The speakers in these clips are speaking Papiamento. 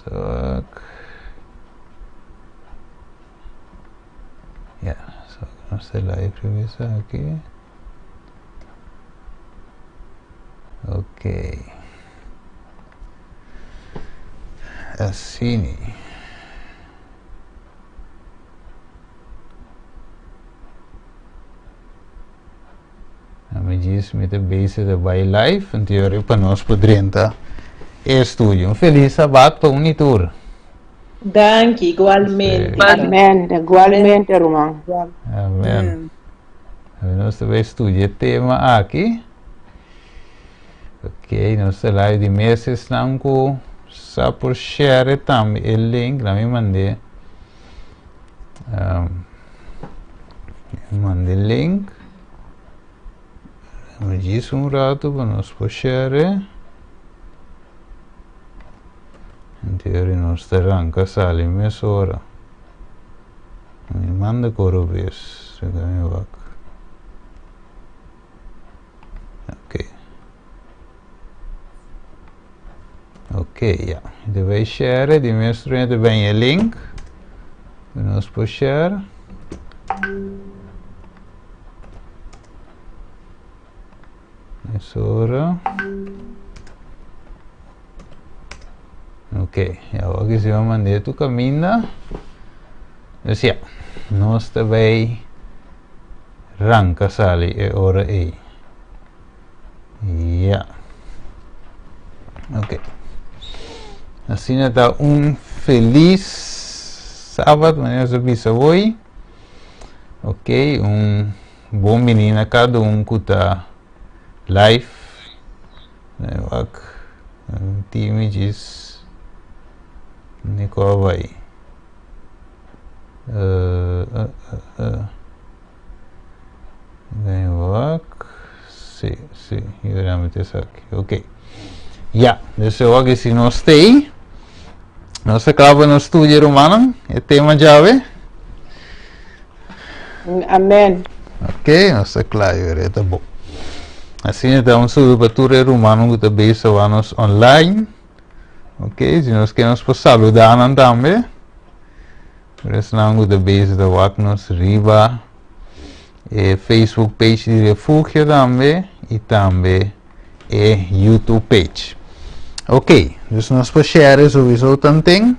Zak. Ja, so nos ta live revisa aki. Ok. Asini. Mi djis mi ta bezig ta bai live, anto yori pa nos por drenta e estudio. Un feliz sabat pa un i tur. Danki, igualmente. Amen, igualmente ruman. Amen. Nos ta bai studia e tema aki. Ok, nos ta live di mes esnan ku sa por share tambe e link, la mi mand'é. Um, manda e link. Mi djis un rato pa nos por share. Anterior nos ta ranka sali mesora. Mi manda koro bes. Mi wak. Ok. Ok, ja. De wij share, die meeste de ben je link. Nos por share. Mesora. Ok, ja, wak si mandé tu caminda. Dus ja, nos ta bij ranka sali e ora ei. Ja. Ok. Asina ta un feliz Sabat, manera se bisa hoy. Ok, un bon bini na cada un ku ta live. Wak, un timi djis Nico bai. Wak. Si, si, realmente esaki. Ok. Ja, dus eu wak si nos stay. Nos ta kla pa nos studia, rumannan, e tema djawe. Amen. Ok, nos ta kla, yo ta bon. Asina ta un saludo pa tur e rumannan ku ta bezig wak nos online. Ok, si nos ke nos por saluda nan tambe. Tur esnan ku ta bezig ta wak nos riba e Facebook page di Refugio tambe i tambe e YouTube page. Ok, dus nos por share sowieso tanten.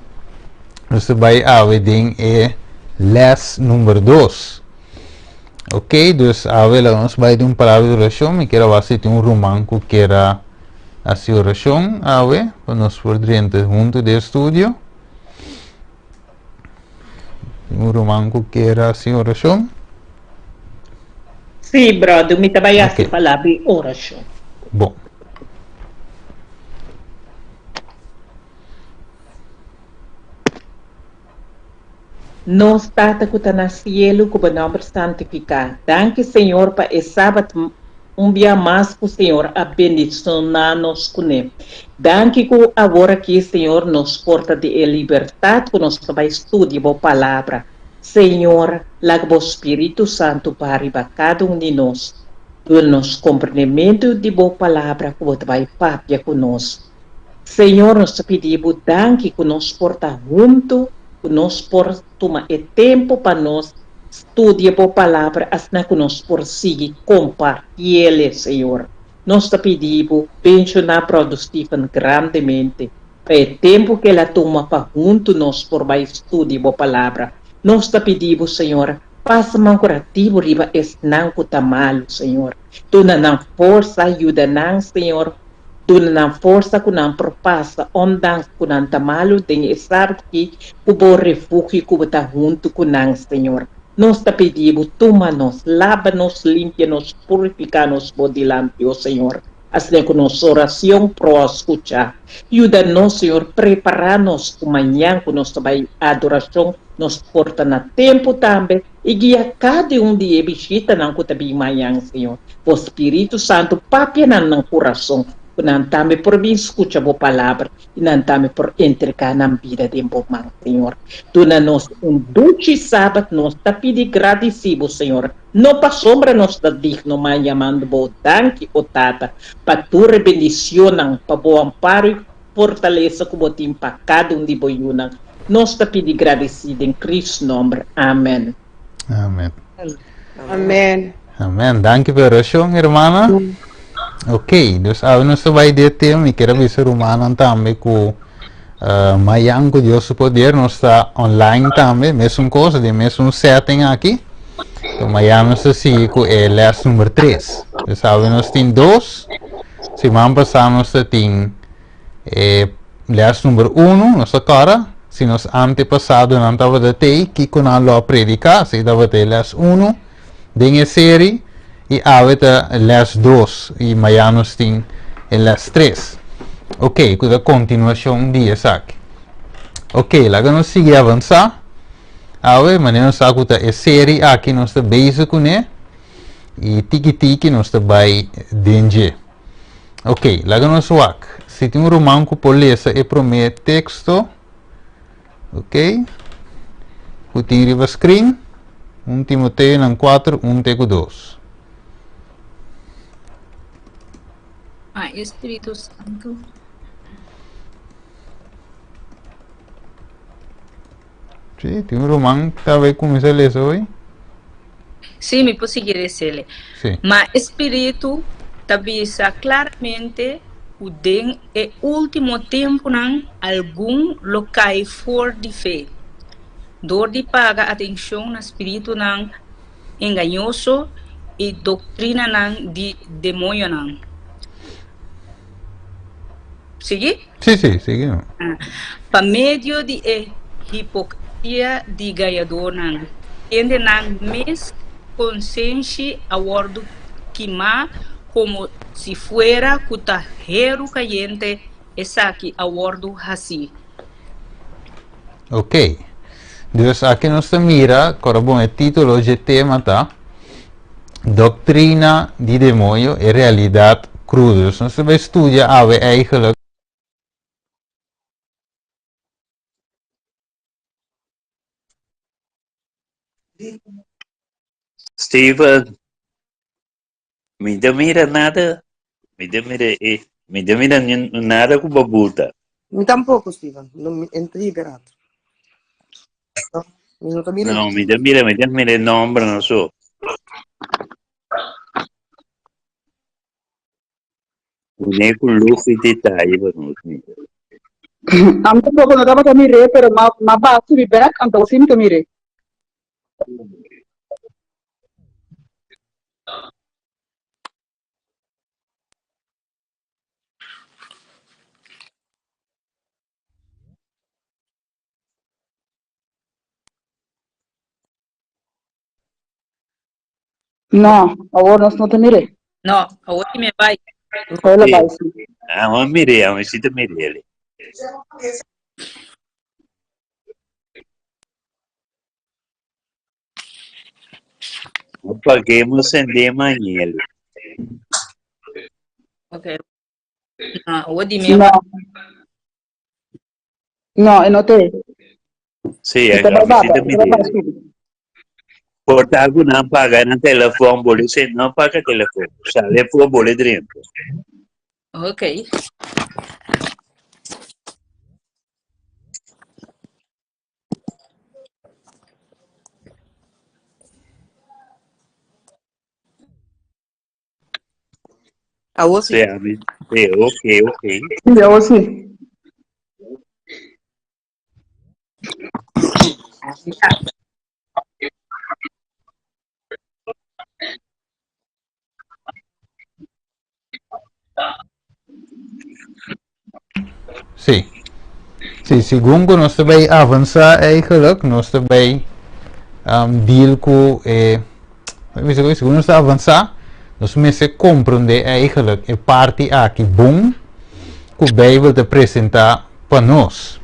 Nos ta bai awe den e les number 2. Ok, dus awe la nos bai den un palabra di orashon. Mi kier a wak si tin un ruman ku kier a hasi orashon awe pa nos por drenta huntu den e studio. Tin un ruman ku kier hasi orashon? Sí, brother, mi ta bai hasi palabra di orashon. Bon. Nos Tata ku ta na sielu, ku bo nòmber santifiká. Danki, Señor, pa e Sabat un bia mas ku Señor a bendishoná nos kuné. Danki ku awor aki, Señor, nos por ta di e libertat ku nos ta bai studia bo Palabra. Señor, laga bo Spiritu Santu baha riba kada un di nos. Duna nos komprendementu di bo Palabra ku bo ta bai papia ku nos. Señor, nos ta pidi bo danki ku nos por ta huntu, ku nos por tuma e tempu pa nos studia bo Palabra asina ku nos por sigui kompartiele, Señor. Nos ta pidi bo benshoná Brother Stephen grandemente pa e tempu ku el a tuma pa huntu nos por bai studia bo Palabra. Nos ta pidi bo, Señor, pasa man kurativo riba esnan ku ta malu, Señor. Duna nan forsa, yuda nan, Señor, Duna nan forsa ku nan por pasa ondanks ku nan ta malu den e sabat ki ku bo refugio ku bo ta huntu ku nan, Señor. Nos ta pidi bo tuma nos, laba nos, limpia nos, purifica nos bo dilanti, o Señor, asina ku nos oracion proa scucha. Yuda nos, Señor, prepara nos ku mañan ku nos ta bai adoracion nos por ta na tempo tambe I guia kada un di e bishitanan ku ta bin mañan, Señor. Bo Spiritu Santu papia nan nan kurason, ku nan tambe por bin skucha Bo Palabra i nan tambe por entregá nan bida den Bo man, Señor. Duna nos un duchi Sabat, nos ta pidi gradisí Bo, Señor, no pasobra nos ta digno, ma yamando Bo danki, o Tata, pa tur e bendicionnan, pa Bo amparo i. fortalesa ku bo tin pa kada un di bo yunan. Nos ta pidi gradisí den Cristo nòmber. Amen. Amen. Amen. Amen. Danki pa e orashon, hermana. Ok, dus awe nos ta bai di e tema. Mi kier a bisa rumannan tambe ku uh, mayan ku Dios su poder nos ta online tambe, mesun kos, den mesun setting aki. So mayan nos ta sigui ku e les number 3. Dus awe nos tin dos. Siman pasá nos ta tin e les number 1, nos ta kòrda si nos antepasadonan tabata tei, kiko nan lo a prediká, si tabata e les 1 den e seri, i awe ta les 2 i mañana nos tin e les 3. Ok, ku ta kontinuashon di esaki. Ok, laga nos sigui avansá. Awe, manera nos sa ku ta e seri aki nos ta bezig kuné, i tiki tiki nos ta bai den dje. Ok, laga nos wak. Si tin un ruman ku por lesa e promé teksto, ok, ku tin riba screen, 1 Timoteonan 4, 1 te ku 2. Ah, Espíritu Santo. Sí, tin un ruman ta bai kuminsá lesa hoy. Sí, mi por sigui resele. Sí. Ma e Spiritu ta bisa klaramente ku den e último tempunan algun lo kai for di fe, dor di paga atenshon na spiritunan engañoso i doktrinanan di demoñonan. Sigui? Sí, sí, sigui. Pa medio di e hipokresia di gañadónan, kende nan mes konsenshi a wòrdu kimá komo si fuera ku ta heru kayente esaki a wòrdu hasí. Ok. Dus aki nos ta mira, kòrda bon e título dje tema ta, Doctrina di demoño, e realidad crudo. Dus nos ta bay studia awe eigenlijk. Steven, mi ta mira nada, mi ta mira e, mi ta mira nada ku bo buta. Mi tampoco, Steven. No, mi entra liberato. No, mi no ta mira. No, mi ta mira, mi ta mira e nomber no so. Pone ku luz y detaye pa nos mira. Ami tampoco no tabata mir'é, pero m'a m'a ba subi bek, anto si mi ta mir'é. No, awor nos no ta mir'é. No, awor di me bai. Awor la bai, sí. Awor mir'é, awor si ta mir'é. Apaguemos sendé mañele. Ok. No, awor di me No. No, e no te. Sí, E ta a bai mi sí baba, ta e ta bai mir'é. baba subi. Por ta ku nan paga nan telefòn, bole se no paga telefòn. Sale for bole drenta. Ok. Awor sí. Sí, a mi, sí, ok, ok. Sí, awor sí. Sí. Sí, segun ku nos ta bai avansá eigenlijk, nos ta bai um, deal ku e segun nos ta avansá, nos mester komprendé eigenlijk e parti aki bon ku Bijbel ta presentá pa nos.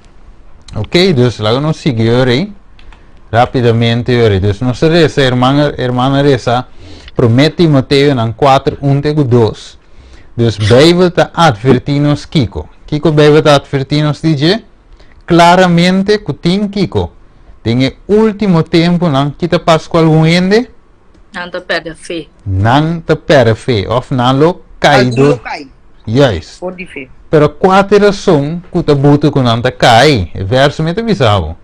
Ok, dus laga nos sigui ori rápidamente ori. Dus nos ta resa, hermana, hermana resa, Promé Timoteo nan 4, 1 te ku 2. Dus Bijbel ta advertí nos kiko? Kiko Bijbel ta advertí nos di dje? Claramente ku tin kiko? Den e último temponan, ki ta pas ku algun hende? Nan ta perde fe. Nan ta perde fe, of nan lo kai Algun lo door kai. Juist. For di fe. Pero kua ta e rason ku ta buta ku nan ta kai? E verso mi ta bisa bo.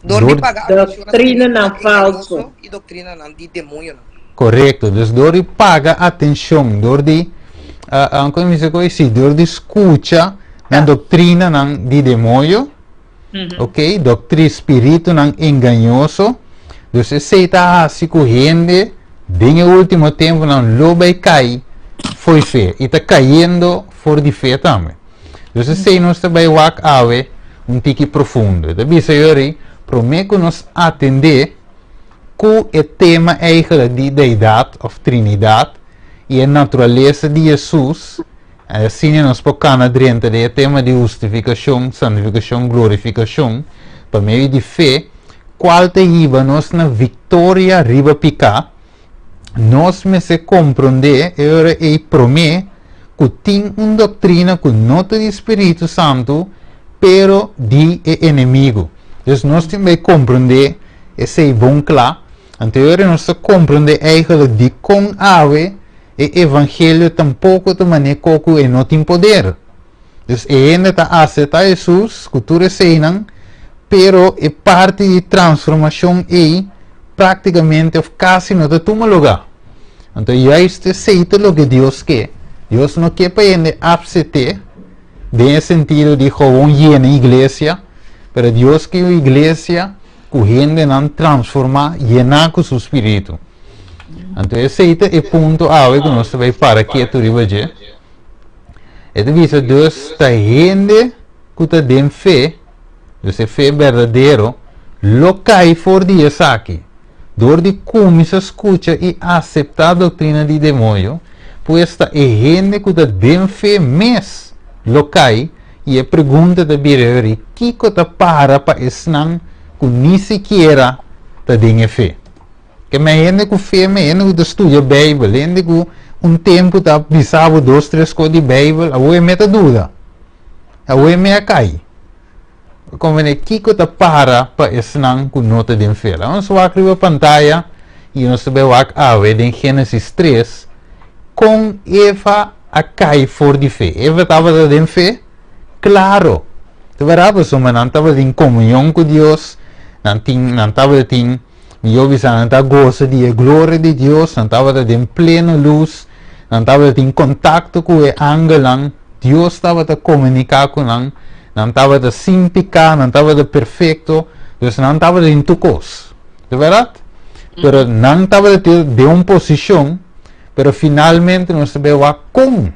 Dor di paga atenshon na Doktrinanan spiritunan falso. engañoso i doktrinanan di demoñonan. Korekto. Dus dor di paga atenshon, dor di, kon mi bisa ku ei? Si, dor di skucha nan doktrinanan di demoño, ok, doktri spiritunan engañoso, dus esei ta hasi ku hende den e último tempunan lo bai kai fo'i fe i ta kayendo for di fe tambe. Dus esei nos ta bai wak awe un tiki profundo. E ta bisa yori, promé ku nos atendé ku e tema eigenlijk di Deidat òf Trinidat i e naturalesa di Hesus, Asina nos por kana drenta den e tema di hustifikashon, santifikashon, glorifikashon pa medio di fe, kual ta hiba nos na viktoria riba piká. Nos mester komprondé e ora ei promé ku tin un doktrina ku no ta di Spiritu Santu pero di e enemigu. Dus nos tin bai komprondé esei bon kla. Anto e ora nos ta komprondé eigentlik dikon awe E evangelio tampoko ta manera ko ku e no tin poder. Dus e hende ta aseptá Hesus ku tur eseinan, pero e parti di transformashon ei práktikamente òf kasi no ta tuma lugá. Anto juist esei ta loke Dios ke. Dios no ke pa hende apset'é den e sentido di gewoon yena iglesia, pero Dios ke un iglesia ku hendenan transformá, yená ku su spiritu. Anto esei ta e punto awe ku nos ta bai para ketu riba dje. E ta bisa dus ta hende ku ta den fe, dus e fe berdadero, lo kai for di esaki. Dor di kuminsá skucha i aseptá doktrina di demoño, pues ta e hende ku ta den fe mes lo kai i e pregunta ta bira yori, kiko ta para pa esnan ku ni sikiera ta den e fe? Ke men hende ku fe, men hende ku ta studia Beibel, hende ku un tempu ta bisa bo dos tres kos di Beibel, awor e me ta duda. Awor e me a kai. Komprende kiko ta para pa esnan ku no ta den fe. Laga nos wak riba pantaya i nos ta bai wak awe den Génesis 3 kon Eva a kai for di fe. Eva tabata den fe? Klaro! Ta bèrdat pasobra nan tabatin komunion ku Dios, nan tin nan tabatin Mihó bisa nan ta gosa di e gloria di Dios, nan tabata den pleno lus, nan tabatin kontakto ku e angelnan, Dios tabata komuniká ku nan, nan tabata sin piká, nan tabata perfekto, dus nan tabatin tur kos. Ta bèrdat? Pero nan tabata den un posishon, pero finalmente nos ta bai wak kon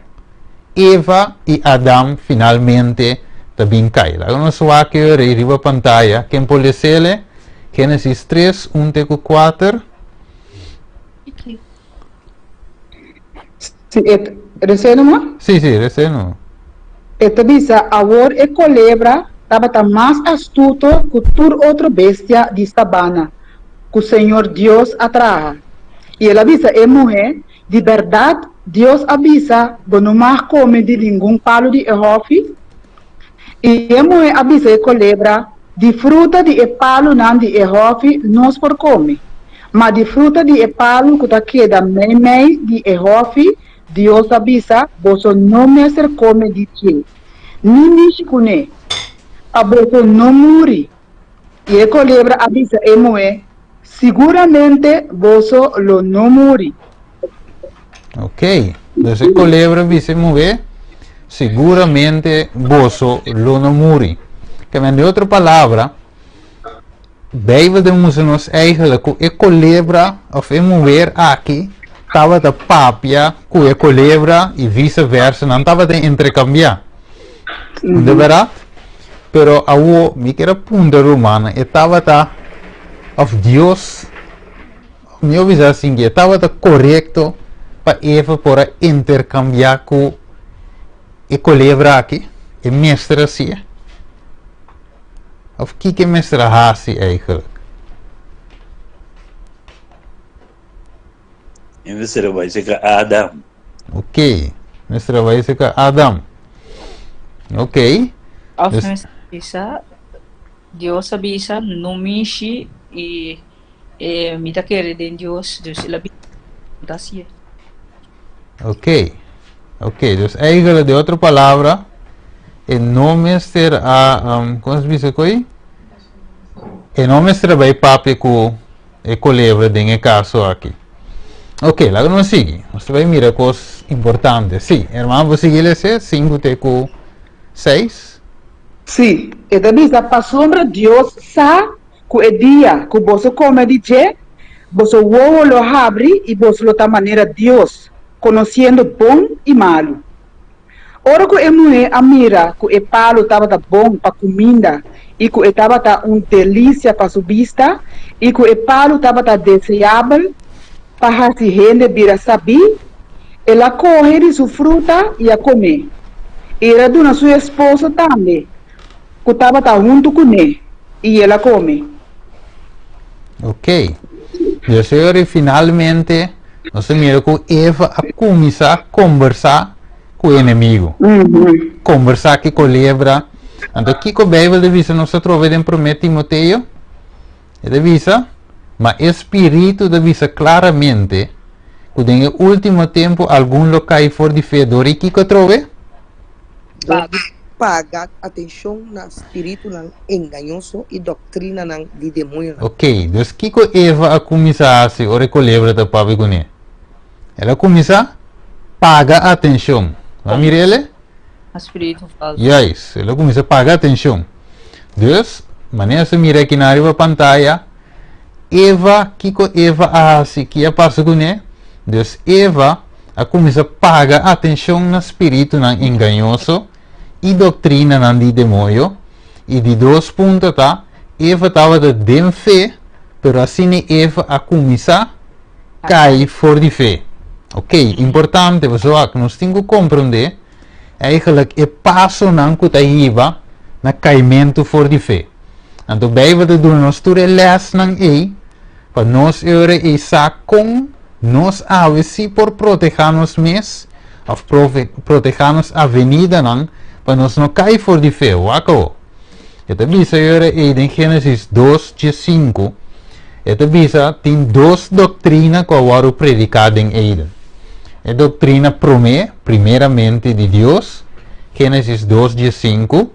Eva i Adam finalmente ta bin kai. Laga nos wak e ora ei riba pantaya. Ken por les'el? Génesis 3, 1 te ku 4. Si, e resé numa? Sí, sí, resé numa. E ta bisa, Awor e kolebra tabata mas astuto ku tur otro bestia di sabana ku Señor Dios a traha. I el a bisa e muhé, Di bèrdat Dios a bisa, Bo no mag kome di ningun palu di e hòfi? I e muhé a bisa e kolebra, Di fruta di e palunan di e hòfi nos por kome, ma di fruta di e palu ku ta keda meimei di e hòfi, Dios a bisa, Boso no mester kome di dje, ni mishi kuné, pa boso no muri. I e kolebra a bisa e muhé, Siguramente boso lo no muri. Ok, dus e kolebra bisa e muhé, Siguramente boso lo no muri. Kende di otro palabra, Bijbel ta mustra nos eigenlijk ku e kolebra of e muher aki tabata papia ku e kolebra i vice versa, nan tabata interkambiá. De bèrdat? Pero awo mi kier a puntra rumannan, e tabata of Dios, mi a bisa asin ke e tabata korekto pa Eva por a interkambiá ku e kolebra aki? E mester hasié? Of kiko e mester a hasi eigenlijk? E mester a bai seka Adam. Ok, mester a bai seka Adam. Ok. Of mester bisa, Dios a bisa, no mishi i e mi ta kere den Dios, dus el a bisa, no ta hasié. Ok. Ok, dus eigenlijk de otro palabra, e no mester a, um, kon se bisa koi? E no mester a bai papia ku e kolebra den e kaso aki. Ok, laga nos sigui. Nos ta bai mira kos importante. Sí, herman, bo sigui lese 5 te ku 6. Sí, e ta bisa, Pasobra Dios sa ku e dia ku boso kome di dje, boso wowo lo habri i boso lo ta manera Dios, konosiendo bon i malu. Ora ku e muhé a mira ku e palu tabata bon pa kuminda i ku e tabata un delisia pa su bista i ku e palu tabata deseabel pa hasi hende bira sabí, el a kohe di su fruta i a kom'é. I el a duna su esposo tambe, ku tabata huntu kuné, i el a kome. Ok. Dios señor, finalmente nos a mira ku Eva a kuminsá kombersá ku enemigo. Kombersá ku kolebra. Anto kiko Beibel ta bisa nos ta troba den Promé Timoteo? E ta bisa, Ma e Spiritu ta bisa klaramente ku den e último tempu algun lo kai for di fe dor i kiko atrobe? Dor di paga atenshon na spiritunan engañoso i doktrinanan di demoñonan. Ok, dus kiko Eva a kuminsá hasi ora e kolebra ta papia kuné? El a kuminsá paga atenshon. Bo a mira el? A spiritu falsu. Juist, el a kuminsá paga atenshon. Dus, manera sa mira akinan riba pantaya, Eva, kiko Eva a hasi? Ki a pasa kuné? Dus Eva a kuminsá paga atenshon na spiritunan engañoso i doktrinanan di demoño. I di dos punto ta, Eva tabata den fe, pero asina Eva a kuminsá kai for di fe. Ok, importante, pasobra nos tin ku komprondé eigenlijk e pasonan ku ta hiba na kaimentu for di fe. Anto Beibel ta duna nos tur e lèsnan ei pa nos e ora ei sa kon nos awe sí por protehá nos mes òf protehá nos avenidanan pa nos no kai for di fe. Wak awo. E ta bisa e ora ei den Génesis dos diesinku, e ta bisa tin dos doktrina ku a wòrdu prediká den Eden. E doktrina promé, primeramente di Dios, Génesis dos diesinku,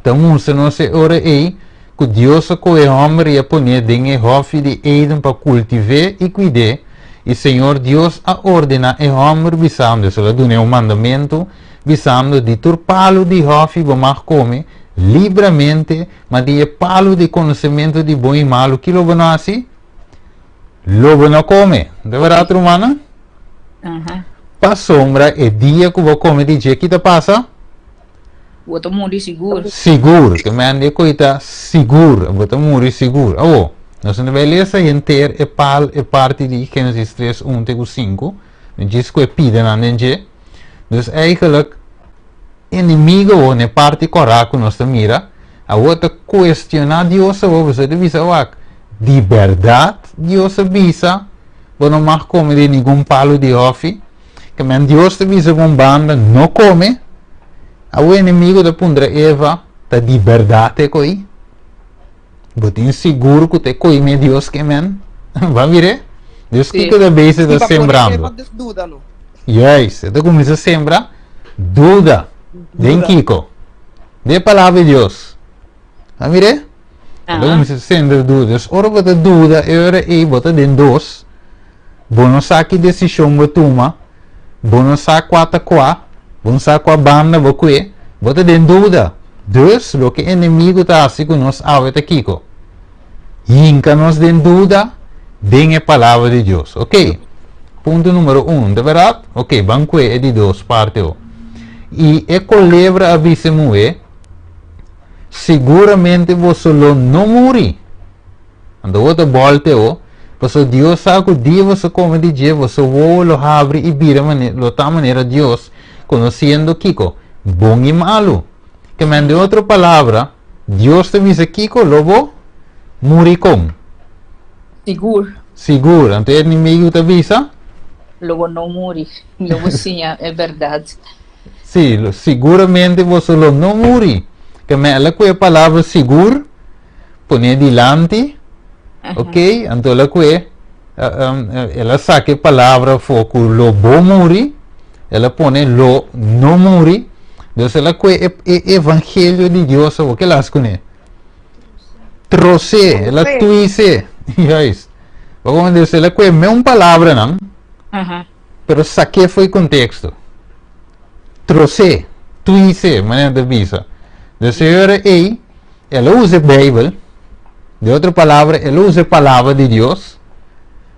ta mustra nos e ora ei ku Dios a kohe hòmber i a pon'é den e hòfi di Eden pa kultiv'é i kuid'é, i Señor Dios a ordená e hòmber bisando, esei lo a dun'é un mandamentu, bisando, Di tur palu di hòfi bo mag kome libramente, ma di e palu di konosementu di bon i malu ki lo bo no hasi? Lo bo no kome. Ta bèrdat, rumannan? Pasobra e dia ku bo kome di dje, ki ta pasa? Bo ta muri sigur. Sigur. Ke men di koe ta sigur. Bo ta muri sigur. Awo, nos no bai lesa henter e pal e parti di Genesis 3, 1 te ku 5. No djis ku e pidanan den dje. Dus eigenlijk, enemigo awo na e parti kòrá ku nos ta mira, awo ta kuestioná Dios awo, pasobra e ta bisa wak, di bèrdat Dios a bisa bo no mag kome di ningun palu di hòfi? Ke men Dios ta bisa ku un banda no kome, awo enemigo ta puntra Eva, ta di bèrdat e koi? Bo tin sigur ku ta e koi me Dios ke men? Bo a mir'é? Dios kiko ta bezig ta sembrando? Juist, e ta kuminsá sembra duda. Den kiko? Den e palabra di Dios. Bo a mir'é? E ta kuminsá sembra duda. Dus ora bo ta duda, e ora ei bo ta den dos. Bo no sa ki desishon bo tuma, bo no sa kua ta kua, bo no sa kua banda bo kue, bo ta den duda. Dus, loke enemigu ta hasi ku nos awe ta kiko? Hinka nos den duda den e Palabra di Dios. Oke, punto numero un, ta bèrdat? Oke, ban kue e di dos parti awo. I e kolebra a bisa e muhé, Siguramente boso lo no muri. Anto bo ta bòlta e o, pasobra Dios sa ku dia boso kome di dje, boso wowo lo habri i bira mane, lo ta manera Dios, konosiendo kiko? Bon i malu. Ke men den otro palabra, Dios ta bisa kiko lo bo muri kon? Sigur. Sigur. Anto e enemigu ta bisa? Lo bo no muri. Lo bo siña e bèrdat. Sí, siguramente boso lo no muri. Ke men el a ku e palabra sigur. Pon'é dilanti, ok, anto el a kue, el a saka e palabra afó ku lo bo muri, El a pone lo no muri. Dus el a kue e, e evangelio di Dios awor. Ke las kuné? Trosé, el a tuise. Juist. Waarom dus el a kue meun palabranan, pero saké fo'i konteksto. Trosé, tuise, manera ta bisa. Dus e ora ei, el a usa e Beibel, de otro palabra, el a usa e palabra di Dios,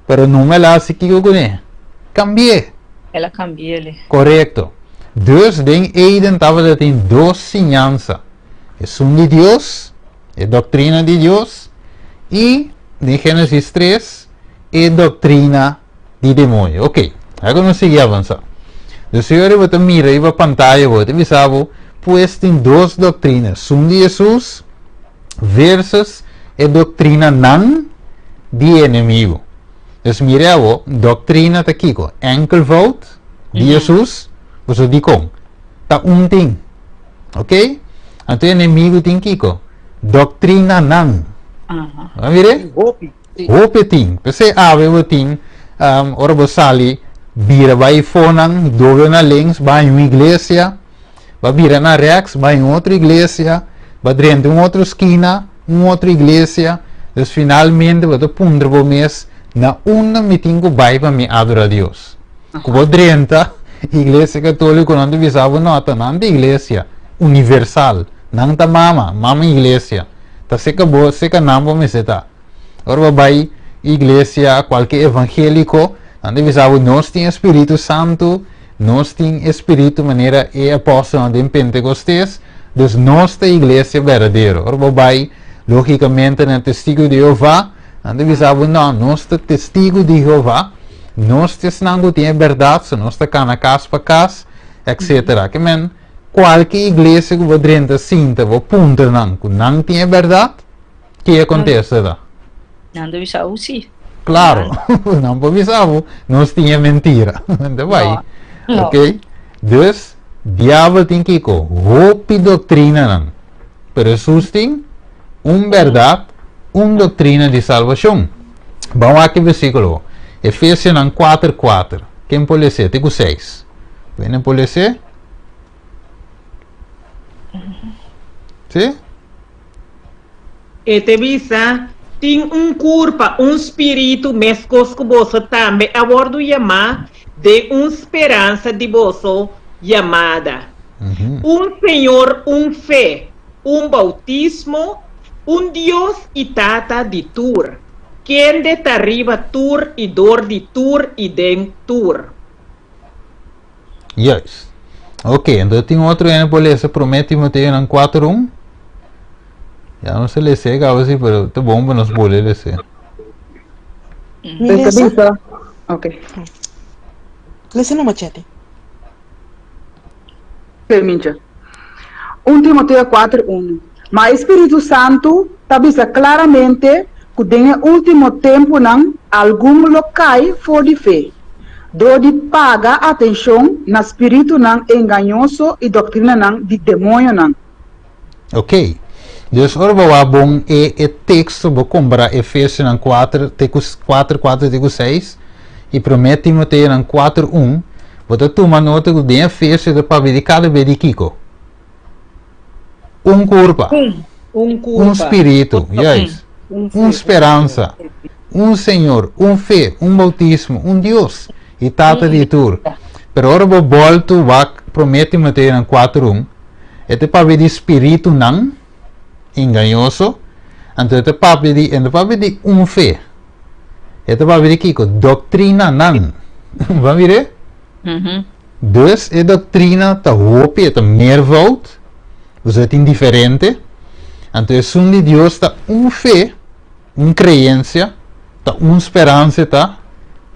pero numa el a hasi kiko kuné? Kambi'é. El a kambi'é. Korekto. Dus den Eden tabata tin dos siñansa, esun di Dios, e doktrina di Dios, i den Génesis tres, e doktrina di demoño. Ok, ago nos sigui avansa. Dus e ora bo ta mira riba pantaya bo ta bisa bo, pues tin dos doktrina, esun di Hesus versus e doktrinanan di e enemigo. Dus mira awo, doktrina ta kiko? Enkelvoud di Hesus, boso dikon? Ta un tin. Ok? Anto e enemigo tin kiko? Doktrinanan. Bo mira? Hopi. Hopi tin. P'esei awe bo tin, ora bo sali bira bai fonan, doble na links, bai un iglesia, ba bira na rechts, bai un otro iglesia, ba drenta un otro skina, un otro iglesia. Dus finalmente bo ta puntra bo mes, na unda mi tin ku bai pa mi adora Dios? Ku bo drenta iglesia katoliko nan ta bisa bo, no, ta nan ta iglesia universal, nan ta mama, mama iglesia. Ta seka bo, seka nan bo mester ta. Ora bo bai iglesia kualke evangéliko, nan ta bisa bo nos tin e Spiritu Santu, nos tin e Spiritu manera e apòstelnan den Pentekostes, dus nos ta iglesia berdadero. Ora bo bai lógikamente na Testigu di Jehová, nan ta bisa bo no, nos ta Testigu di Jehová, nos ta esnan ku tin e bèrdat, so nos ta kana kas pa kas, etcétera. Ke men, kualke iglesia ku bo drenta sinta, bo puntra nan ku nan tin e bèrdat, Ki e kontesta ta? Nan ta bisa bo si. Klaro, nan por bisa bo, nos tin e mentira. Ta bai. No. Ok? Dus, diabel tin kiko? Hopi doktrinanan. Pero Hesus tin un bèrdat, un doktrina di salbashon. Ban wak e versíkulo. Efesionan kuater kuater. Ken por les'é? Te ku seis. Ken por les'é? Sí? E te bisa, Tin un kurpa, un spiritu, meskos ku boso tambe a wòrdu yamá den un speransa di boso yamada. Un Señor, un fe, un boutismo, un Dios i Tata di tur, kende ta riba tur i dor di tur i den tur. Juist. Ok, entonces tin otro hende por lesa Promé Timoteonan 4.1. Ya nos a lesa caba sí, pero ta bon pa nos bolbe lesa. Mi lesa? Bisa. Ok. Lesa no machete. Permincha. 1 Timoteo 4.1 Ma e Spiritu Santu ta bisa klaramente ku den e último tempunan algun lo kai for di fe, dor di paga atenshon na spiritunan engañoso i doktrinanan di demoñonan. Ok. Dus ora bo wak bon e e teksto bo kompará Efesionan kuater te ku kuater kuater te ku seis i Promé Timoteonan kuater un, bo ta tuma nota ku den Efesio ta papia di kada be di kiko? Un kurpa. Un, un kurpa. Un spiritu, juist. Un speransa. Un Señor, un fe, un boutismo, un Dios i Tata di tur. Pero ora bo bòltu wak Promé Timoteonan kuater un, E ta papia di spiritunan engañoso, anto e ta papia di, e no ta papia di un fe. E ta papia di kiko? Doktrinanan. Bo a mir'é? Dus e doktrina ta hopi, e ta meervoud, pasobra e tin diferente. Anto esun di Dios ta un fe, un creencia, ta un speransa ta,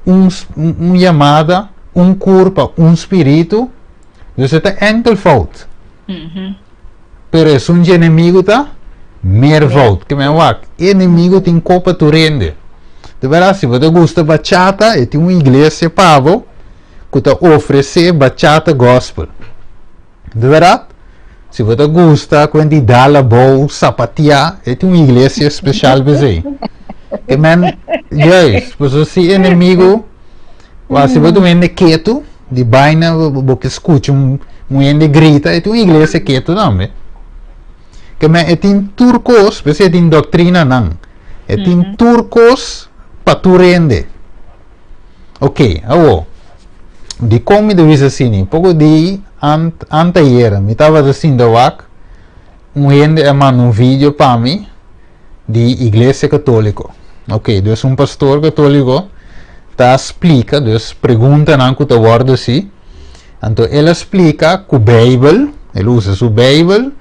un, un yamada, un curpa, un spiritu. Dus e ta enkelvoud. Pero esun dje enemigu ta meervoud. Ke men wak, e enemigu tin kopa tur hende. De berdad, si bo ta gusta bachata, e tin un iglesia pa bo ku ta ofresé bachata gospel. De berdad, si bo ta gusta ku hende dal abou, sapatia, e tin un iglesia spesial pa esei. Ke men, juist, pasobra si enemigu, wak, si bo ta un hende ketu, Di baina bo ke skucha un hende grita, e tin un iglesia ketu tambe. Ke men e tin tur kos, p'esei e tin doktrinanan. E tin tur kos pa tur hende. Ok, awo, dikon mi ta bisa asina? Poko di antayera mi tabata sinta wak, un hende a manda un video pa mi di iglesia katoliko. Ok, dus un pastor katoliko ta splika, dus preguntanan ku ta wòrdu hasi, anto el a splika ku Beibel, el usa su Beibel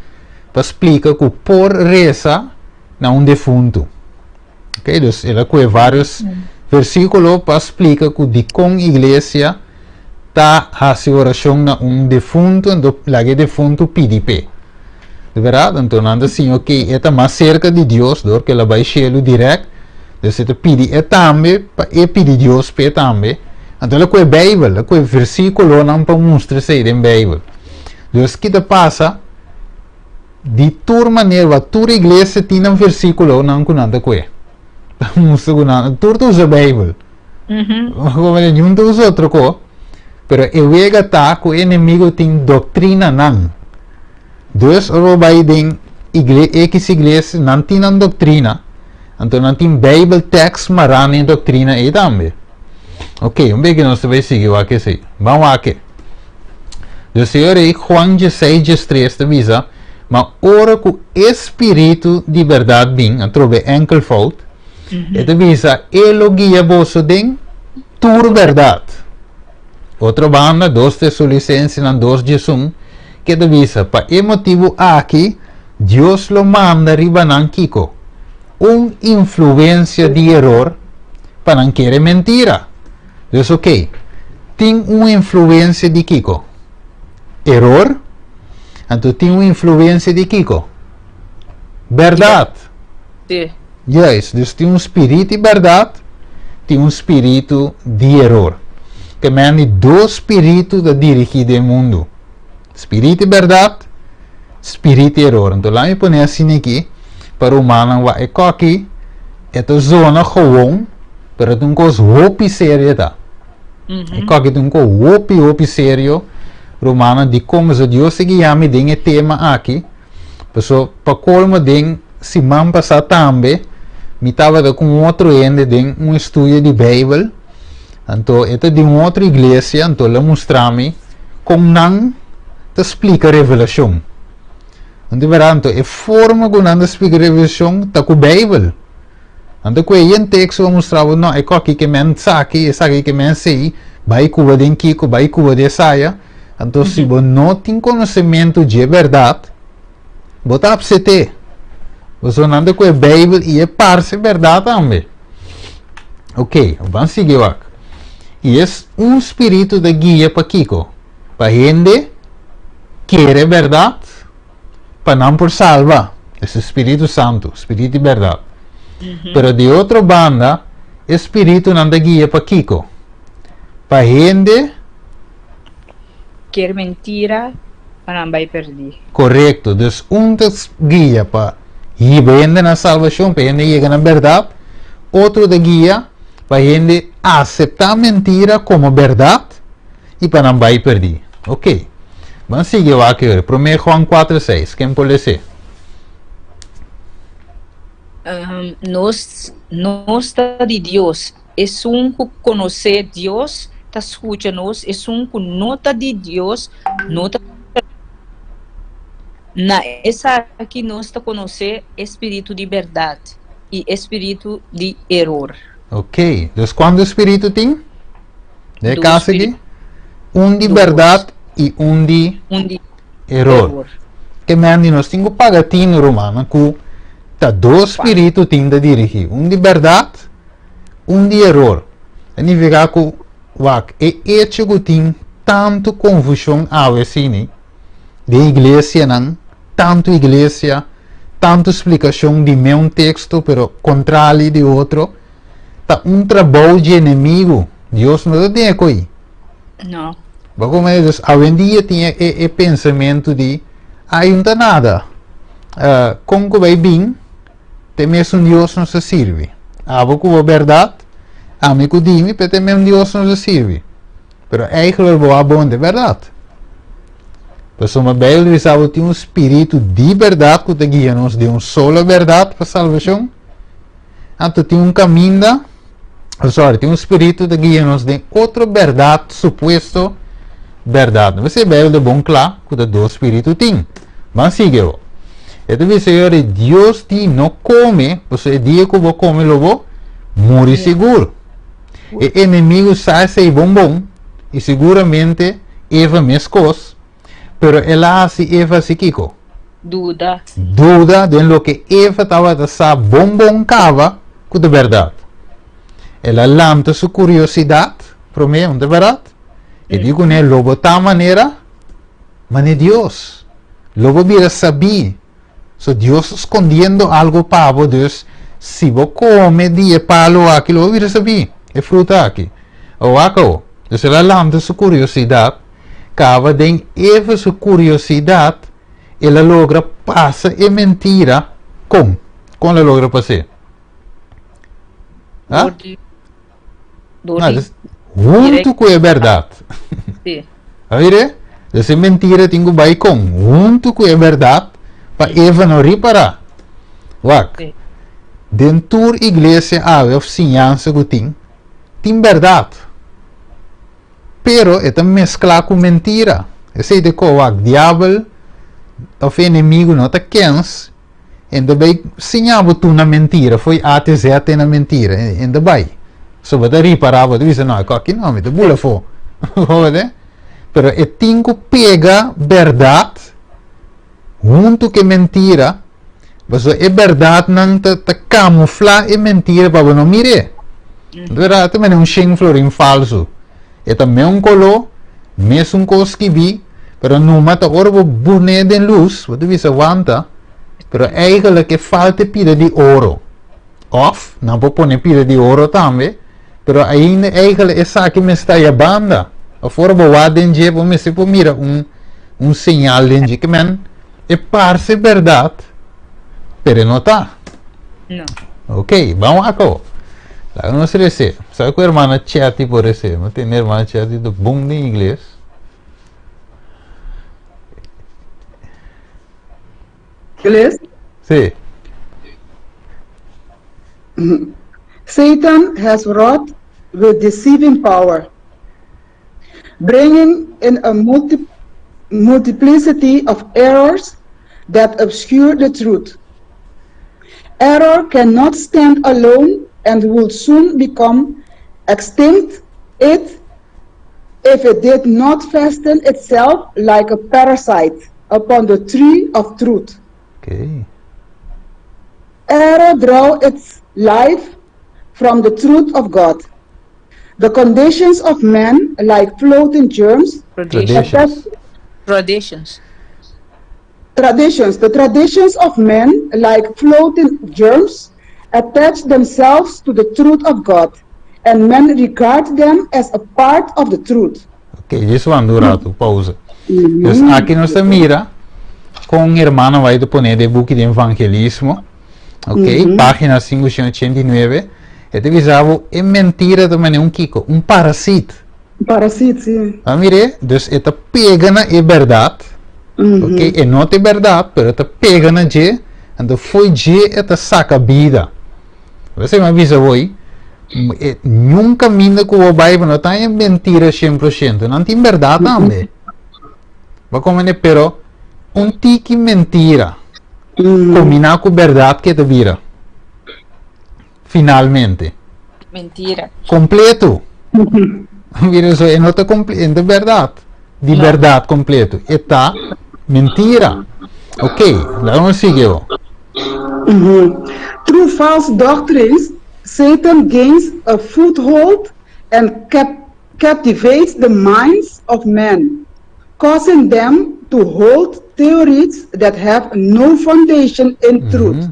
pa splika ku por resa na un defuntu. Ok, dus el a kue varios versíkulo pa splika ku dikon iglesia ta hasi orashon na un defuntu, anto laga e defuntu pidi p'e. Di bèrdat? Anto nan ta siña, ok, e ta mas serka di Dios dor ku el a bai shelu dirèkt, dus e ta pidi e tambe pa e pidi Dios p'e tambe. Anto el a kue Beibel, el a kue versíkulonan pa mustra esei den Beibel. Dus ki ta pasa? Di tur manera wa tur iglesia tin nan versiculonan cu nan ta cue. Ta mustra cu nan tur ta usa Bijbel. Como niun ta usa otro co. Pero e wega ta cu e enemigo tin doctrinanan. Dus ora bo bay den igle X iglesia nan tin nan doctrina. Anto nan tin Bijbel tekst mara na e doctrina ey tambe. Ok, un beki nos ta bay sigui wak esey. Ban wak e. Dus Señor ei Juan dieseis diestres ta bisa, Ma ora ku e Spiritu di bèrdat bin, atrobe enkelvoud, e ta bisa, E lo guia boso den tur bèrdat. Otro banda, Dos Tesalonicensenan dos diesun, ke ta bisa, Pa e motibu aki Dios lo manda riba nan kiko? Un influensia di eror pa nan kere mentira. Dus ok, tin un influensia di kiko? Eror. Anto tin un influensia di kiko? Bèrdat. Sí. Juist, dus tin un spiritu di bèrdat, tin un spiritu di eror. Ke men di dos spiritu ta dirigí den mundu. Spiritu di bèrdat, spiritu di eror. Anto laat mi pone asina aki pa rumannan wak e kòki e ta zona gewon. Pero ta un kos hopi serio ta. E koki ta un kos hopi hopi serio, rumannan, dikon pasobra Dios a guia mi den e tema aki, pasobra pa kolmo den siman pasá tambe mi tabata ku un otro hende den un estudio di Beibel, anto e ta di un otro iglesia, anto el a mustra mi kon nan ta splika Revelashon. Anto bera, anto e forma ku nan ta splika Revelashon ta ku Beibel. Anto ku e yen teksto a mustra bo, no, e koki ke men saki, esaki ke men sei, bai kuba den kiko, bai kuba den esaya. Anto si bo no tin konosementu dje bèrdat, bo ta apset'é. Pasobra nan ta ku e Beibel i e parse bèrdat tambe. Oke, ban sigui wak. I es un spiritu ta guia pa kiko? Pa hende kere bèrdat. pa nan por salba, es e Spiritu Santu, Spiritu di bèrdat. Pero di otro banda, e spiritunan ta guia pa kiko? Pa hende. Kier mentira pa nan bai pèrdí. Korekto. Dus un ta guia pa hiba hende na salbashon, pa hende yega na bèrdat. Otro ta guia pa hende aseptá mentira komo bèrdat. i pa nan bai perdí. Ok. Ban sigui wak e ora. Promé Juan kuater seis. Ken por les'é? Nos nos ta di Dios. Esun ku konosé Dios ta skucha nos, esun ku no ta di Dios no ta skucha nos. Na esaki nos ta konosé e spiritu di bèrdat i e spiritu di eror. Ok. Dus kuantu spiritu tin? Den e caso aki, un di berdad y un di eror. Ke men di nos tin ku paga tinu, rumannan, ku ta dos spiritu tin ta dirigi, un di berdad, un di eror. Ta nifica ku, wak, e echo ku tin tantu konfushon awe asini den iglesianan, tantu iglesia, tantu splikashon di meun teksto pero kontrali di otro, Ta un trabou dje enemigu. Dios no ta den e koi. No. Bo come dus awendia tin e, e, e pensamentu di ai un ta nada. Uh, kon ku bai bin, te mesun Dios nos ta sirbi. Abo ku bo berdad, ami ku dimi, pe te mesun Dios nos ta sirbi. Pero eigenlijk bo a bon de bèrdat. Pasobra Beibel ta bisa bo tin un spiritu di bèrdat ku ta guia nos den un solo bèrdat pa salbashon. Anto tin un kaminda, oh, sorry, tin un spiritu ta guia nos den otro bèrdat, supuesto bèrdat. No mester Beibel ta bon kla ku ta dos spiritu tin. Ban sigui bo. E ta bisa yori Dios di no kome, pasobra e dia ku bo kome lo bo muri sigur. E enemigu sa esei bon bon, i siguramente Eva meskos, pero el a hasi Eva hasi kiko? Duda. Duda den loke Eva tabata sa bon bon kaba ku ta bèrdat. El a lanta su kuriosidat promé, un ta bèrdat? E di kuné, Lo bo ta manera? Manera Dios. Lo bo bira sabí. So Dios ta skondiendo algo pa bo, dus si bo kome di e palo aki lo bo bira sabí, e fruta aki. O wak awo. Dus el a lanta su kuriosidat, kaba den Eva su kuriosidat el a logra pasa e mentira kon? Kon el a logra pas'é? Ha? Dor di dor No, di dus huntu ku e bèrdat. Sí. A mire? Dus e mentira tin ku bai kon? Huntu ku e bèrdat pa Eva no ripará. Wak. Sí. Den tur iglesia awe òf siñansa ku tin, tin bèrdat. Pero e ta mesklá ku mentira. Esei ta ko wak diabel òf enemigu no ta kens En ta bai siña bo tur na mentira, fo'i A te Z te na mentira, en ta bai. So bo ta ripará, bo ta bisa, no, e kòki no, mi ta bula afó. Bo wete? Pero e tin ku pega bèrdat huntu ku e mentira, pasobra e bèrdatnan ta ta kamuflá e mentira pa bo no mir'é. Bèrdat ta manera un shen florin falsu. E ta meun koló, mesun kos skibí, pero numa ta ora bo bun'é den lus, bo ta bisa wanta, pero eigenlijk e falta e pida di oro. Òf, nan por pone pida di oro tambe, pero ainda eigenlijk esaki mester ta ya banda. Òf ora bo wak den dje, bo mester por mira un un señal den dje. Ke men, e parse bèrdat, pero e no ta. No. Ok, ban wak awo. Laga nos rese. Sabe ku hermana Chetty por rese? Mi tende hermana Chetty ta bon den ingles. Ingles? Sí. Satan has wrought with deceiving power, bringing in a multi multiplicity of errors that obscure the truth. Error cannot stand alone and will soon become extinct it if it did not fasten itself like a parasite upon the tree of truth. Okay. Error draw its life from the truth of God. The conditions of men, like floating germs, Traditions. Traditions. Traditions. The traditions of men, like floating germs, attach themselves to the truth of God, and men regard them as a part of the truth. Ok, djis wanda un ratu, pausa. Dus aki nos ta mira kon hermano White ta pone den buki di evangelismo, ok, pagina 589, e ta bisa bo e mentira ta manera un kiko, un parasit. Parasit, si. A mir'é? Dus e ta pega na e bèrdat, ok, e no ta e bèrdat, pero e ta pega na dje, anto fo'i dje e ta saka bida. Esei mi a bisa bo ei, e niun kaminda ku bo bai bo no ta haña mentira shen por shento, nan tin bèrdat tambe. Bo a komprendé? Pero un tiki mentira kombiná ku bèrdat ke ta bira? Finalmente. Mentira. Kompleto. Mira so e no ta komple, e no ta bèrdat. Di No. bèrdat kompleto. E ta mentira. Ok, laga nos sigui awor. Through false doctrines, Satan gains a foothold and cap captivates the minds of men, causing them to hold theories that have no foundation in truth.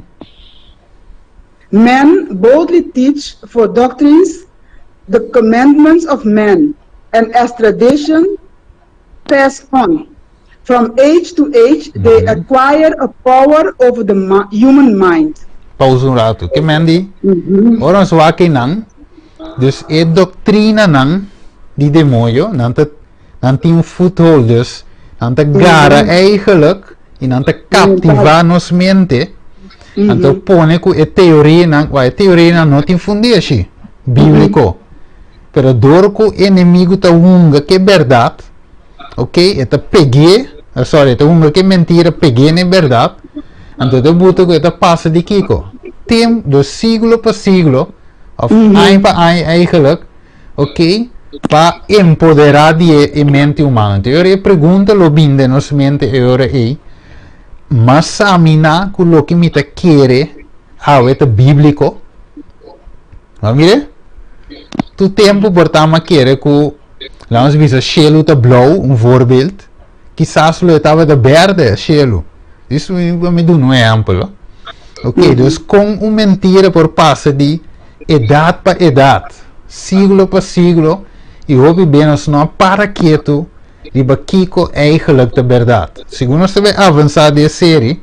Men boldly teach for doctrines the commandments of men, and as tradition pass on from age to age they acquire a power over the human mind. Pausa un ratu. Ke men di? Ora nos wak einan, dus e doktrinanan. di demoño, nan ta nan tin un foothold, dus nan ta gara eigenlijk i nan ta kaptivá nos mente, anto pone ku e teorianan, wak e teorianan no tin fundeshi bíbliko, pero dor ku enemigu ta hunga ku e bèrdat, ok, e ta peg'é, sorry, e ta hunga ku e mentira peg'é na e bèrdat, anto e ta buta ku e ta pasa di kiko? Tem, dus siglo pa siglo, òf aña pa aña eigenlijk, ok, pa empoderá di e mente humano. Anto e ora e pregunta lo bin den nos mente e ora ei, M'a saminá ku loke mi ta kere awe ta bíbliko? Bo a mira? Tur tempu por ta m'a kere ku, laga nos bisa, shelu ta blou, un voorbeeld, kisas lo e tabata bèrdè shelu. Dis mi duna un ehèmpel. Ok, dus kon un mentira por pasa di edat pa edat, siglo pa siglo, i hopi bia nos no a para ketu riba kiko eigenlijk ta bèrdat. Segun nos ta bai avansá den e seri,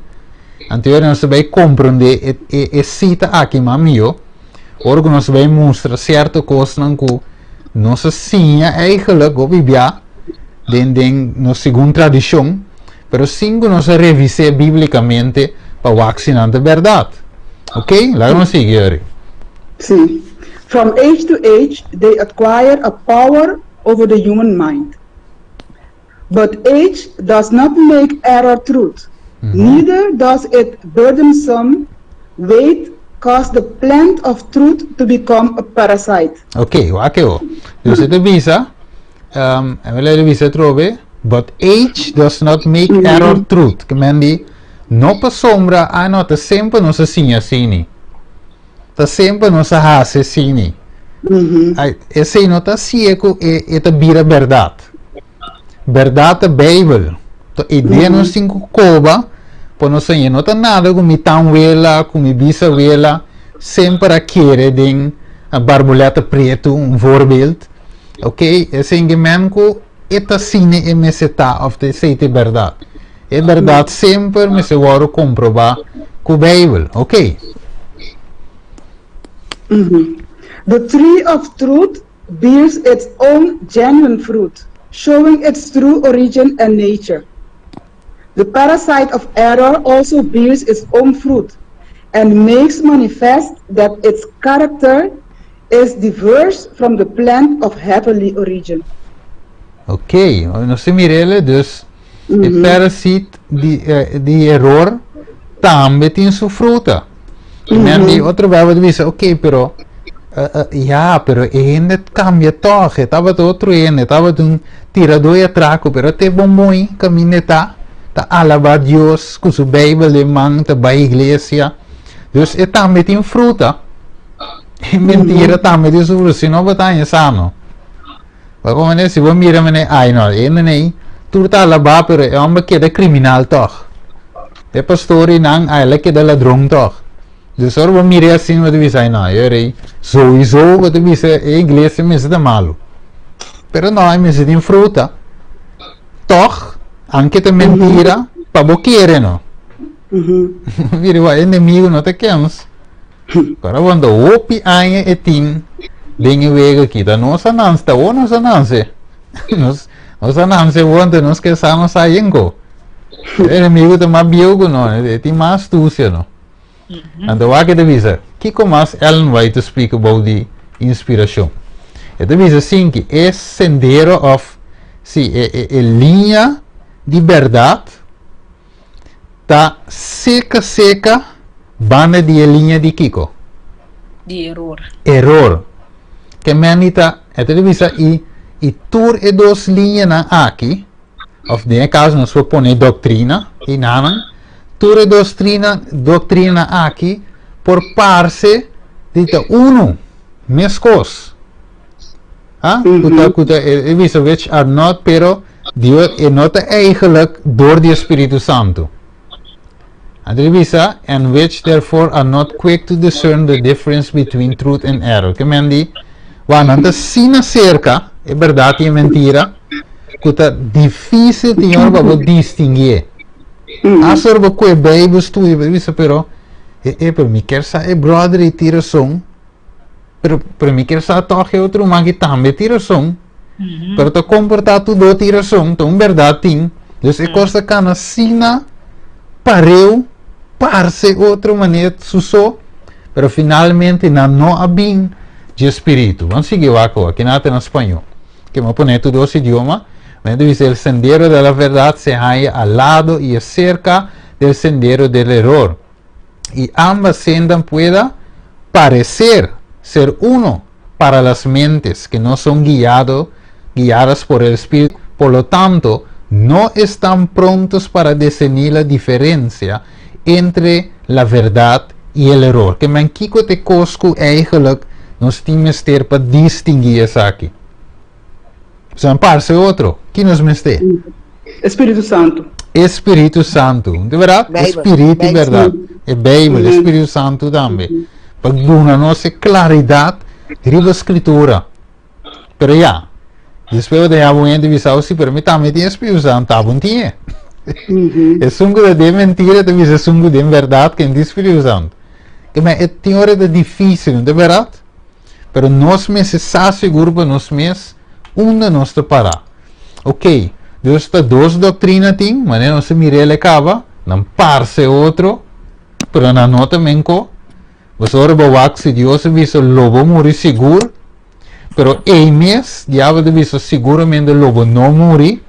anto yora nos ta bai komprondé e e e sita aki mas mihó, ora ku nos bai mustra sierto kosnan ku nos a siña eigenlijk hopi bia den den nos segun tradishon, pero sin ku nos a revis'é bíblikamente pa wak si nan ta bèrdat. Ok, laga nos sigui, Yori. Sí. From age to age they acquire a power over the human mind. But age does not make error truth, neither does its burdensome weight cause the plant of truth to become a parasite. Ok, wak e ho. Dus e ta bisa, um, e mi bisa atrobe, but age does not make error truth. Ke men di, no pasobra, ah no, ta semper nos a siña asini. Ta semper nos a hasi asini. Ai, esei no ta hacié ku e, e ta bira bèrdat. Bèrdat ta Beibel. To e dia nos tin ku koba pa nos haña. No ta nada ku mi tanwela, ku mi bisawela semper a kere den barbulèt pretu, un voorbeeld. Ok, esei ke men ku e ta asina e mester ta òf ta esei ta e bèrdat. E bèrdat semper mester wòrdu komprobá ku Beibel. Ok. The tree of truth bears its own genuine fruit, showing its true origin and nature. The parasite of error also bears its own fruit and makes manifest that its character is diverse from the plant of heavenly origin. Ok, nos ta mir'el, dus e parasite di, di error tambe tin su fruta. I men di otro Bijbel ta bisa, ok, pero ya, pero e hende cambia toch, e tabata otro hende, e tabata un tiradó di atraco, pero te bon caminda e ta, ta alaba Dios cu su Bijbel den man, ta bai iglesia. Dus e tambe tin fruta. E mentira tambe tin su fruta, si no bo ta haña sano. Bo como si bo mira mene, ay no, e hende nei tur ta alaba, pero e homber keda criminal toch. E pastor i nan, ay, el a keda ladron toch. Dus ora bo mir'é asin, bo ta bisa, ay no, e rei, souiso bo ta bisa e iglesia mester ta malu. Pero no, e mester tin fruta. Toch, anke ta mentira, pa bo kere no. Mira igual, e enemigo no ta kens. Ora bo anda hopi aña e tin den e wega aki, ta nos a nanse, ta awor nos a nanse. Nos, nos a nanse awor, anto nos ke sa nos sa yenko. E enemigo ta mas bieu ku nos, e tin mas astucia no. Anto wak e ta bisa, kiko mas Ellen White ta splika bou di inspirashon? E ta bisa sinki e sendero of si e, e, e liña di bèrdat ta seka seka banda di e liña di kiko? Di eror. Eror. Ke men ta, e ta bisa i, i tur e dos liñanan aki, of den e kaso nos por pone doktrina i nanan, tur e dostrina, doktrina aki por parse di ta unu, meskos. Ha? Ku ta, ku ta, e bisa which are not, pero Dios, e no ta eigenlijk door di e Spiritu Santu. Anto e bisa, and which therefore are not quick to discern the difference between truth and error. Ke men di, wak, nan ta asina serka, e bèrdat i e mentira, ku ta difísil tin ora pa bo distinguié. Asta ora bo kue Beibel studia, bo ta bisa, pero, e, e, pero mi kier sa e bròder ei tin rason, pero, pero mi kier sa tòg e otro ruman aki tambe tin rason. Pero ta komportá tur do tin rason, ta un bèrdat tin. Dus e kos ta kana asina pareu, parse otro manera su so, pero finalmente nan no a bin dje spiritu. Ban sigui wak awor, kina ta na spañó. Ke mi a pone tur dos idioma. Mi ta bisa el sendero de la verdad se halla al lado y acerca del sendero del error. Y ambas sendan pueda parecer ser uno para las mentes que no son guiado, guiadas por el Espíritu, por lo tanto, no están prontos para discernir la diferencia entre la verdad y el error. Ke men kiko te kos ku eigenlijk nos tin mester pa distinguí esaki? Pasobra parse otro. Ki nos mester? Espíritu Santu. E Spiritu Santu. Di bèrdat? E Spiritu di bèrdat. E Beibel, e Spiritu Santu tambe. Pa duna nos e klaridat riba Skritura. Pero ya, despues bo ta yama un hende bisa bo, si, pero mi tambe tin e Spiritu Santu. Abo no tin e. Esun ku ta den mentira ta bisa esun ku den bèrdat ku e no tin Spiritu Santu. Ke men e tin ora e ta difísil, no ta bèrdat? Pero nos mester sa sigur pa nos mes unda nos ta pará. Ok, dus ta dos doktrina tin, manera nos a mira el e kaba, nan parse otro, pero nan no ta menko. Pasobra bo wak si Dios a bisa lo bo muri sigur, pero ei mes diabel ta bisa siguramente lo bo no muri.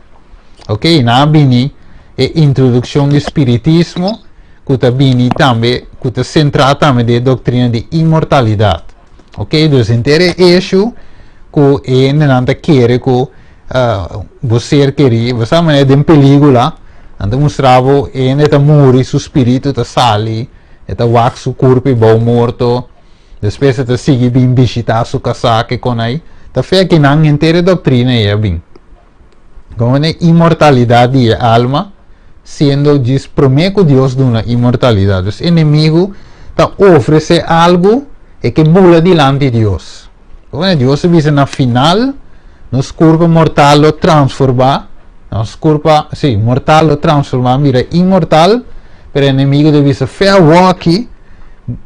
Ok, nan a bini e introdukshon di spiritismo ku ta bini tambe, ku ta sentrá tambe den e doktrina di inmortalidat. Ok, dus henter e issue ku e hendenan ta kere ku bo ser kerí, bo sa manera den pelíkula nan ta mustra bo e hende ta muri, su spiritu ta sali, e ta wak su kurpo i bou morto, despues e ta sigui bin bishitá su kasá ke kon ai. Ta fe akinan henter e doktrina ei a bin. Komo e inmortalidat di e alma, siendo djis promé ku Dios duna inmortalidat. Dus enemigu ta ofresé algu e ke bula dilanti Dios. Komo Dios a bisa na final, nos kurpa mortal lo transformá, nos kurpa, sí, mortal lo transformá bira inmortal, pero enemigu ta bisa, fe awoki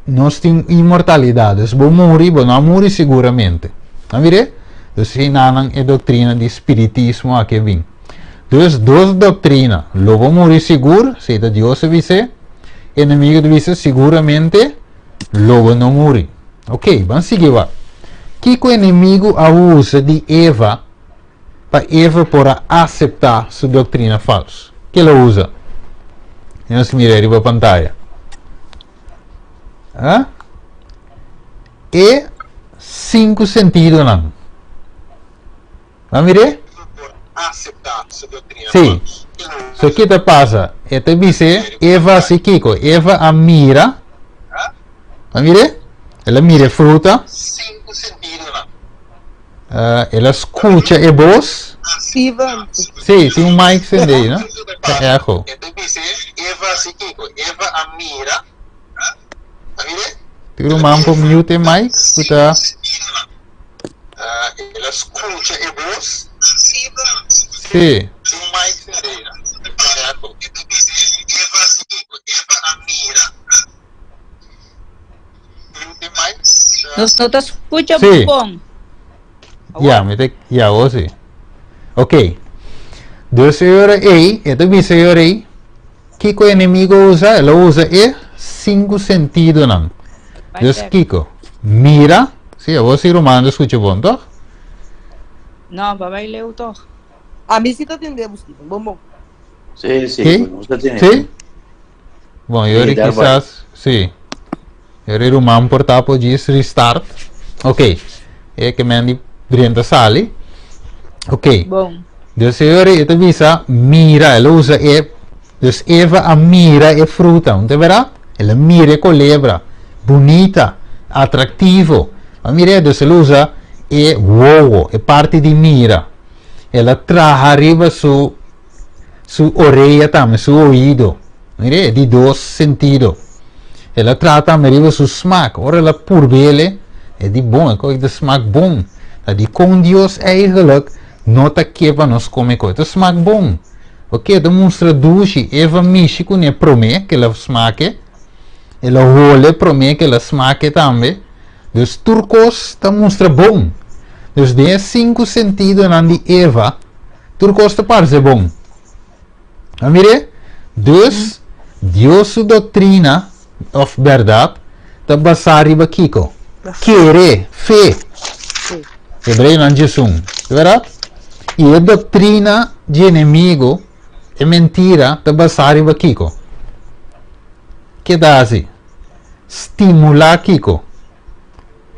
nos tin inmortalidat, dus bo muri, bo no a muri siguramente. A mir'é? Dus hinanan e doktrina di spiritismo aki a bin. Dus dos doktrina, lo bo muri sigur, si ta Dios a bis'é, enemigo ta bisa siguramente lo bo no muri. Ok, ban sigui wak. Kiko enemigo a usa di Eva pa Eva por a aseptá su doktrina falsu? Ke el a usa? Nos mira riba pantaya. Ah? E sinku sentidonan. Nan mir'é? Sí. So ki ta pasa? E ta bis'é, Eva hasi kiko? Eva a mira. Nan mir'é? El a mira e fruta. El a skucha e bos. Steven. Sí, tin un mic sende ahí, no? Ta echo. Tin ruman por mute e mic ku ta. Sí. Nos no ta scucha Sí. bon. Ya, mi te, ya, o sí. Ok. Dus e ora ei, e ta bisa e ora ei, kiko enemigo usa? El a usa e sinku sentidonan. Bai Dus bek. kiko? Mira, sí, awor sí ruman ta skucha bon, toch? No, ba bai leu toch. A mi sí ta tende bo, Steven. Bon, bon. Sí, sí, Sí? nos ta tende. Sí? Bon, Sí, yori daar bai. kisas, sí. Yori ruman por ta por djis restart. Ok. E ke men di drenta sali. Ok. Bon. Dus yori e ta bisa mira, el a usa e, dus Eva a mira e fruta, no ta berdad? El a mira e kolebra, bunita, atraktivo. A mira, dus el a usa e wowo, e parti di mira. El a traha riba su su orea tambe, su oido. Mire, e di dos sentido. El a traha tambe riba su smak. Ora el a purbele, e di bon, e koe ta smak bon. Ta di kon Dios eigenlijk no ta ke pa nos kome koe ta smak bon. Oke, ta mustra dushi. Eva mishi kuné promé ke el a smake. El a hole promé ke el a smake tambe. Dus tur kos ta mustra bon. Dus den e sinku sentidonan di Eva, tur kos ta parse bon. A mir'é? Dus, Dios su doktrina, òf bèrdat, ta basá riba kiko? Kere, fe. Hebreonan 11, ta bèrdat? I e doktrina dje enemigu, e mentira, ta basá riba kiko? Ke ta hasi? Stimulá kiko?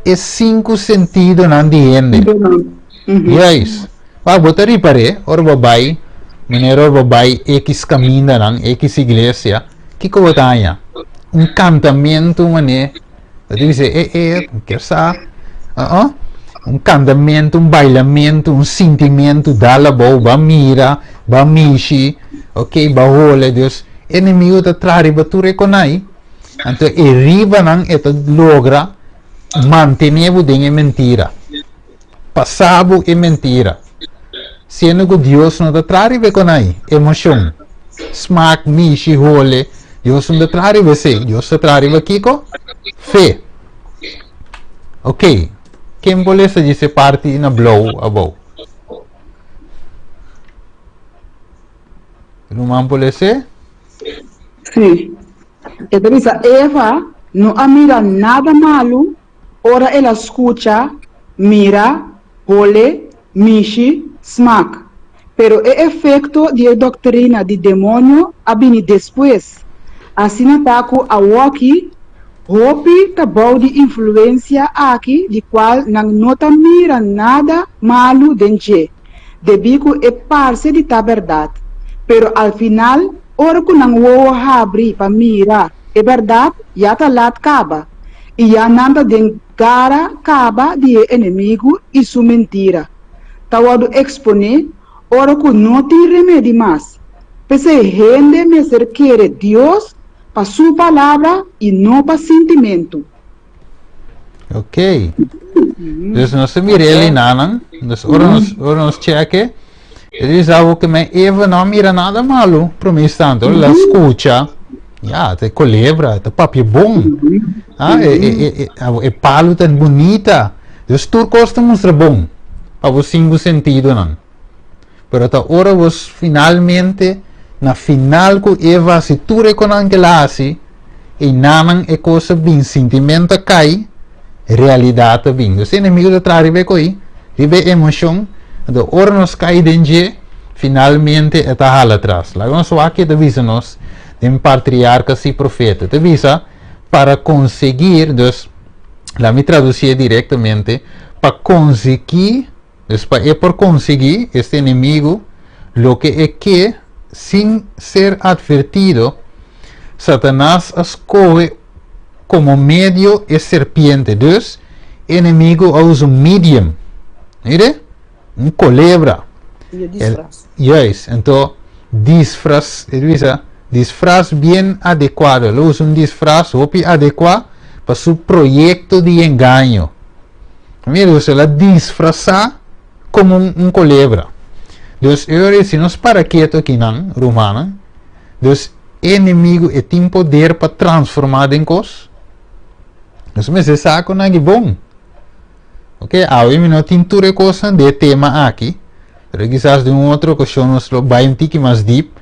E sinku sentidonan di hende. Juist. Wak, bo ta ripar'é ora bo bai, manera ora bo bai ekis kamindanan, ekis iglesia, kiko bo ta haña? Un kantamentu mané, bo ta bisa, e, e, mi kier sa, uh-uh. Un kantamentu, un bailamentu, un sintimentu dal abou, ba mira, ba mishi, ok, ba hole. Dus, enemigu ta traha riba tur e konai. Anto e ribanan e ta logra mantené bo den e mentira. Pasá bo e mentira. Siendo ku Dios no ta traha riba e konai, emoshon, smak, mishi, hole, Dios no ta traha riba esei. Dios ta traha riba kiko? Fe. Ok, ken por lesa djis e parti na blou abou? Ruman por les'é? Sí. E ta bisa, Eva no a mira nada malu ora el a skucha, mira, hole, mishi, smak. Pero e efekto di e doktrina di demonio a bini despues. Asina ta ku awoki hopi ta bou di influensia aki di kual nan no ta mira nada malu den dje. debí ku e parse di ta bèrdat, pero al final ora ku nan wowo habri pa mira e bèrdat ya ta lat kaba i ya nan ta den gara kaba di e enemigu i su mentira ta wòrdu eksponé ora ku no tin remedi mas. P'esei hende mester kere Dios pa su palabra i no pa sintimentu. Ok. Dus nos ta mira e linanan. Dus ora nos, ora nos cheque, e dice algo que me Eva no mira nada malo prome instante. Ora la escucha, ya, te colebra, te papia bon. Ah, e, e, e, e, e palo tan bonita. Dus tur cos ta mustra bon. Pa bo cinco sentido nan. Pero ta ora bos finalmente, na final ku Eva hasi tur e konan ke el a hasi, einanan e kos a bin, sintimento a kai, realidat a bin. Dus e enemigo ta traha riba e koi, riba e emoshon, anto ora nos kai den dje, finalmente e ta hala atras. Laga nos wak ke ta bisa nos den Patriarcas y Profetas. E ta bisa, para conseguir, dus, laga mi traducié directamente, pa konsegui Dus pa e por konsiguí este enemigu loke e ke sin ser atvertido, Satanas a skohe komo medio e serpiente. Dus, e enemigu a usa un medium. Mire? Un kolebra. I e disfras. Juist. Anto, disfras, e bisa, disfras bien adekuado. El a usa un disfras hopi adekuá pa su proyekto di engaño. Mira, dus el a disfrasá komo un, un kolebra. Dus e ora si nos para ketu akinan, rumannan, dus e enemigu e tin poder pa transformá den kos. Nos mester sa ku nan aki bon. Ok, awe mi no tin tur e kosnan di e tema aki, pero kisas den un otro okashon nos lo bai un tiki mas dip.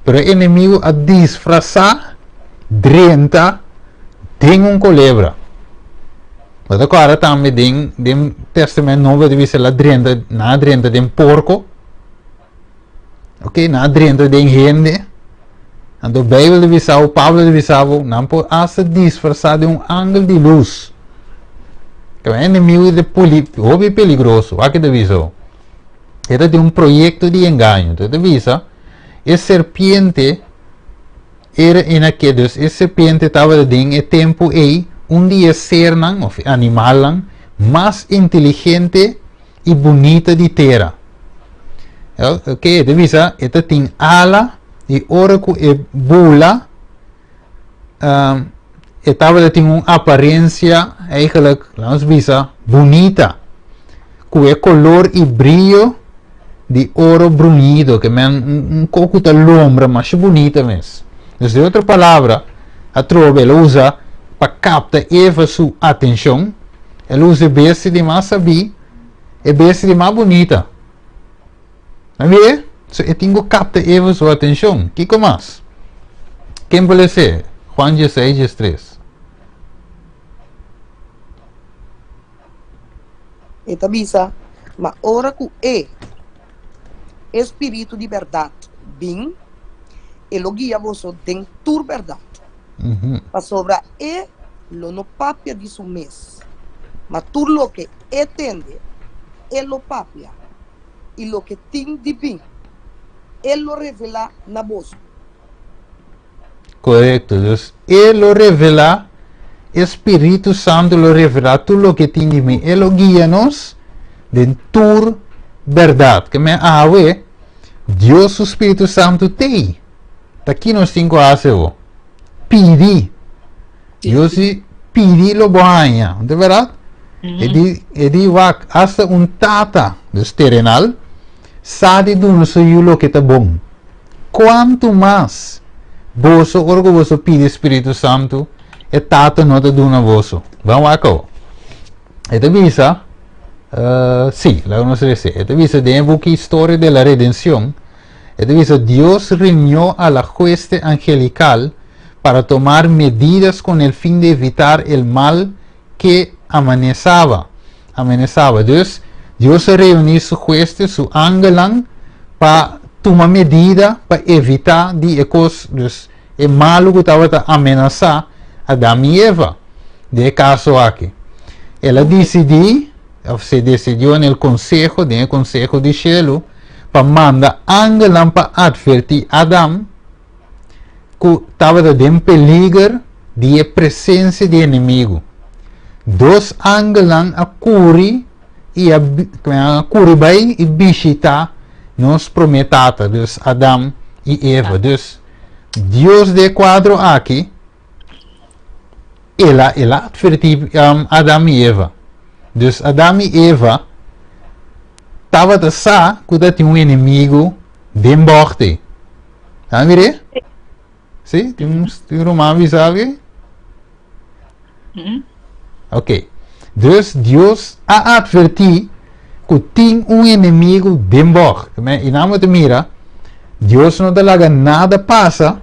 Pero e enemigu a disfrasá drenta den un kolebra. Bo ta kòrda tambe den den Testament Nobo ta bisa el a drenta nan a drenta den porko. Ok, nan a drenta den hende. Anto Beibel ta bisa bo, Pablo ta bisa bo, nan por asta disfrasá den un angel di lus. E enemigu ta poli hopi peligroso, wak e ta bisa bo. E ta tin un proyekto di engaño. Enton e ta bisa e serpiente Era en ake, dus e serpiente tabata den e tempu ei un di e sernan of e animalnan mas inteligente i bunita di tera. Ok, e ta bisa e ta tin ala i ora ku e bula e tabata tin un aparensia eigenlijk, laat ons bisa, bunita ku e kolor i brio di oro bruñido, ke men un ko ku ta lombra masha bunita mes. Dus den otro palabra, atrobe el a usa pa kapta Eva su atenshon, el a usa e bestia di mas sabí. E bestia di mas bunita. Na mira? So e tin ku kapta Eva su atenshon. Kiko mas? Ken por lese? Juan 16, 13. E ta bisa, Ma ora ku e, e spiritu di bèrdat, bin, e lo guia boso den tur bèrdat. Pasobra e lo no papia di su mes, ma tur loke e tende, e lo papia, i loke tin di bin, e lo revelá na boso. Korekto. Dus e lo revelá, e Spiritu Santu lo revelá tur loke tin di bin. E lo guia nos den tur bèrdat. Ke men awe, Dios su Spiritu Santu t'ei. Ta ki nos tin ku hasi awo? Pidi. Dios di pidi lo bo haña. No ta bèrdat? E di, e di wak, asta un tata, dus terenal, sa di duna su yu loke ta bon. Kuantu mas boso, ora ku boso pidi Spiritu Santu, e Tata no ta duna boso. Ban wak awo. E ta bisa, uh, sí, laga nos lese. E ta bisa den e buki Historia de la Redención, E ta bisa, Dios reunió a la hueste angelical para tomar medidas con el fin de evitar el mal que amenazaba. Amenazaba. Dus, Dios a reuní su hueste, su angelnan, pa tuma medida pa evitá di e kos, dus e malu ku tabata amenasá Adam i Eva. Den e kaso aki, el a disidí, òf se decidió en el consejo, den e konseho di shelu, pa manda angelnan pa atvertí Adam ku tabata den peliger di e presensia di enemigu. Dos angelnan a kuri i a kuri bai i bishitá nos promé tata, dus Adam i Eva. Dus, Dios den e kuadro aki el a el a atvertí Adam i Eva. Dus Adam i Eva tabata sa ku ta tin un enemigu den bògte. Ta mir'é? Sí? Tin un tin un ruman bisa algu? Ok. Dus Dios a atvertí ku tin un enemigu den bòg. I nan bo ta mira, Dios no ta laga nada pasa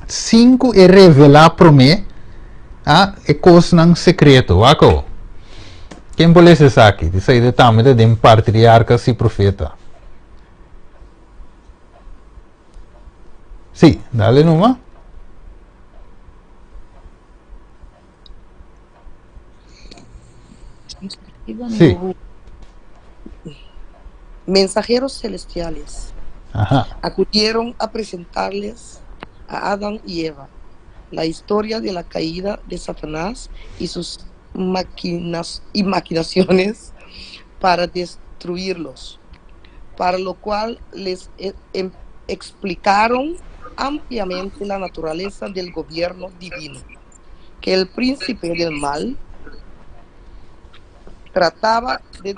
sin ku e revelá promé a e kosnan sekreto. Wak awo. Ken por lesa esaki? Esei ta tambe ta den Patriarkas i Profeta. Sí, dale numa. Sí. Mensajeros celestiales Aha. acudieron a presentarles a Adán y Eva la historia de la caída de Satanás y sus maquinas y maquinaciones para destruirlos, para lo cual les e, em, explicaron ampliamente la naturaleza del gobierno divino, que el príncipe del mal trataba de,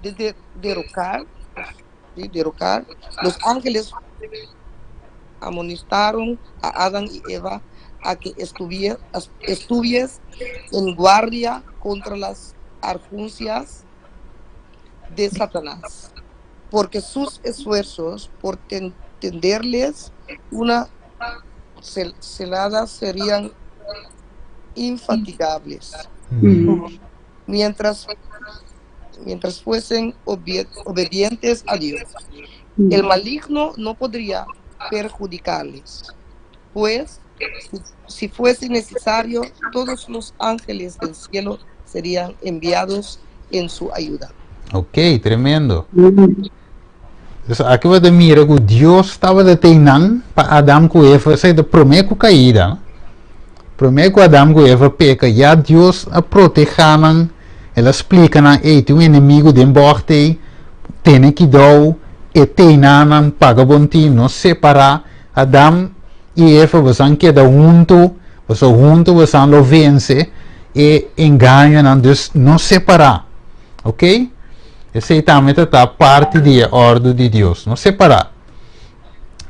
de, derrocar, de derrocar. Los ángeles amonestaron a Adán y Eva a que estuviesen en guardia contra las argucias de Satanás, porque sus esfuerzos por tenderles una celada serían infatigables. Mientras, mientras fuesen obedientes a Dios. El maligno no podría perjudicarles, pues si, si fuese necesario, todos los ángeles del cielo serían enviados en su ayuda. Ok, tremendo. Dus aki bo ta mira ku Dios tabata tei nan pa Adam ku Eva, esei ta promé ku kaida. Promé ku Adam ku Eva peka, ya Dios a protehá nan, el a splika nan, ey, tin un enemigu den bògt ei, tene kidou, e tei nan nan, paga bon tin, no separá. Adam i Eva, boso keda huntu, boso huntu boso lo vense e engañonan, dus no separá. Ok? Esei tambe ta ta parti di e òrdu di Dios. No separá.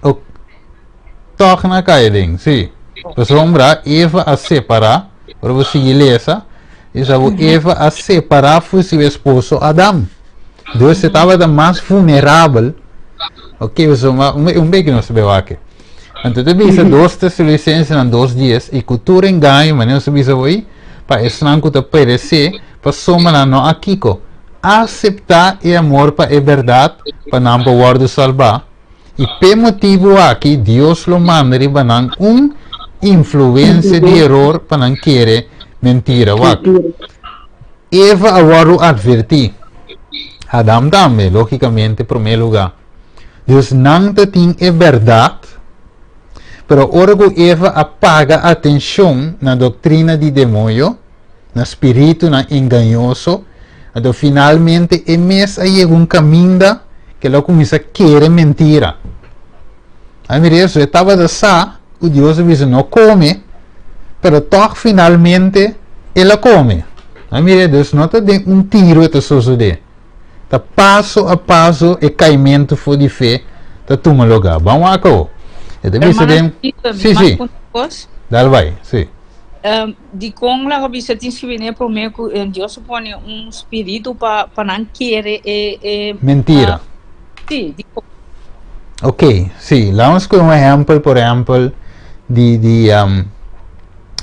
O, tòg na kai den, sí. Pasobra Eva a separá, ora bo sigui lesa, e sa bo Eva a separá for su esposo Adam. Dus e tabata mas vulnerabel. Ok, so un beki nos ta bai wak. Anto ta bisa 2 Tesalonicensenan 2:10, I ku tur engaño, manera nos a bisa hoy, pa esnan ku ta peresé, pasobra nan no a kiko? Aseptá e amor pa e bèrdat, pa nan por wòrdu salbá. I p'e motibu aki Dios lo manda riba nan un influensia di eror pa nan kere mentira. Wak, Eva a wòrdu atvertí, Adam tambe, lógikamente, promé lugá. Dus nan ta tin e bèrdat, pero ora ku Eva a paga atenshon na doktrina di demoño, na spiritunan engañoso, anto finalmente e mes a yega un kaminda ku el a kuminsá kere mentira. A mira eso, e tabata sa ku Dios a bisa no kome, pero tòg finalmente el a kome. A mira, dus no ta den un tiro e ta sosodé. Ta paso a paso e kaimentu for di fe ta tuma lugá. Ban wak awo. E ta bisa den. Sí, sí. Dal bai, sí. Dikon laga bisa tin skibí den e promé ku Dios a pone un spiritu pa pa nan kere e e Mentira. Sí, dikon? Ok, sí. Laga nos kohe un ehèmpel, por ehèmpel, di di laga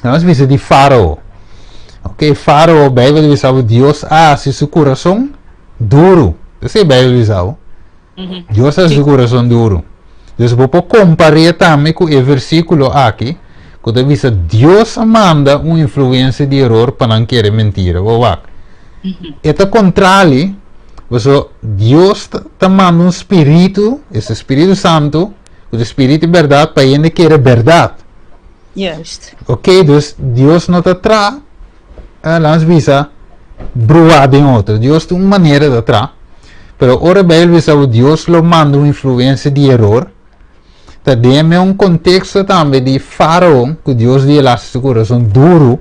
nos bisa di Fárao. Ok, Fárao, Beibel ta bisa bo Dios a hasi su kurason duru. Esei Beibel ta bisa bo. Dios a hasi su kurason duru. Dus bo por kompar'é tambe ku e versíkulo aki ku ta bisa Dios a manda un influensia di eror pa nan kere mentira. Bo wak. E ta kontrali, pasobra Dios ta manda un spiritu, esta Spiritu Santu, ku ta spiritu di bèrdat, pa hende kere bèrdat. Juist. Ok, dus Dios no ta tra, eh, laat ons bisa, bruá den otro. Dios tin un manera ta tra. Pero ora Bijbel bisa ku Dios lo manda un influencia di error, ta den un contexto tambe di Farao, ku Dios di el haci su corazón duro.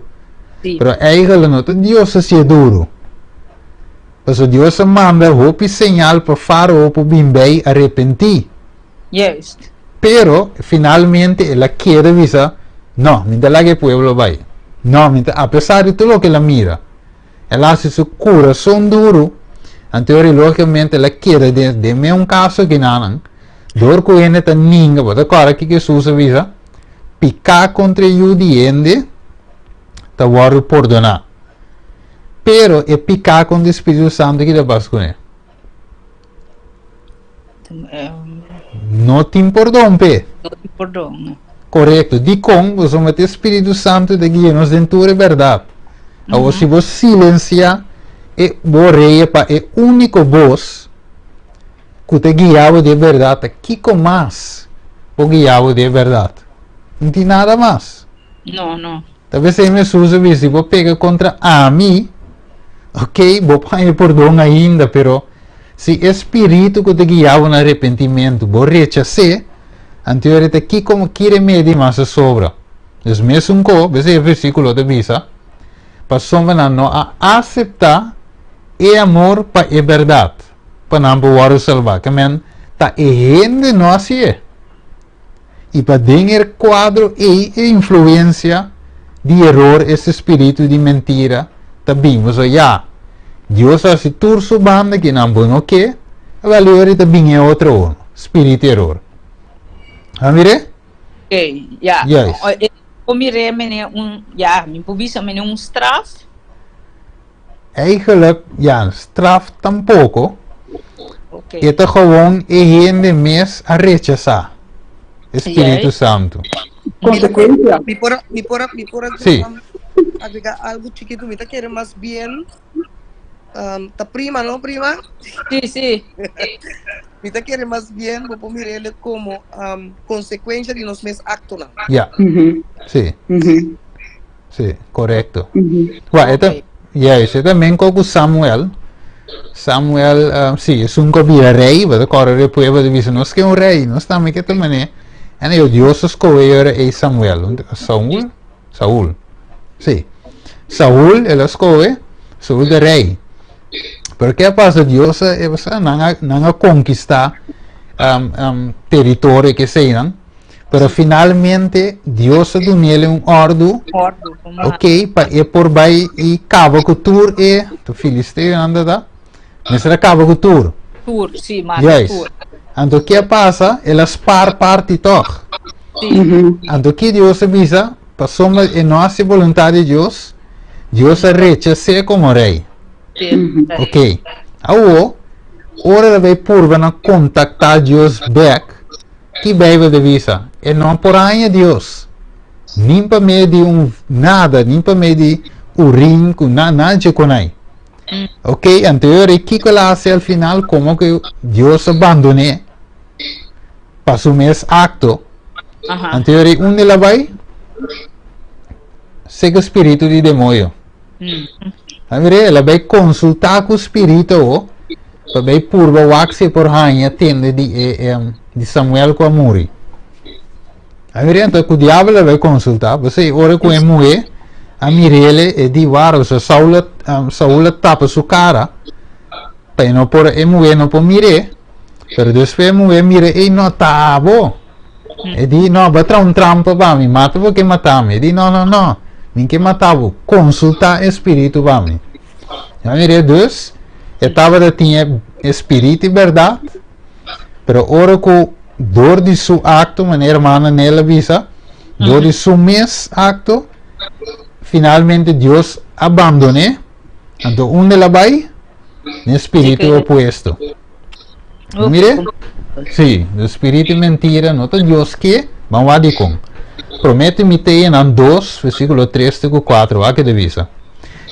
Sí. Pero eigenlijk no ta Dios hacié duro. Pasobra Dios a manda hopi señal pa Farao por bin bij arepentí. Juist. Pero, finalmente el a keda bisa, No, mi ta laga e pueblo bai. No, mi ta, apesar di tur loke el a mira, el a hasi su kurason duru, anto ora lógikamente el a keda den, den meun kaso kinanan, dor ku hende ta ninga, bo ta kòrda kiko Hesus a bisa? Piká kontra e Yu di hende ta wòrdu pordoná, pero e piká kontra e Spiritu Santu ki ta pasa kuné? No tin pordon p'e. No tin pordon, no. Korekto. Dikon? Pasobra ta e Spiritu Santu ta guia nos den tur e bèrdat. Awor, si bo silensiá e bo orea pa e úniko bos ku ta guia bo den e bèrdat, ta kiko mas por guia bo den e bèrdat? No tin nada mas. No, no. Ta p'esei Hesus a bisa, si bo peka kontra ami, ok, bo por haña pordon ainda, pero si e spiritu ku ta guia bo na arepentimentu bo rechas'é, anto e ta kiko, ki remedi mas a sobra? Dus mesun ko, p'esei e versíkulo ta bisa, Pasobra nan no a aseptá e amor pa e bèrdat, pa nan por wòrdu salbá. Ke men, ta e hende no hasié. I pa den e kuadro ei e influensia di eror, ese spiritu di mentira, ta bin. Pasobra ya, Dios a hasi tur su banda ki nan bo no ke, awel e ora ei ta bin e otro uno, spiritu eror. A mir'é? Oké, ya. Juist. E por mir'é mene un, ya, mi por bisa mene un straf. Eigenlijk, ja, straf tampoko. Oké. E ta gewoon e hende mes a rechasá e Spiritu Santu. Konsekuensia. Mi por, mi por, mi por Sí. agrega algo chiquito. Mi ta kere mas bien, ta prima, no prima? Sí, sí. Mi ta kere mas bien, bo por mir'ele como consecuencia di nos mes actonan. Ja. Sí. Sí, korekto. Wa, e ta, juist, e ta men ku Samuel. Samuel, um, sí, esun ku bira rei, bo ta kòrda e pueblo ta bisa, nos ke un rei, nos tambe ke ta manera. En ellos Dios a skohe ora ei Samuel, Saul, Saul, sí. Saul, el a skohe, Saul ta rei. Pero ke a pasa? Dios a, e, nan a, nan a konkistá um, um, teritorio ke eseinan. Pero finalmente Dios a dunele un ordu, ok, pa e por bai i kaba ku tur e, tu filisteonan ta ta, Mester a kaba ku tur. Tur, si, mata Juist. tur. Anto ke a pasa? El a spar parti tòg. Si. Anto ki Dios a bisa? Pasobra e no hasi boluntat di Dios, Dios a rechas'é komo rei. Si. Ok. Awo, ora el a bai purba na kontaktá Dios bèk, ki Beibel ta bisa? E no por haña Dios. Nin pa medio di un nada, nin pa medio di urin ku na nada dje konai. Ok, anto e ora ei kiko el a hasi al final? Komo ku Dios a bandon'é pa su mes akto? Anto e ora ei unda el a bai? Seka spiritu di demoyo. A mira, el a bai konsultá ku spiritu awo pa bai purba wak si e por haña tende di e di Samuel ku a muri. A mira, anto ku diabel a bai konsultá, pasobra e ora ku e muhé a mir'é e di wara, pasobra Saul a Saul a tapa su kara pa e no por e muhé no por mir'é, pero despues e muhé mira, ey no ta abo. E di, no, bo a traha un trampa pa mi, mata bo ke mata mi. E di, no, no, no, mi ke mata bo, konsultá e spiritu pa mi. A mira, dus, e tabata tin e spiritu di bèrdat, pero ora ku dor di su akto, manera hermana Nel a bisa, dor di su mes akto, finalmente Dios a bandon'é, anto unda el a bai? N'e spiritu opuesto. Mire, sí, de spiritu mentira no ta Dios ke, ban wak dikon. Promé Timiteonan 2, versíkulo 3 te ku 4, wak ke ta bisa.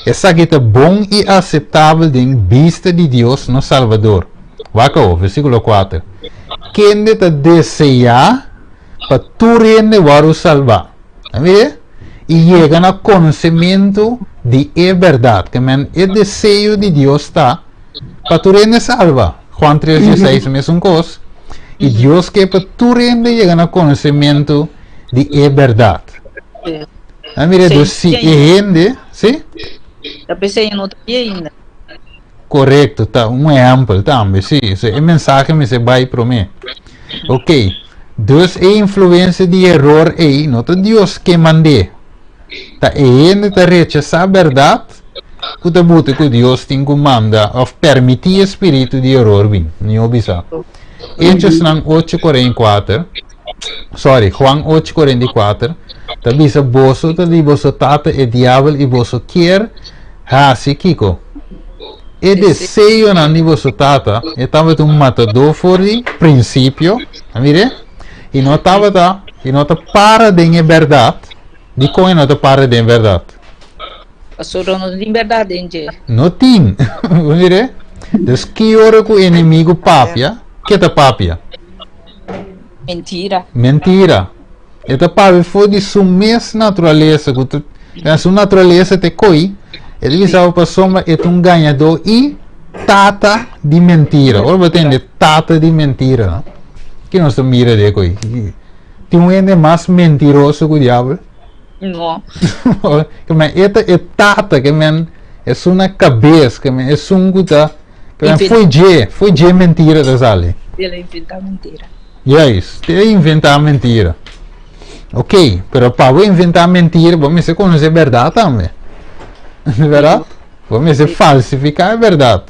Esaki ta bon i aseptabel den bista di Dios nos Salbador. Wak awo, versíkulo 4. Kende ta deseá pa tur hende wòrdu salbá. Mire, i yega na konosementu di e bèrdat. Ke men e deseo di Dios ta pa tur hende salba. Juan 3, 16 mesun kos. I Dios ke pa tur hende yega na konosementu di e bèrdat. A mira, dus si e hende, si? Ta p'esei no ta bia ainda. Korekto, ta un ehèmpel tambe, si. So e mensahe mester bai promé. Ok, dus e influensia di eror ei no ta Dios ke mand'é. Ta e hende ta rechasá bèrdat ku ta buta ku Dios tin ku manda òf permití e spiritu di eror bin. Mihó bisa. Hechosnan 8:44, sorry, Juan 8:44 ta bisa boso ta di boso tata e diabel i boso kier hasi kiko? E deseonan di boso tata, e tabata un matadó for di prinsipio, a mir'é? I no tabata, i no ta para den e bèrdat. Dikon e no ta para den e bèrdat? Pasobra no tin bèrdat den dje. No tin. Bo mir'é? Dus ki ora ku enemigu papia, ke ta papia? Mentira. Mentira. E ta papia for di su mes naturalesa, ku ta, su naturalesa ta e koi, e ta bisa bo pasobra e ta un gañadó i tata di mentira. Ora bo tende tata di mentira, no? Ki nos ta mira di e koi? Tin un hende mas mentiroso ku diabel? No. Ke men e ta e tata, ke men esun na kabes, ke men esun ku ta, ke men foi dje, foi dje mentira ta sali. El a inventa mentira. Juist, el a inventa mentira. Ok, pero pa bo inventa mentira, bo mester conoce berdad tambe. Verdad? Bo mester falsifica e berdad.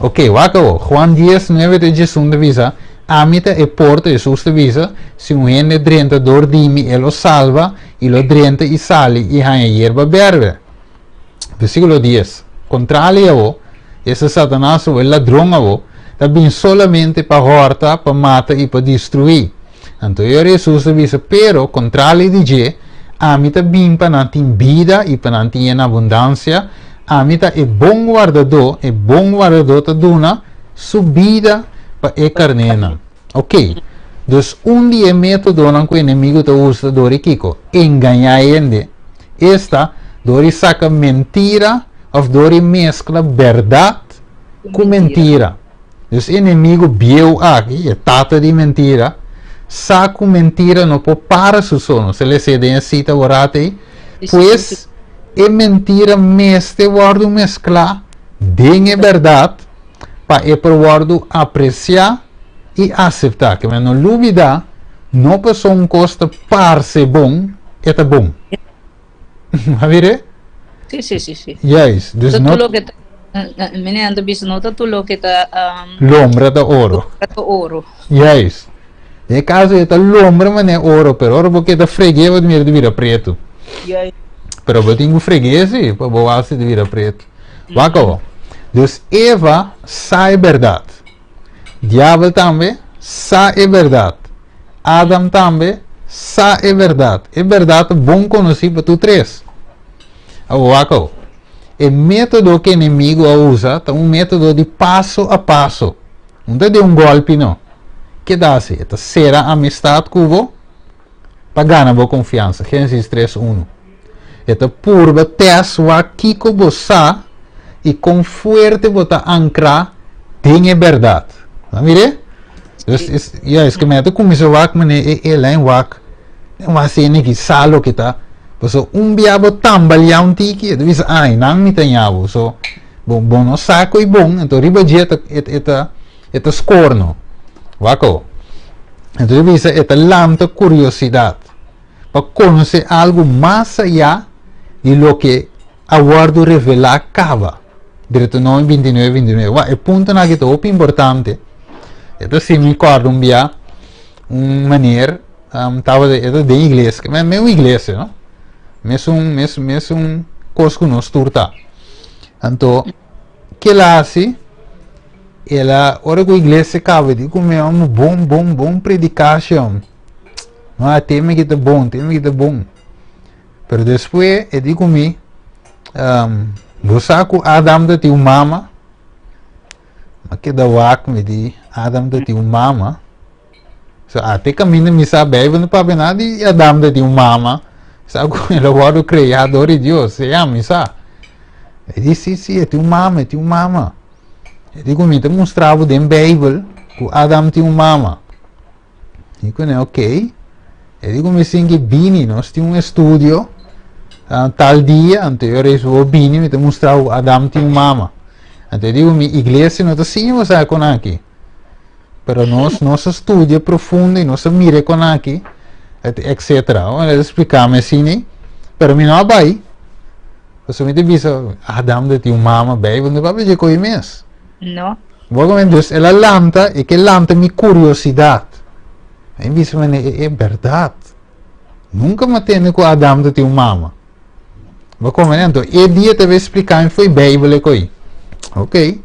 Ok, wak awo. Juan 10, 9 te 11 ta bisa, Ami ta e porta, Jesus ta bisa, si un hende drenta door di mi, e lo salba, i lo drenta i sali i haña yerba berde. Versículo 10. Contrali awo, esta Satanas awo, e ladron awo, ta bin solamente pa horta, pa mata i pa destruí. Anto e ora Hesus ta bisa, Pero, kontrali di dje, ami ta bin pa nan tin bida i pa nan tin en abundansia. Ami ta e bon wardadó, e bon wardadó ta duna su bida pa e karnénan. Oké, dus un di e métodonan ku enemigu ta usa ta dor di kiko? Engañá hende. Esta, dor di saka mentira òf dor di meskla bèrdat ku mentira. Dus e enemigu bieu aki, e tata di mentira, sa ku mentira no por para su so. Nos ta lesa den e sita aworat ei. Pues, e mentira mester wòrdu mesklá den e bèrdat pa e por wòrdu apresiá i aseptá. Ke men no lubidá, no pasobra un kos ta parse bon, e ta bon. A mir'é? Sí, sí, sí, sí. Juist. Dus Tur no. loke ta. Mene nan ta bisa no ta tur loke ta Lombra ta oro. Lombra ta oro. Juist. Den e kaso e ta lombra manera oro, pero ora bo keda freg'é bo ta mira ta bira pretu. Juist. Pero bo tin ku freg'é si pa bo wak si ta bira pretu. Wak awor. Dus Eva sa e bèrdat. Diabel tambe sa e bèrdat. Adam tambe sa e bèrdat. E bèrdat ta bon konosí pa tur tres. Awor wak awor. E método ku enemigu a usa ta un método di paso a paso. No ta di un gòlpi no. Ke ta hasi? E ta sera amistat ku bo pa gana bo konfiansa. Génesis tres unu. E ta purba tèst wak kiko bo sa i kon fuerte bo ta ankrá den e bèrdat. Bo a mir'é? Dus es, ya, es ke mi a ta kuminsá wak manera e e lèn wak, den wak asina ki sa loke ta. Pasobra un bia bo tambaleá un tiki, e ta bisa, ai, nan mi ta ña bo. So, bo bo no sa ku e bon, anto riba dje e ta e ta e ta skorno. Wak awo. Anto e bisa e ta lanta kuriosidat pa konosé algu mas ayá di loke a wòrdu revelá kaba. Deuteronomio 29, 29. Wak, e puntonan aki ta hopi importante. E ta si mi kòrda un bia un meneer tabata e ta den iglesia, me un iglesia no, mesun mes mesun kos ku nos tur ta. Anto ke el a hasi? El a ora ku iglesia kaba di ku mi un bon bon bon predikashon. No a tema ki ta bon, tema ki ta bon. Pero despues e di ku mi, bo sa ku Adam ta tin un mama? Mi a keda wak mi di Adam ta tin un mama. So ate kaminda mi sa Bijbel no papia nada di Adam ta tin un mama. Sa ku el a wòrdu kreá dor di Dios. Sea mi sa. E di si si e tin un mama, e tin un mama. E di ku mi ta mustra bo den Bijbel ku Adam tin un mama. Mi ku ne ok. E di ku mi sinki bini nos tin un estudio tal dia anto yo reis bo bini mi ta mustra bo Adam tin un mama. Anto e di ku mi iglesia no ta siña bo sa kon aki. Pero nos nos a studia profundo y nos a mira kon aki etcetera. Bueno, el a splikami asina pero mi no a bai. Pasobra mi ta bisa Adam ta tin un mama Bijbel no papia dje koe mes. No. Bo a Dus el a lanta, e ke lanta mi kuriosidat. Mi bisa mene, e e bèrdat. Nunka mi a tende ku Adam ta tin un mama. Bo a komprende? Anto e dia ta bai splika mi fo'i Beibel e koi. Ok.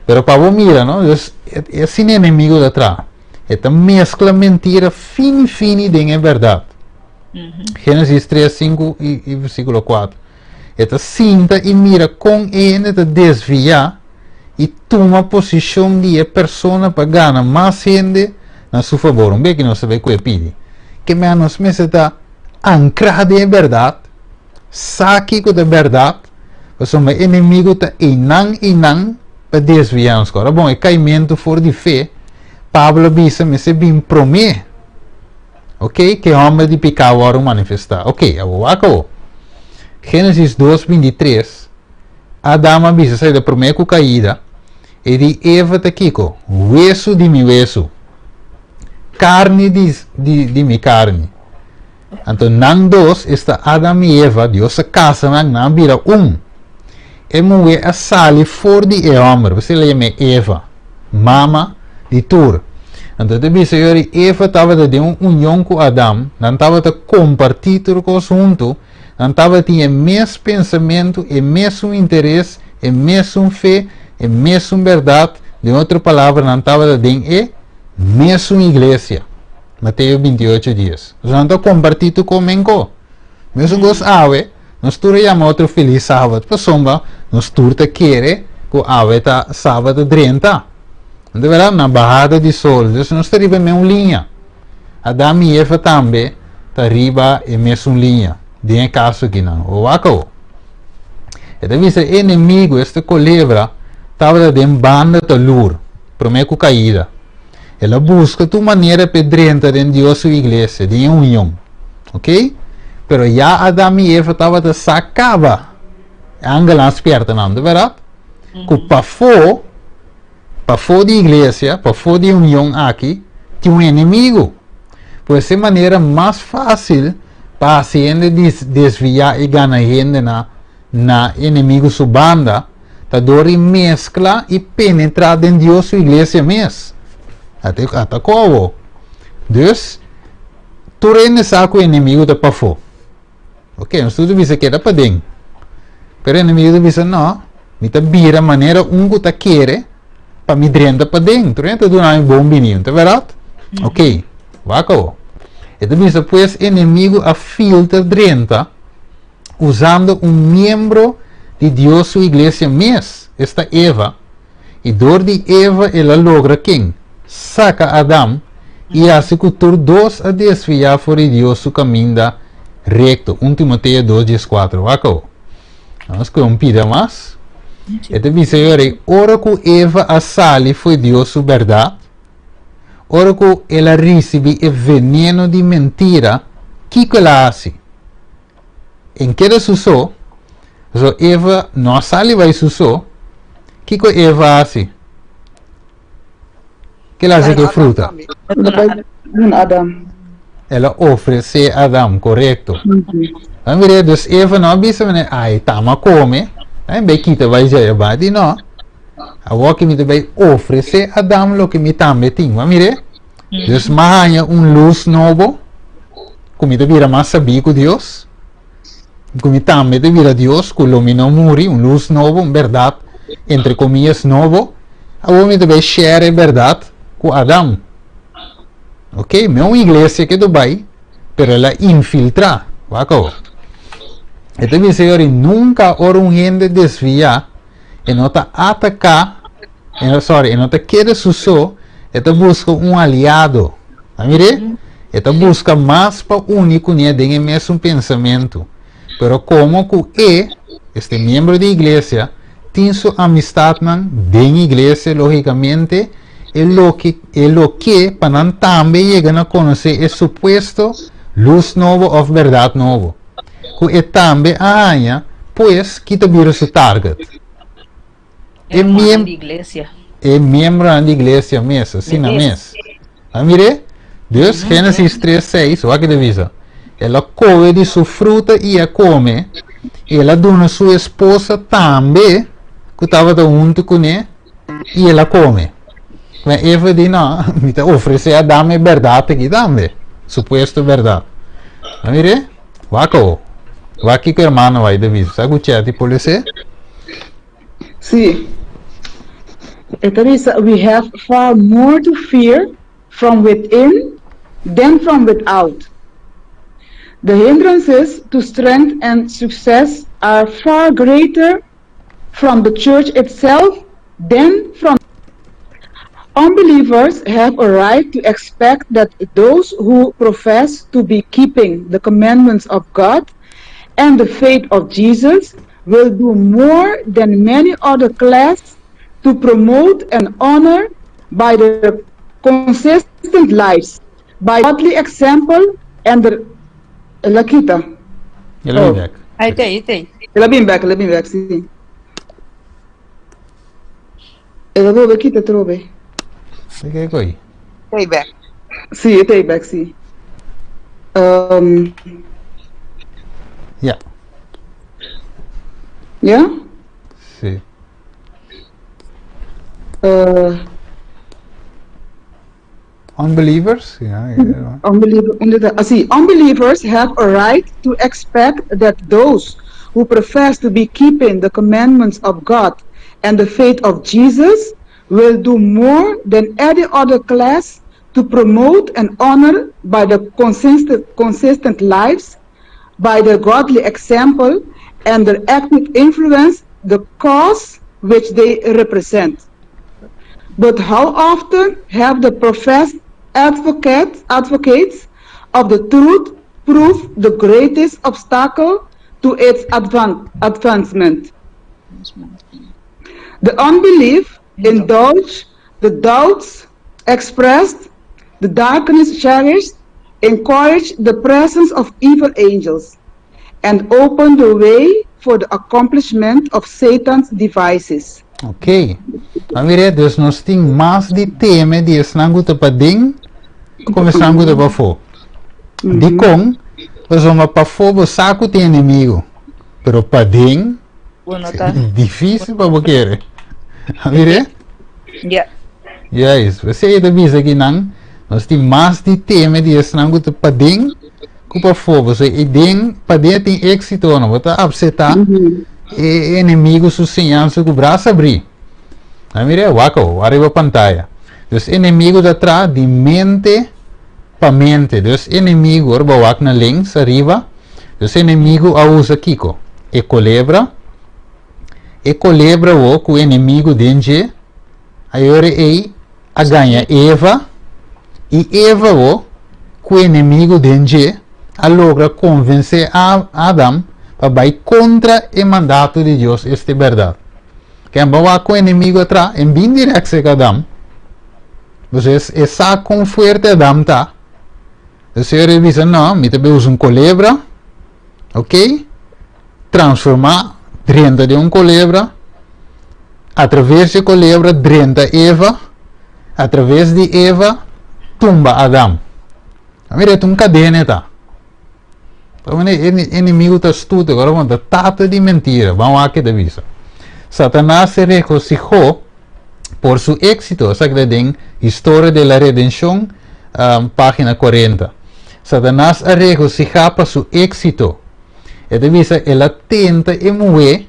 Pero pa bo mira, no? Dus e asina e enemigo ta traha. E ta meskla mentira fini fini den e bèrdat. Génesis 3, 5 i i versíkulo 4. E ta sinta i mira kon e hende ta desviá i tuma posishon di e persona pa gana mas hende na su fabor. Un beki nos ta bai ku e pidi. Ke mea nos mester ta ankrá den e bèrdat, sa kiko ta bèrdat, pasobra e enemigu ta einan einan pa desviá nos. Ora bon, e kaimentu for di fe, Pablo a bisa mester bin promé. Ok, ke hòmber di piká wòrdu manifestá. Ok, awor wak awor. Génesis dos 23, Adam a bisa esei ta promé ku kaida, e di Eva ta kiko? Wesu di mi wesu, karni di di di mi karni. Anto nan dos, esta Adam i Eva, Dios a kasa nan, nan a bira un. E muhé a sali for di e hòmber, p'esei el a yam'é Eva, mama di tur. Anto ta bisa yori Eva tabata den un union ku Adam, nan tabata kompartí tur kos huntu, nan tabatin e mes pensamentu, e mesun interes, e mesun fe, e mesun bèrdat, den otro palabra nan tabata den e mesun iglesia. Mateo 28, 10. Nan ta kompartí tur kos menko. Mesun kos awe. Nos tur a yama otro Felis Sabat pasobra nos tur ta kere ku awe ta Sabat a drenta. No ta berdad? Na bahada di sol. Dus nos ta riba e mesun liña. Adam i Eva tambe ta riba e mesun liña den e kaso akinan. Bo wak awo. E ta bisa e enemigu, esta kolebra, tabata den banda ta lur promé ku kaida. El a buska tur manera p'e drenta den Dios su iglesia, den e union. Ok? Pero ya Adam i Eva tabata sa kaba. E angelnan a spierta nan, ta bèrdat? Ku pafó, pafó di iglesia, pafó di e union aki, tin un enemigu. Pues e manera mas fásil pa hasi hende desviá i gana hende na na enemigu su banda, Ta dor di meskla i penetrá den Dios su iglesia mes. Ata ata kobo. Dus, tur hende sa ku enemigu ta pafó. Ok, nos tur ta bisa keda paden. Pero enemigu ta bisa, no, mi ta bira manera un ku ta kere pa mi drenta paden. Tur hende ta duna mi bon bini, no ta bèrdat? Ok, wak awo. E ta bisa pues enemigu a filtra drenta usando un miembro di Dios su iglesia mes, esta Eva, i dor di Eva el a logra ken? Saka Adam i hasi ku tur dos a desviá for di Dios su kaminda rekto, 1 Timoteo 2, 14. Wak awo. Nos kohe un pida mas. E ta bisa yo rei, ora ku Eva a sali fo'i Dios su bèrdat, ora ku el a risibí e veneno di mentira, kiko el a hasi? En keda su so, pasobra Eva no a sali bai su so, kiko Eva a hasi? Ke el a hasi ku e fruta? Adam. El a ofresé Adam, korekto. Nan mira, dus Eva no a bisa mene, ai, tama kome, ai bai kita bai djaya bai. Di no, awor ki mi ta bai ofresé Adam loke mi tambe tin. Bo a mira? Dus m'a haña un lus nobo ku mi ta bira mas sabí ku Dios, ku mi tambe ta bira Dios, ku lo mi no muri, un lus nobo, un bèrdat entre komiyas nobo. Awor mi ta bai share e bèrdat ku Adam. Ok, mi un iglesia ke ta bai, pero el a infiltrá. Wak awor. E ta bisa yori, nunka ora un hende desviá, e no ta ataká, e no, sorry, e no ta keda su so, e ta buska un aliado. A mir'é? E ta buska mas pa uni kuné den e mesun pensamentu. Pero komo ku e, este miembro di iglesia, tin su amistatnan den iglesia, lógikamente, e loke e lo ke pa nan tambe yega na konosé e supuesto lus nobo òf bèrdat nobo, ku e tambe a haña, pues, ki ta bira su target? E rumannan di iglesia. E miembronan di iglesia mes, asina mes. A mir'é? Dus, Génesis 3, 6, wak e ta bisa, El a kohe di su fruta i a kome, i el a duna su esposa tambe, ku tabata huntu kuné, i el a kome. Ma Eva di, No, mi ta ofresé Adam e bèrdat aki tambe, supuesto bèrdat. A mir'é? Wak awo. Wak kiko hermano bai ta bisa. Sa ku Chetty por les'é? Sí. E ta bisa, We have far more to fear from within than from without. The hindrances to strength and success are far greater from the church itself than from Unbelievers have a right to expect that those who profess to be keeping the commandments of God and the faith of Jesus will do more than many other class to promote and honor by their consistent lives, by godly example and their El a kita. El a bin bek. Ahí te, ahí te. El a bin bek, el a bin bek, sí. El a bolbe kita trobe. Di ke koi? Stay back. Sí, e ta bek, sí. Um, Ja, ja? sí. Uh, Unbelievers? Ja, ja. Unbeliever, unda ta? Ah, sí. Unbelievers have a right to expect that those who profess to be keeping the commandments of God and the faith of Jesus will do more than any other class to promote and honor by the consistent, consistent lives, by their godly example and their active influence the cause which they represent. But how often have the professed advocates, advocates of the truth proved the greatest obstacle to its advan advancement? The unbelief indulged, the doubts expressed, the darkness cherished, encourage the presence of evil angels and open the way for the accomplishment of Satan's devices. Ok. A mira, dus nos tin mas di teme di esnan ku ta paden ku esnan ku ta pafó. Dikon? Pasobra pafó bo sa ku tin enemigo, pero paden. Bo no ta. Difícil pa bo kere. A mire? Ja. Juist. P'esei ta bisa ki nan, nos tin mas di teme di esnan ku ta paden ku pafó. Pasobra e den, paden tin éksito, no? Bo ta apseptá e enemigo su siñansa ku brasa abrí. A mire? Wak awo, wak riba pantaya. Dus enemigo ta traha di mente pa mente. Dus enemigo, ora bo wak na links ariba, Dus enemigu a usa kiko? E kolebra. E kolebra wo ku enemigu den dje, a yora ei a gaña Eva, i Eva wo ku enemigu den dje a logra konvensé Adam pa bai kontra e mandato di Dios, esta e bèrdat. Ken bo wak ku enemigu a traha? En bin dirèkt serka Adam. Pasobra e sa kon fuerte Adam ta. E Señor a bisa, No, mi ta bay usa un colebra, ok? Transforma drenta den un colebra, a traves di e colebra drenta Eva, a traves di Eva tumba Adam. A mira, e ta un cadena e ta. Ta manera e enemigo ta astuto, awor bo ta tata di mentira. Ban wak ke ta bisa. Satanas se regocijo por su éxito, esaki ta den Historia de la Redención, página 40. Satanas a regocihá pa su éxito. E ta bisa el a tenta e muhé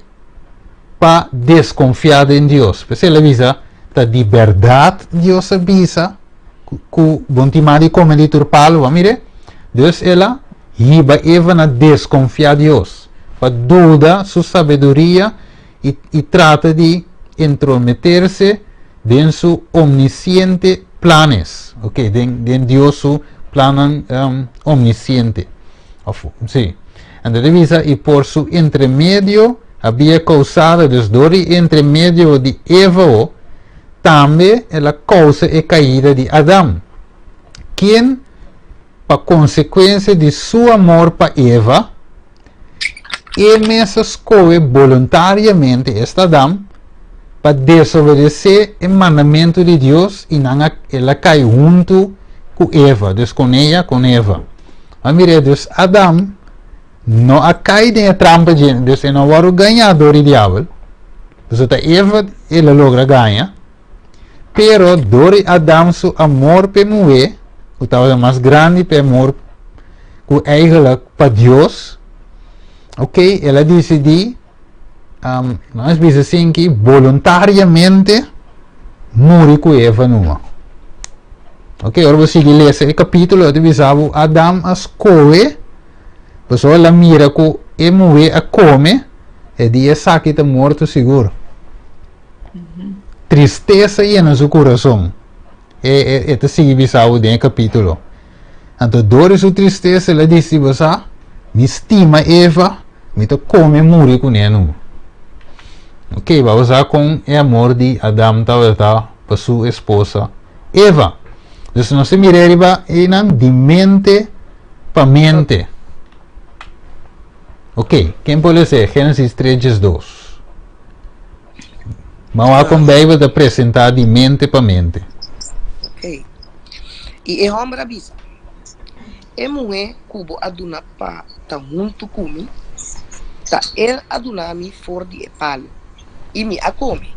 pa desconfiá den Dios. P'esei el a bisa, Ta di berdad Dios a bisa ku bo no tin mas di kome di tur palu? Bo a mira? Dus el a hiba Eva na desconfiá Dios, pa duda su sabiduria i i trata di entrometerse den su omnisciente planes, ok, den den Dios su plannan omnisciente, of si. Anto ta bisa i por su entremedio habia causado, dus door di entremedio di Eva ho, tambe el a causa e caida di Adam, ken pa consecuencia di su amor pa Eva, E mes a skohe boluntariamente, esta Adam, pa desobedesé e mandamentu di Dios i nan a, el a kai huntu ku Eva, dus kon ella, kon Eva. A mira, dus Adam no a kai den e trampa dje, dus e no a wòrdu gañá dor di diabel, pasobra ta Eva el a logra gaña, pero dor di Adam su amor p'e muhé, ku tabata mas grandi p'e amor ku eigenlijk pa Dios, ok, el a disidí, um, nos bisa asin ki, boluntariamente muri ku Eva numa. Ok, ora bo sigui lesa e kapítulo, e ta bisa bo Adam a skohe, pasobra el a mira ku e muhé a kome, e di esaki ta morto sigur. Tristesa yena su kurason. E, e, e ta sigui bisa bo den e kapítulo. Anto dor di su tristesa el a disi, Bo sa, mi stima Eva, mi ta kome muri kuné nu. Ok, bo sa kon e amor di Adam tabata pa su esposa Eva. Dus nos ta mira riba einan di mente pa mente. Ok, ken por lesa Génesis 3 diesdos? Ban wak kon Bijbel ta presentá di mente pa mente. Ok. I e hòmber a bisa, E muhé ku bo a duna pa ta huntu ku mi, ta el a duna mi for di e palu, i mi a kome.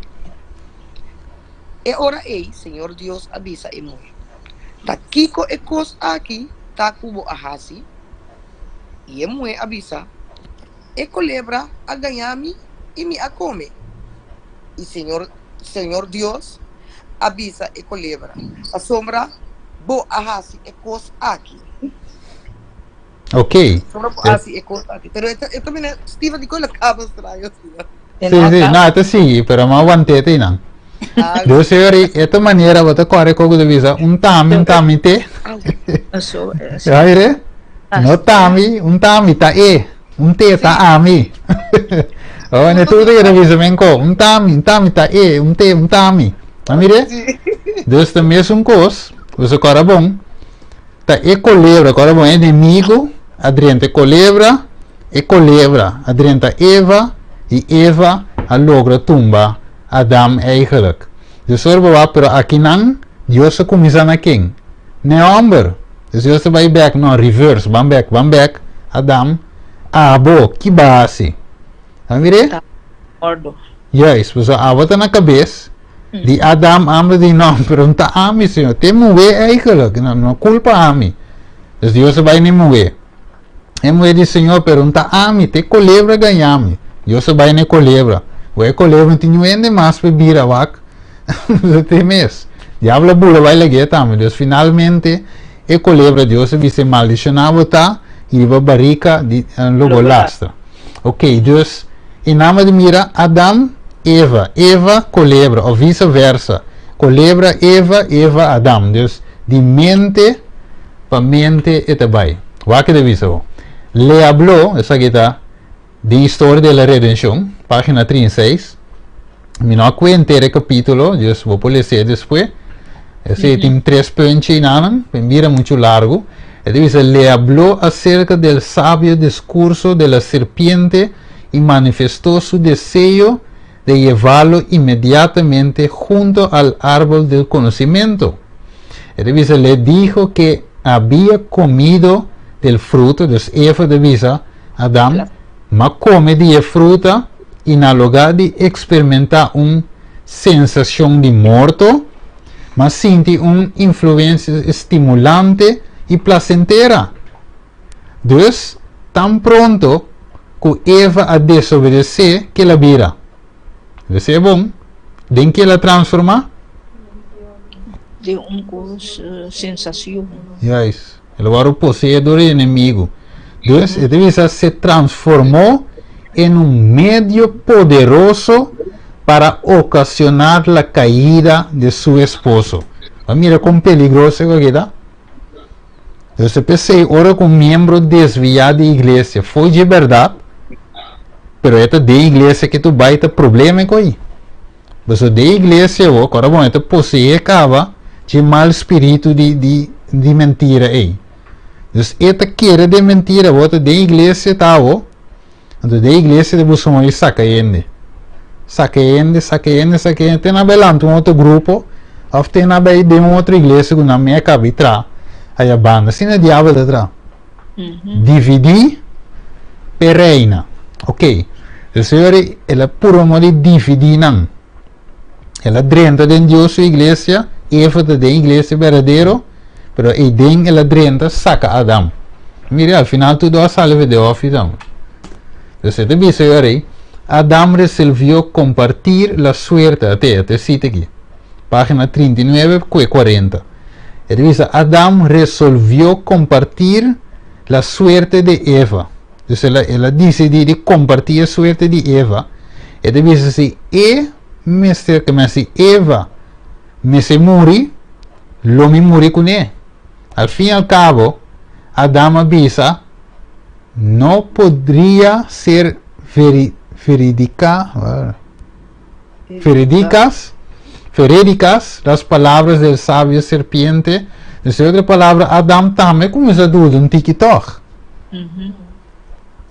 E ora ei Señor Dios a bisa e muhé, Ta kiko e kos aki ta ku bo a hasi? I e muhé a bisa, E kolebra a gañá mi i mi a kome. I Señor, Señor Dios a bisa e kolebra, Pasobra bo a hasi e kos aki. Ok. Pasobra bo a hasi e kos aki. Pero e ta, e ta mira, Steven, dikon el a kaba straño asina? Sí, sí, no, e ta sigui, pero mi a want'é te einan. Dios Señor, e ta manera bo ta kore koko ta bisa, un tami, un tami te. Ya mire? No tami, un tami ta e, un te ta ami. Oh, ne tur ta bisa men ko, un tami, un tami ta e, un te, un tami. A mire? Dus ta mesun kos, boso kora bon, ta e kolebra, kora bon, enemigo a drenta e kolebra, e kolebra a drenta Eva, i Eva a logra tumba Adam eigenlijk. Dus ora bo wak, pero akinan Dios a kuminsá na ken? N'e hòmber. Dus Dios ta bai bèk, no, reverse, ban bèk, ban bèk, Adam, abo, ki bo a hasi? A mir'é? Ordo. Juist, pasobra abo ta na kabes di Adam amba di no, pero no ta ami, Señor. Te muhé eigenlijk, no, no kulpa ami. Dus Dios a bai na e muhé. E muhé di Señor, pero no ta ami, te kolebra gaña mi. Dios a bai na e kolebra. Bo e kolebra no tin niun hende mas pa e bira wak. Te mes. Diablo a bula bai lag'é tambe. Dus finalmente e kolebra Dios a bis'é maldishoná bo ta i riba barika di lo bo lastra. Ok, dus e nama di mira Adam, Eva, Eva, kolebra of visa versa. Kolebra, Eva, Eva, Adam. Dus di mente pa mente e ta bai. Wak e ta bisa bo. Le habló, esaki ta Den Historia de la Redenshon, página 36. Mi no a kue henter e kapítulo, dus bo por les'é despues. Esei tin tres puntje einanan, pa e bira muchu largu. E ta bisa, Le habló acerca del sabio discurso de la serpiente y manifestó su deseo de llevarlo inmediatamente junto al árbol del conocimiento. E ta bisa, Le dijo que había comido del fruto, dus Eva ta bisa, Adam, m'a come di e fruta i na lugá di eksperimenta un sensashon di morto, m'a sinti un influensia stimulante i plasentera. Dus, tan pronto ku Eva a desobedesé, ke el a bira? Esei e bon? Den ke el a transformá? Den un kos sensashon. Juist. El a wòrdu poseé dor e enemigu. Dus, e ta bisa, se transformó en un medio poderoso para ocasionar la caida de su esposo. Bo a mira kon peligroso esaki ta? Dus ta p'esei ora ku un miembro desviá di iglesia fo'i dje bèrdat, pero e ta den iglesia ke tur bai ta problema ku ei. Pasobra den iglesia bo, kòrda bon, e ta poseé kaba dje mal spiritu di di di mentira ei. Dus e ta kere den mentira, bo ta den iglesia ta bo, anto den iglesia ta buska modo di saka hende. Saka hende, saka hende, saka hende, te nan bai lanta un otro grupo, òf te nan bai den un otro iglesia ku nan mei a kaba di traha aya banda. Asina diabel ta traha. Dividí p'e reina. Ok. E Señor el a purba modo di dividí nan. El a drenta den Dios su iglesia, Eva ta den iglesia berdadero, pero eiden el a drenta saca Adam. Mira, al final tur dos a sali for de hofi tambe. Entonces e ta bisa yo rei, Adam resolvió compartir la suerte, ate, ate cita aki, pagina 39 cu e 40. E ta bisa, Adam resolvió compartir la suerte de Eva. Dus el a, el a disidí di kompartí e suerte di Eva. E ta bisa si e mester, ke men si Eva mester muri, lo mi muri kuné. Al fin i al kabo, Adam a bisa, No podria ser veri, veridika, veridicas, veredicas las palabras del sabio serpiente. Dus e otro palabra, Adam tambe kuminsá duda un tiki tòg.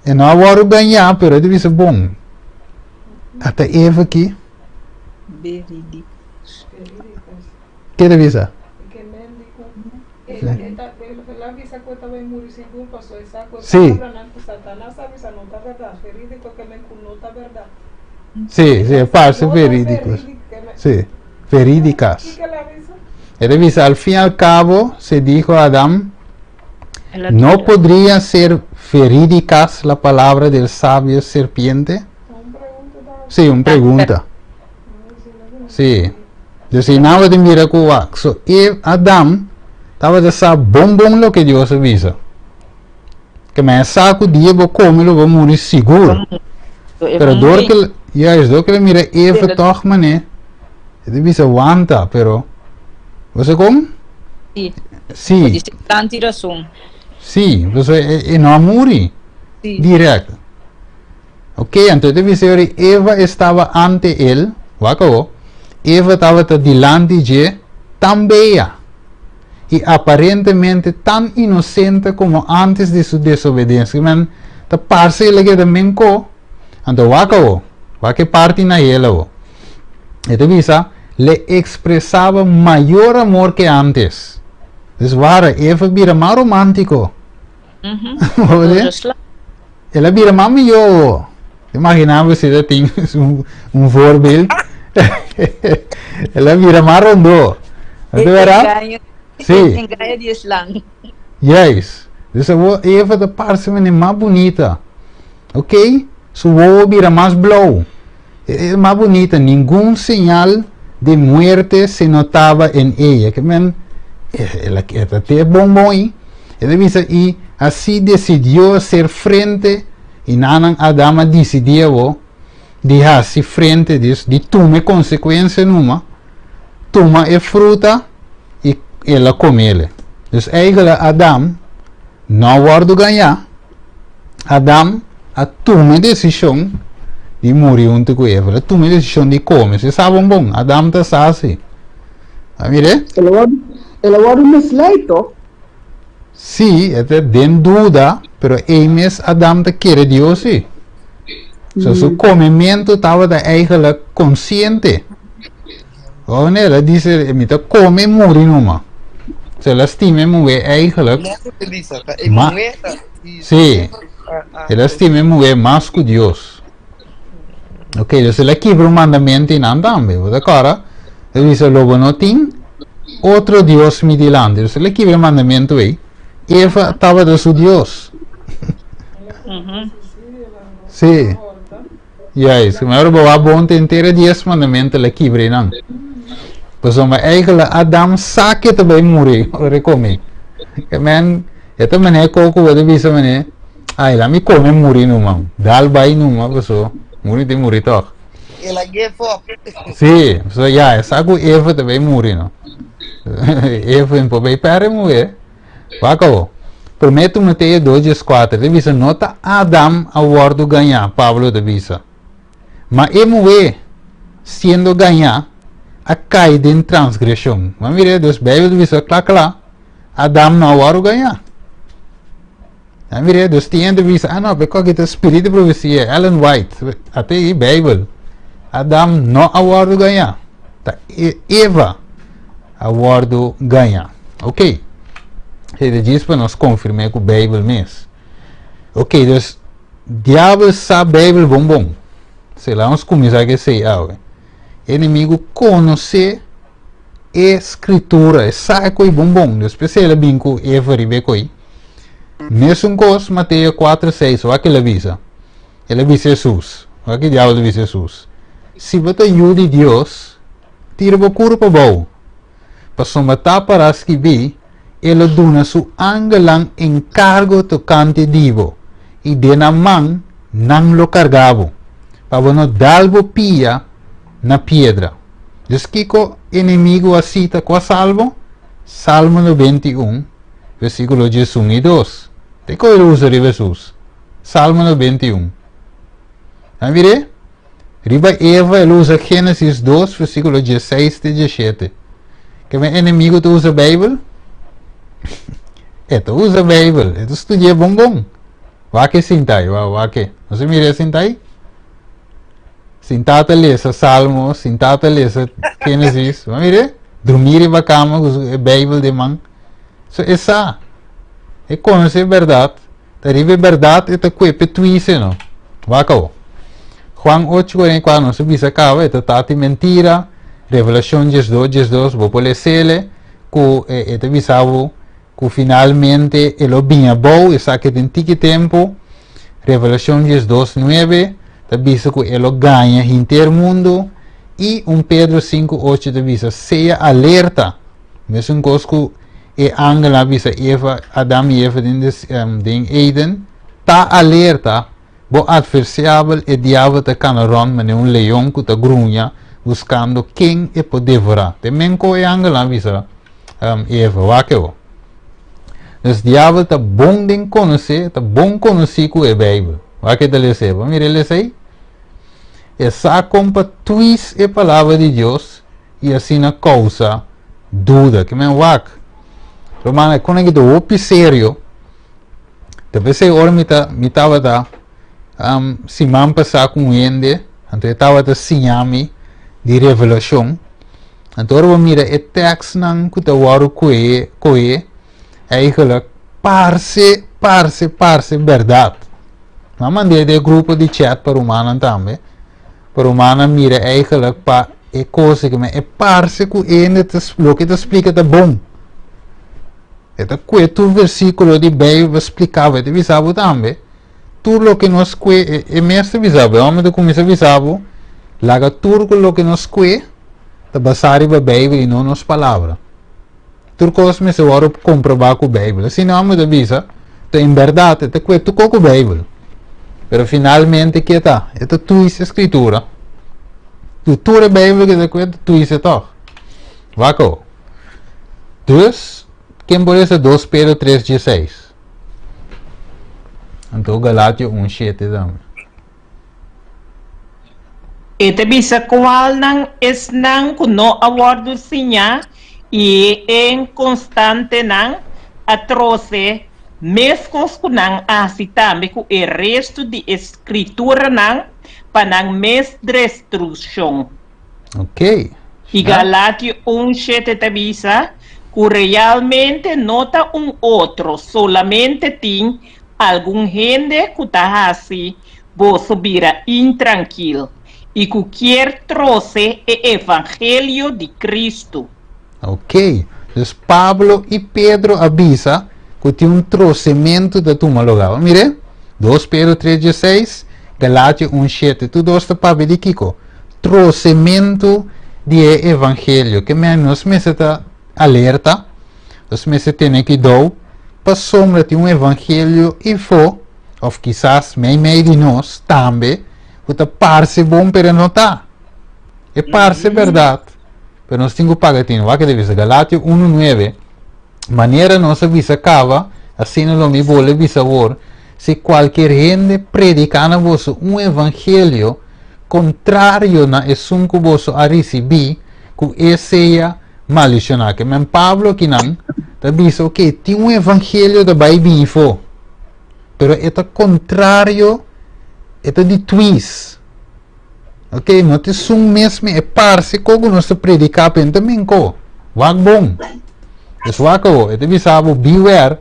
E no a wòrdu gañá, pero e ta bisa, Bon, ata Eva aki. Veridicas. Ke ta bisa? Sí. Sí, sí, e parse verídicos. Sí, verídicas. E ta bisa, al fin y al cabo, se dijo a Adam, no podría ser verídicas la palabra del sabio serpiente? Sí, un pregunta. Sí. Dus ei nan tabata mira ku wak. So e Adam tabata sa bon bon loke Dios a bisa. Ke men e sa ku dia bo kome lo bo muri sigur. Pero dor ke juist dor ke el mira Eva tòg manera e ta bisa wanta pero bo sa kon? Sí. Sí. Bo dice tanti rason. Sí, pasobra e no a muri direct. Ok, anto e ta bisa yori Eva estaba ante el, wak awo, Eva tabata dilanti dje tan bella i aparentemente tan inosente komo antes di su desobedensia. Men, ta parse el a keda menko. Anto wak awo, wak e parti na el awo. E ta bisa, le expresaba mayor amor ke antes. Dus wara, Eva bira mas romantiko. Mm -hmm. El a bira mas mihó. Imaginá bo si ta tin un voorbeeld. El a bira mas rondó. No te verá? Sí. Engaño di slang. Juist. Dus awor Eva ta parse mene mas bunita. Ok? Su wowo bira mas blou. E mas bunita. Ningun señal de muerte se notaba en ella. Ke men, el a e ta te bon bon ei. E ta bisa, i así decidió hacer frente, i nanan Adam a disidí awor di hasi frente dus, di tuma e konsekuensia numa, tuma e fruta i el a komele. Dus eigelijk Adam no a wòrdu gañá, Adam a tuma e desishon di muri huntu ku Eva, el a tuma e desishon di kome. Si sa bon bon, Adam ta sa si. A mir'é? El a wòrdu, el a wòrdu misleid tòg? Sí, e ta den duda, pero ei mes Adam ta kere Dios sí. So su komementu tabata eigenlijk konsiente. Oh, nee, el a dice, mi ta kome muri numa. So el a stima e muhé eigenlijk. Ma, sí, el a stima e muhé mas ku Dios. Ok, dus el a kibra un mandamento einan tambe. Bo ta kòrda? El bisa, lo bo no tin otro Dios mi dilanti. Dus el a kibra e mandamento ei. Eva tabata su Dios. Sí. Juist. Maar ora bo wak bon te henter e dies mandamento el a kibra einan. Pasobra eigenlijk Adam sa ke ta bai muri ora e kome. E men, e ta manera koko bo ta bisa manera, Ai, la mi kome muri numa. Dal bai numa, paso muri tin muri tòg. El a give up. Sí, so ya, e sa ku Eva ta bai muri, no? Eva in por bai pèrdè muhé. Wak awo. Promé Timoteo 2:14 ta bisa no ta Adam a wòrdu gañá, Pablo ta bisa. Ma e muhé, siendo gañá, a kai den transgreshon. Bo a mira, dus Beibel ta bisa kla kla, Adam no a wòrdu gañá. A mira, dus tin hende bisa, ah no, pero ki ta spiritu di profesia, Ellen White, ate ei Beibel. Adam no a wòrdu gañá. Ta Eva a wòrdu gañá. Ok. Esei ta djis pa nos konfirm'é ku Beibel mes. Ok, dus diabel sa Beibel bon bon. Se laga nos kuminsá ku esei awe. E enemigu konosé e Skritura, e sa e koi bon bon. Dus p'esei el a bin ku Eva riba e koi. Mesun kos Mateo kuater seis, wak el a bisa? El a bisa Hesus. Wak e diabel ta bisa Hesus? Si bo ta yu di Dios, tira bo kurpa abou, pasobra ta pará skibí, E lo duna su angelnan enkargo tokante di bo, i den nan man nan lo karga bo, pa bo no dal bo pia na piedra. Dus kiko enemigu a sita kua salmo? Salmo 91, versíkulo 11 i 2. Te koe el usa riba Hesus? Salmo 91. A mir'é? Riba Eva el usa Génesis 2, versíkulo 16 te 17. Ke men enemigu ta usa Beibel? E ta usa Beibel, e ta studi'é bon bon. Wak e sinta ei, wak e. No se mira e sinta ei? Sintá ta lesa Salmo, sintá ta lesa Génesis. Bo mira? Drumí riba kama ku su e Beibel den man. So e sa. E konosé bèrdat. Ta riba e bèrdat e ta kue p'e tuise no. Wak awo. Juan 8:44 nos a bisa kaba e ta tati mentira. Revelashon 12, 12 bo por les'ele ku e ta bisa bo ku finalmente e lo bin abou, esaki den tiki tempu. Revelashon 12:9 ta bisa ku e lo gaña henter mundu i 1 Pedro 5:8 ta bisa sea alerta, mesun kos ku e angel a bisa Eva, Adam i Eva den den Eden, ta alerta, bo atversiabel e diabel ta kana rònt manera un leon ku ta gruña buskando ken e por devorá. Te men ku e angel a bisa Eva, wak e bo. Dus diabel ta bon den konosé, ta bon konosí ku e Beibel. Wak e ta lesa e. Bo mira e lesa ei? E sa kon pa twis e palabra di Dios i asina kousa duda. Ke men wak. Rumannan, e kos aki ta hopi serio. Ta p'esei ora mi ta mi tabata siman pasá ku un hende, anto e tabata siña mi di Revelashon. Anto ora bo mira e tekstnan ku ta wòrdu kohe kohe, eigenlijk parse parse parse bèrdat. Mi a mand'é den e grupo di chat pa rumannan tambe, pa rumannan mira eigenlijk pa e kos aki, ma e parse ku hende ta loke e ta splika ta bon. E ta kue tur versíkulo di Beibel pa splika bo, e ta bisa bo tambe tur loke nos kue, e e mes ta bisa bo, e hòmber ta kuminsá bisa bo, laga tur ku loke nos kue ta basá riba Beibel i no nos palabra. Tur kos mester wòrdu komprobá ku Beibel. Asina hòmber ta bisa, ta en bèrdat e ta kue tur kos ku Beibel. Pero finalmente ke ta? E ta twist e Skritura. Ku tur e Beibel ke ta kue ta twist e tòg. Wak awo. Dus, ken por lesa dos Pedro tres dieseis? Anto Galatio un shete tambe. E ta bisa kualnan esnan ku no a wòrdu siñá i e inkonstantenan a trose, meskos ku nan a hasi tambe ku e restu di e Skrituranan pa nan mes destrukshon. Ok. I Galatio un shete ta bisa ku realmente no ta un otro, solamente tin Algun hende ku ta hasi boso bira intrankil i ku kier trose e evangelio di Kristu. Ok, dus Pablo i Pedro a bisa ku tin un trosementu ta tuma lugá. Bo mir'é? Dos Pedro tres dieseis, Galatio un shete, tur dos ta papia di kiko? Trosementu di e evangelio. Ke men nos mester ta alerta, nos mester tene kuidou pasobra tin un evangelio ifo, of kisas meimei di nos tambe, ku ta parse bon pero no ta. E parse bèrdat, pero nos tin ku paga tinu. Wak e ta bisa, Galatio unu nuebe, Manera nos a bisa kaba, asina lo mi bolbe bisa awor, si kualkier hende prediká na boso un evangelio kontrario na esun ku boso a risibí, ku e sea maldishoná. Ke men Pablo akinan ta bisa, ok, tin un evangelio ta bai bini fo, pero e ta kontrario, e ta di twis. Ok, no ta esun mesme, e parse ko ku nos ta prediká, pero no ta men ko. Wak bon. Es wak awo, e ta bisa bo, beware,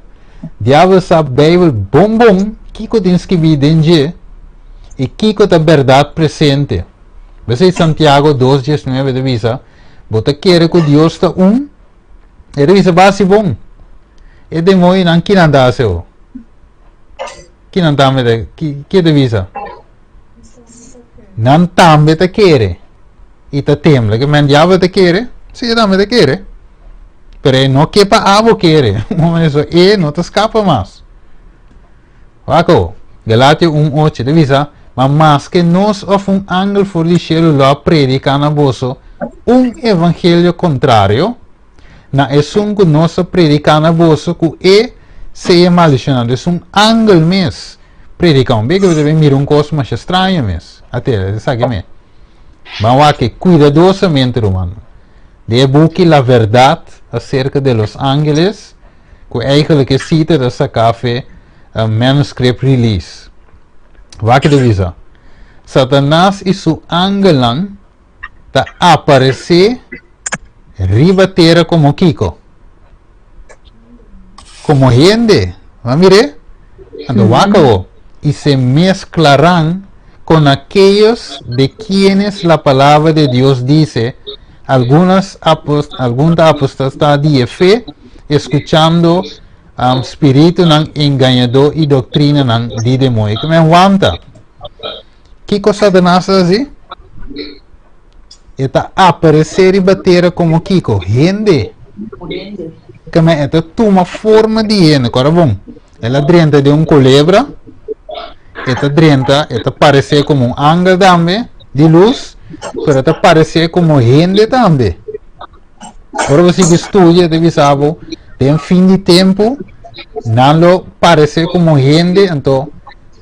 diabel sa Bijbel bon bon, kiko tin skibí den dje, i kiko ta bèrdat presente. P'esei Santiago dos diesnuebe ta bisa, Bo ta kere ku Dios ta un? E ta bisa, Basi bon. E demoñonan kinan ta hasi ho? Kinan tambe ta, ki, ki e ta bisa? Nan tambe ta kere i ta tembla. Ke men diabel ta kere? Si, e tambe ta kere. Pero e no ke pa abo kere. Un momento e no ta skapa mas. Wak awo, Galatio un ocho ta bisa, Ma maske nos òf un angel for di shelu lo a prediká na boso un evangelio kontrario na esun ku nos a prediká na boso, ku e sea maldishoná. Dus un angel mes prediká. Un bia ku bo ta bin mira un kos masha straño mes. Atera, esaki me. Ban wak e kuidadosamente, rumannan. Den e buki La Verdad acerca de los Ángeles, Ku eigenlijk e sita ta saká fe manuscript release. Wak e ta bisa, Satanas i su angelnan ta aparesé riba tera komo kiko? Komo hende. Bo a mir'é? Anto wak awo, I se mezclarán con aquellos de quienes la palabra de Dios dice, Algunas apost algun ta apostastá di e fe, escuchando um, spiritunan engañadó i doctrinanan di demoño. Ke men wanta. Kiko Satanas ta hasi? E ta aparesé riba tera komo kiko? Hende. Ke men e ta tuma forma di hende. Kora bon. El a drenta den un kolebra. E ta drenta, e ta paresé komo un angel tambe di lus, pero e ta paresé komo hende tambe. Ora bo sigui studia, e ta bisa bo, den fin di tempu, nan lo paresé komo hende, anto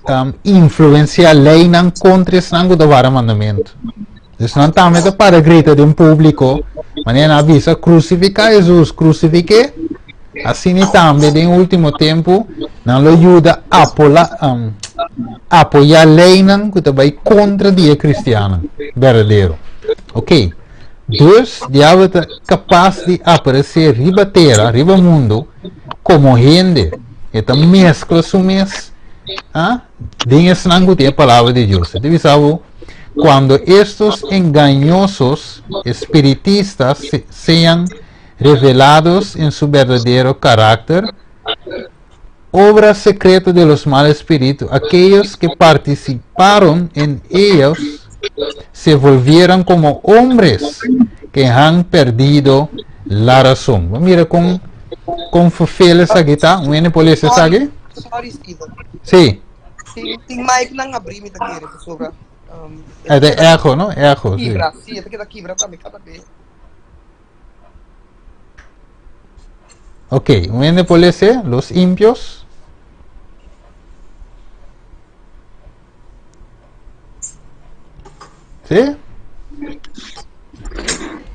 um, influensiá leinan kontra esnan ku ta wara mandamentu. Dus nan tambe ta para grita den públiko, manera nan a bisa, Krusifiká Hesus, krusifik'é! Asina tambe den último tempu nan lo yuda apola, um, apoyá leinan ku ta bai kontra di e kristiannan berdadero. Ok, dus diabel ta kapas di aparesé riba tera, riba mundu, komo hende. E ta meskla su mes, ah? Den esnan ku tin e palabra di Dios. E ta bisa bo, Cuando estos engañosos espiritistas sean revelados en su verdadero carácter, obra secreta de los mal espíritus, aquellos que participaron en ellos se volvieran como hombres que han perdido la razón. Bo mira con con vervel esaki ta? Un hende por lesa esaki? Sorry, Steven. Sí. Tin, tin mic nan abrí mi ta kere pasobra. Um, E ta echo, no? Echo, sí. Kibra, sí, e ta keda kibra tambe kada be. Ok, un hende por lesa los impios. ¿Sí?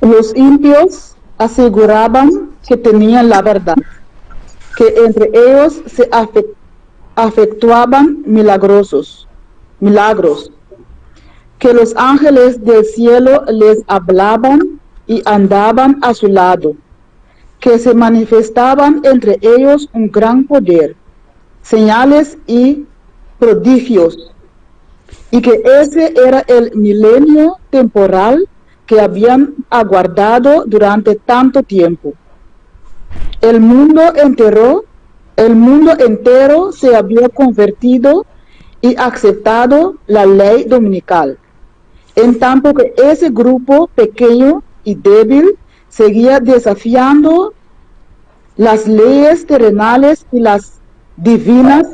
Los impios aseguraban que tenían la verdad, que entre ellos se efectuaban milagrosos, milagros, que los ángeles del cielo les hablaban y andaban a su lado, que se manifestaban entre ellos un gran poder, señales y prodigios, y que ese era el milenio temporal que habían aguardado durante tanto tiempo. El mundo entero, el mundo entero se había convertido y aceptado la ley dominical, en tanto que ese grupo pequeño y débil seguía desafiando las leyes terrenales y las divinas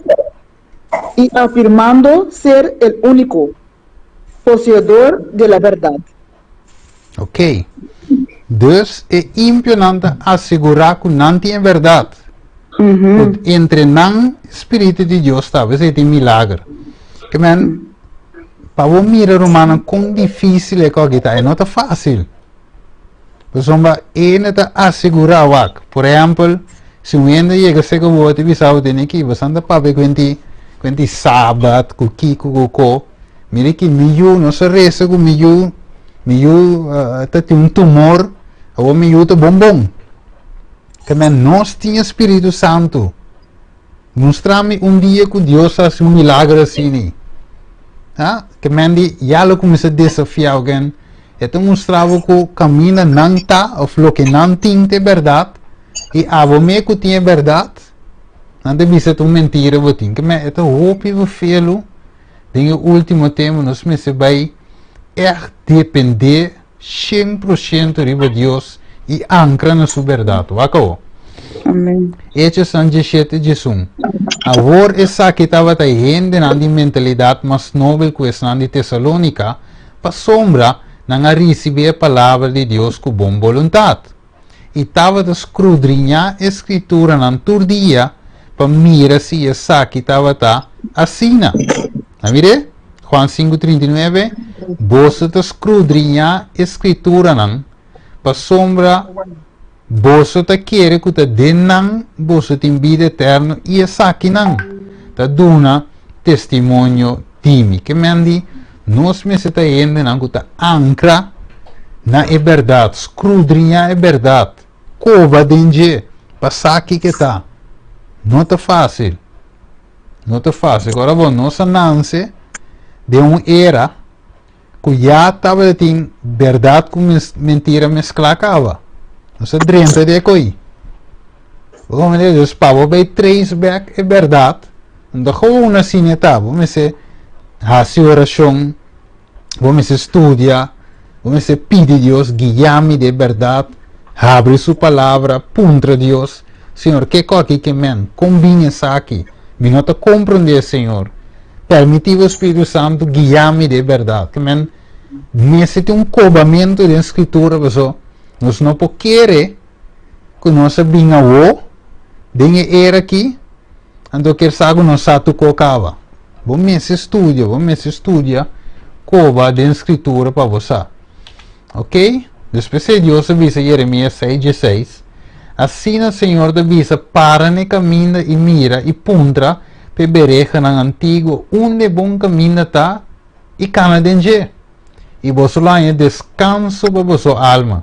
y afirmando ser el único poseedor de la verdad. Ok. Dus e impionan ta asegurá ku nan tin e bèrdat. Ku entre nan Spiritu di Dios ta, esei tin milager. Ke men, pa bo mira rumannan kon difísil e kos aki ta, e no ta fásil. Pasobra e ta asegurá wak. Por ehèmpel, si un hende yega serka bo ta bisa bo tene ki, bo ta papia kuenti kuenti sabat, ku kiko ku ko. Mira ki mi yu, nos a resa ku mi yu, mi yu ta tin un tumor, awor mi yu ta bon bon. Ke men nos tin e Spiritu Santu. Mustra mi un dia ku Dios a hasi un milagro asini. Ha? Ke men di ya lo kuminsá desafiá oken. E ta mustra bo ku kaminda nan ta òf loke nan tin ta e bèrdat i abo me ku tin e bèrdat nan ta bisa ta un mentira bo tin. Ke men e ta hopi befelu den e último tempu nos mester bai ègt dependé 100% riba Dios i ankra na su bèrdat. Wak awor. Amen. Hechosnan 17, 11. Awor esaki tabata e hendenan di mentalidat mas nobel ku esnan di Tesalónika, pasobra nan a risibí e palabra di Dios ku bon boluntat, i tabata skrudriñá e Skrituranan tur dia pa mira si esaki tabata asina. A mir'é? Juan 5, 39, Boso ta skrudriñá e Skrituranan, pasobra boso ta kere ku ta den nan boso tin bida eterno, i esakinan ta duna testimonio di mi. Ke men di, nos mester ta hendenan ku ta ankra na e bèrdat, skrudriñá e bèrdat, koba den dje pa sa kiko e ta. No ta fásil. No ta fásil. Ora bo, nos a nanse den un era ku ya tabata tin bèrdat ku mentira mesklá kaba. Nos a drenta di e koi. Bo komprende? Dus pa bo bai trace back e bèrdat, no ta gewoon asina e ta. Bo mester hasi orashon, bo mester studia, bo mester pidi Dios guia mi den e bèrdat, habri su palabra, puntra Dios, Señor, kiko aki ke men? Kon bin esaki? Mi no ta komprendé, Señor. Permití bo Spiritu Santu guia mi den e bèrdat. Ke men mester tin un kobamentu den Skritura pasobra nos no por kere ku nos a bin awo den e era aki, anto kier sa ku nos sa tur kos kaba. Bo mester studia, bo mester studia koba den Skritura pa bo sa. Ok? Despues e Dios a bisa Jeremias 6, 16, Asina Señor ta bisa, Para na e kaminda i mira i puntra pa e berehanan antiguo unda e bon kaminda ta i kana den dje, i boso lo haña deskanso pa boso alma.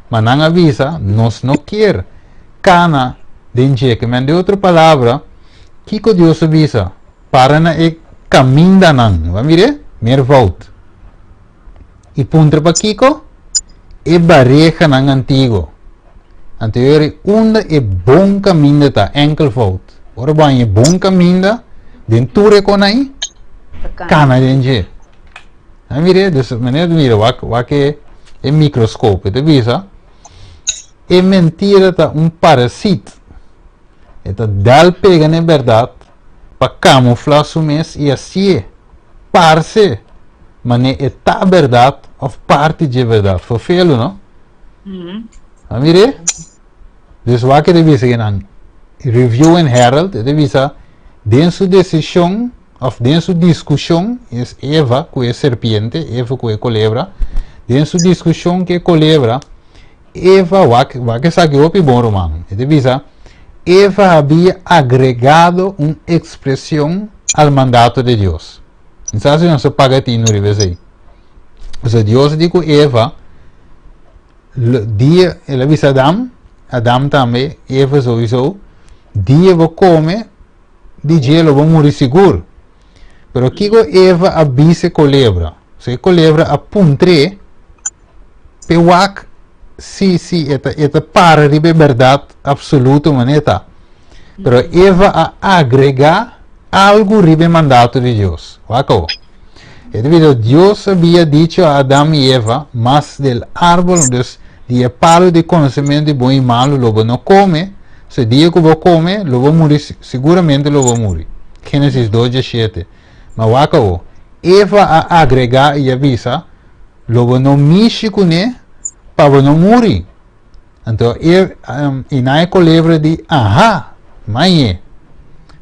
Ma nan a bisa, Nos no kier kana den dje. Ke men, den otro palabra, kiko Dios a bisa? Para na e. kamindanan. Bo a mir'é? Meervoud. I puntra pakiko? E barehanan antiguo. Anto yori unda e bon kaminda ta, enkelvoud. Ora bo haña e bon kaminda, den tur e kon ai, kana den dje. A mira, dus meneer mira, wak, wak e, e microscoop, e ta bisa, e mentira ta un parasit. E ta dal pega na e berdad pa camufla su mes y hacié parce mane e ta berdad of parti dje berdad. Vervelu, no? A mir'é? Dus wak e ta bisa kinan? Review and Herald e ta bisa den su decision of den su discusion, es Eva cu e serpiente, Eva cu e colebra, den su discusion cu e colebra, Eva, wak, wak esaki hopi bon ruman. E ta bisa, Eva habia agregado un expresion al mandato de Dios. Mi sa si nos a paga tinu riba esei. Osea, Dios di ku Eva, lo, dia, el a bisa Adam, Adam tambe, Eva souiso, dia bo kome di dje lo bo muri sigur. Pero kiko Eva a bisa e kolebra? Osea, e kolebra a puntr'é, P'e wak, sí, sí, e ta, e ta para riba e bèrdat apsoluto manera e ta. Pero Eva a agregá algu riba e mandato di Dios. Wak awor. E ta bisa, Dios habia dicho a Adam i Eva, mas del árbol, dus di e palu di konosementu di bon i malu lo bo no kome, so e dia ku bo kome, lo bo muri, siguramente lo bo muri. Génesis dos diashete. Ma wak awor. Eva a agregá i a bisa, Lo bo no mishi kuné pa bo no muri. Anto e i nan e kolebra di, Aha! Mañe!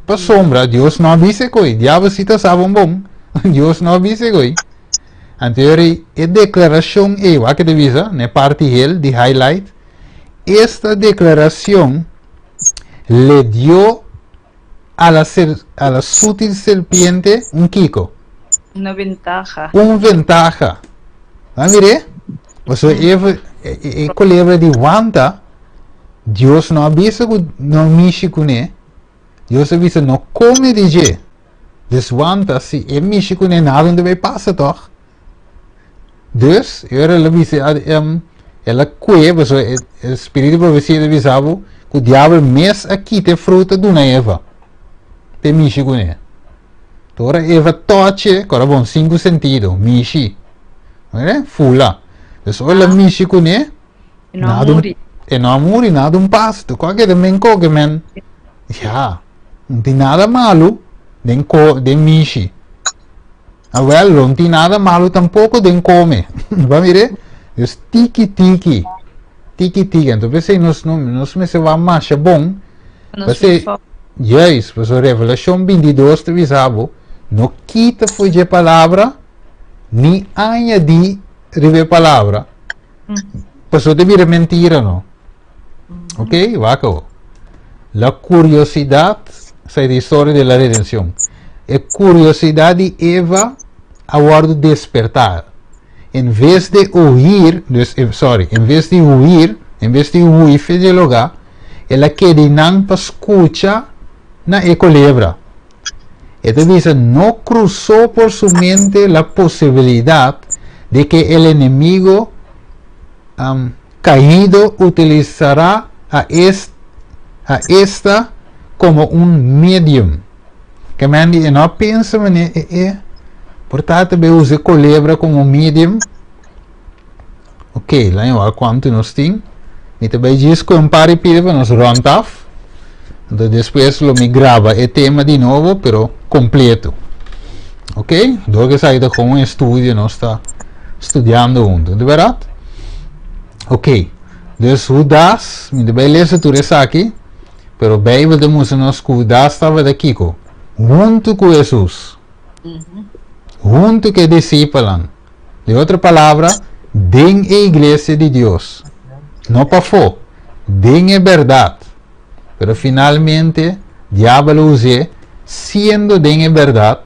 Pasobra Dios no a bisa e koi. Diabel si ta sa bon bon. Dios no a bisa e koi. Anto e rei, e deklarashon ei, wak e ta bisa na e parti hel di highlight, Esta deklarashon le dio a la ser, a la sutil serpiente un kiko? Una ventaha. Un ventaha. Nan mir'é? Pasobra Eva, e, e, e kolebra di wanta, Dios no a bisa ku no mishi kuné. Dios a bisa no kome di dje. Dus wanta, si e mishi kuné, nada no ta bai pasa tòg. Dus, e ora el a bisa, el a kue, pasobra e, e spiritu di profesia ta bisa bo ku diabel mes a kita e fruta duna Eva p'e mishi kuné. Te ora Eva toch'e, kora bon, sinku sentido, mishi, oye, fula. Dus ora el a mishi kuné, E no a nada un, muri. e no a muri, nada un pasa. Tu kua keda men koke men, ya, no tin nada malu den ko, den mishi. Awel, lo no tin nada malu tampoco den come. Bo a mira? Dus tiki tiki, tiki tiki. Anto p'esei nos no, nos mester wak masha bon. Nos P'esei, mester. juist, pasobra Revelacion 22 ta bisa bo, no kita for dje palabra, ni añadi riba e palabra, pasobra ta bira mentira no. Ok, wak awor. La curiosidad, sa di historia de la redención. E curiosidad di Eva a wordo despertá. En vez de huir, dus, eh, sorry, en vez di huir, en vez di hui fe di e lugá, el a keda einan pa scucha na e colebra. E ta bisa, no cruzó por su mente la posibilidad de que el enemigo um, Caído utilizará a es a esta como un medium. Ke men di e no a pensa mane e e por ta ta bay usa e colebra como medium. Ok, laña wak cuanto nos tin. Mi ta bay djis cu un par di pida pa nos rond af. Entonces despues lo mi graba e tema di nobo, pero completo. Ok, door cu esaki ta como un estudio nos ta studiando hunto, di berdad? Ok, dus Judas, mi ta bai lesa tur esaki, pero Bijbel ta mustra nos ku Judas tabata kiko? Huntu ku Hesus. Huntu ku e disipelnan. Di otro palabra, den e iglesia di Dios. No pafó, den e bèrdat. Pero finalmente, diabel a us'é, siendo den e bèrdat,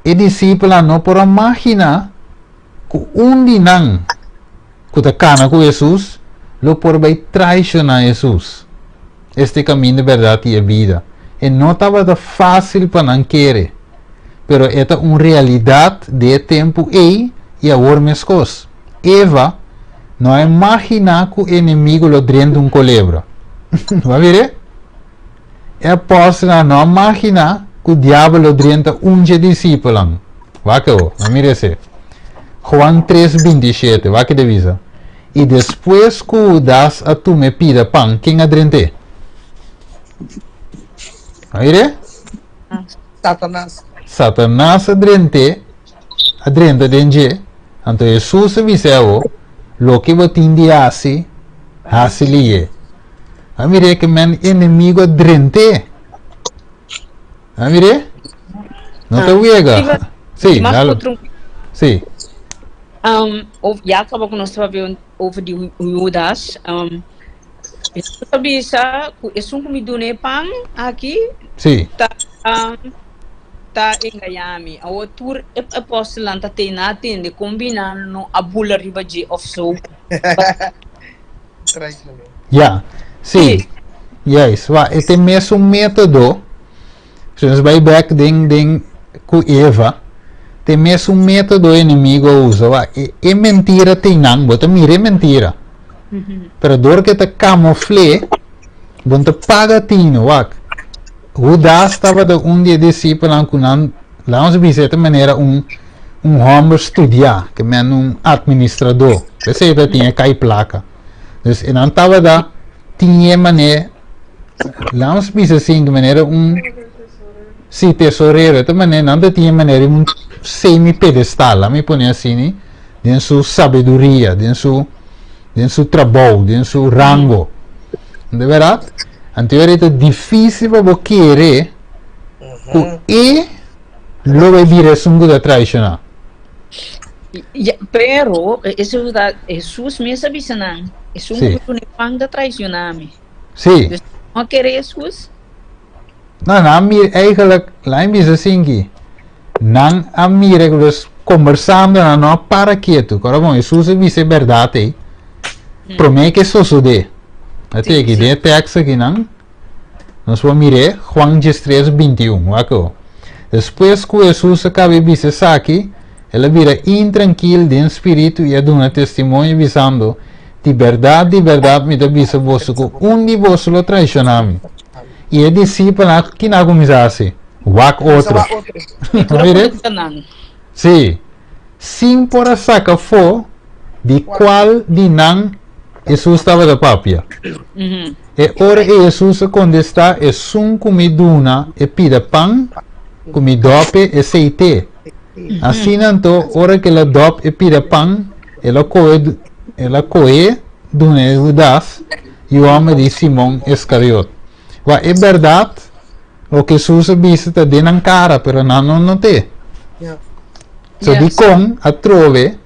E disipelnan no por a maginá ku un di nan ku ta kana ku Hesus lo por bai traishoná Hesus. Esta e kaminda, bèrdat i e bida. E no tabata fásil pa nan kere. Pero e ta un realidat di e tempu ei i awor meskos. Eva no a imaginá ku enemigu lo drenta un kolebra. Bo a mira? E apòstelnan no a maginá ku diabel lo drenta un dje disipelnan. Wak awor, no mira esei. Juan tres 27, wak ke ta bisa. I despues ku Hudas a tuma e pida pan, ken a drent'é? No mira? Satanas. Satanas a drent'é, a drenta den dje. Anto Hesus a bis'é awor, Loke bo tin di hasi, hasi liye. A mir'é ke men enemigo a drent'é. A mir'é? No ta wega. Sí, Mas dalo. otro Sí. Of, ya kaba ku nos ta papia over di Judas. Hesus a bisa ku esun ku mi duna e pan aki Sí. ta ta engañá mi. Awor tur e apòstelnan ta tene a tende kon bini nan no a bula riba dje òf so. Ya, sí. Juist, wa e ta e mesun método, si nos bai bèk den den ku Eva, ta e mesun método e enemigo a usa, wa e e mentira ta einan, bo ta mira e mentira, pero dor ku e ta kamufl'é, bo no ta paga tino, wak, Hudas tabata un di e disipelnan ku nan, laga nos bisa e ta manera un un hòmber studiá, ke men un atministradó, p'esei ta tin e kai plaka. Dus e nan tabata tin e manera, laga nos bisa asin, manera un, si tesorero, e ta manera, nan ta tin e manera un semi pedestal, laga mi pone asini, den su sabiduria, den su, den su trabou, den su rango. De bèrdat? Anto e ta difísil pa bo kere ku e lo bai bira esun ku ta traishoná. Ya, pero, eso ta, Hesus mes a bisa nan, esun Sí. ku duna e pan ta traishoná mi. Sí. Dus, no a kere Hesus? No, nan a mira, eigenlijk, laat mi bisa asinki, nan a mira ku los kombersando, nan no a para ketu. Kora bon, Hesus a bisa e bèrdat ei, promé ke sosodé. A teki, den e tekst aki nan, nos por mir'é, Juan 13, 21, wak awo. Despues ku Hesus a kaba e bisa esaki, el a bira intrankil den spiritu i a duna testimonio bisando, Di bèrdat, di bèrdat mi ta bisa boso ku un di boso lo traishoná mi. I e disipelnan kina a kuminsá hasi? Wak otro. Mire? Sí. Sin por a saka afó di kual di nan Hesus tabata papia. E ora ei Hesus a kontestá, Esun ku mi duna e pida pan ku mi dòp esei t'e. Asina anto, ora ku el a dòp e pida pan, el a kohe el a kohe duna e Hudas, yu hòmber di Simon Iskariot. Wak, e bèrdat, loke Hesus a bisa ta den nan kara, pero nan no not'é. So dikon atrobe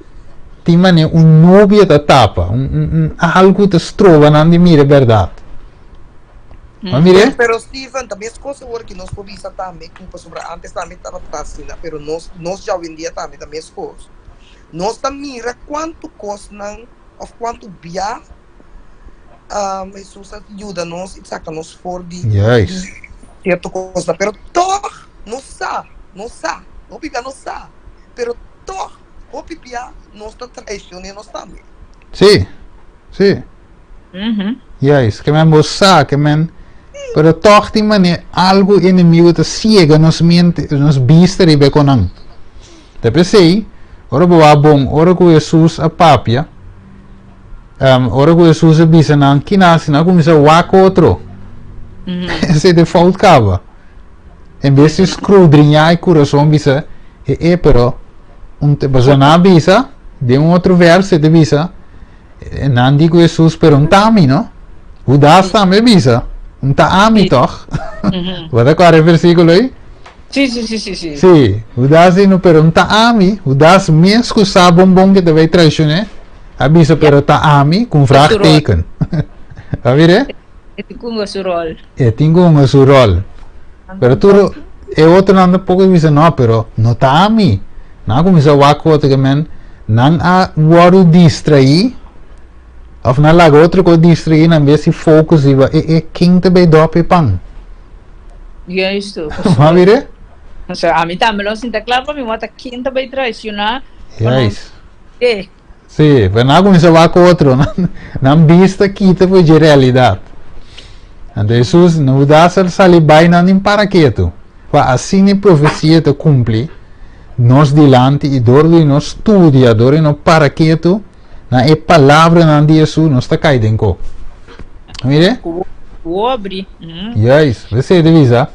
tin manera un nubia ta tapa, un un un algu ta stroba nan di mira e bèrdat? Bo a mir'é? Pero Steven, ta mes kos awor ki nos por bisa tambe ku pasobra antes tambe tabata asina, pero nos nos djawendia tambe ta mes kos. Nos ta mira kuantu kosnan òf kuantu bia Hesus a yuda nos i saka nos for di sierto kosnan. Pero tòg nos sa, nos sa, hopi bia nos sa, pero tòg hopi bia nos ta traisioné nos tambe. Sí, sí. Juist, ke men bo sa, ke men, pero tòg tin manera algu enemigo ta siega nos mente, nos bista riba e konan. Ta p'esei, ora bo wak bon, ora ku Hesus a papia, ora ku Hesus a bisa nan, kina si nan a kuminsá wak otro. Esei ta e fout kaba. En bes di skrudriñá e kurason bisa, e e, pero un te, pasobra nan a bisa, den un otro verso e ta bisa, Nan di ku Hesus, pero un ta ami, no? Hudas tambe bisa, un ta ami tòg? Bo ta kòrda e versíkulo ei? Sí, sí, sí, sí, sí. Sí, Hudas di no, pero un ta ami. Hudas mes ku sa bon bon ke ta bai traishoné, a bisa, pero ta ami, ku un vraagteken. A mir'é? E tin ku hunga su ròl. E tin ku hunga su ròl. Pero tur e otronan tampoco bisa no, pero no ta ami. Nan a cuminsa wak otro ke men nan a wordo distraí of nan laga otro ko distraí nan bes di focus riba e e ken ta bay dop e pan. Juist. Bo a mira? So, ami tambe lo sinta kla pa mi wak ta ken ta bai traicioná pa nos Juist. e. Sí, pero nan a kuminsá wak otro, nan, nan bista kita for dje realidat. Anto Hesus, Hudas a sali bai nan den para ketu, pa asina e profesia ta kumpli nos dilanti i dor di nos studia, dor di nos para ketu na e palabranan di Hesus, nos ta kai den ko. Mire? Ku wo abri. Juist, p'esei ta bisa,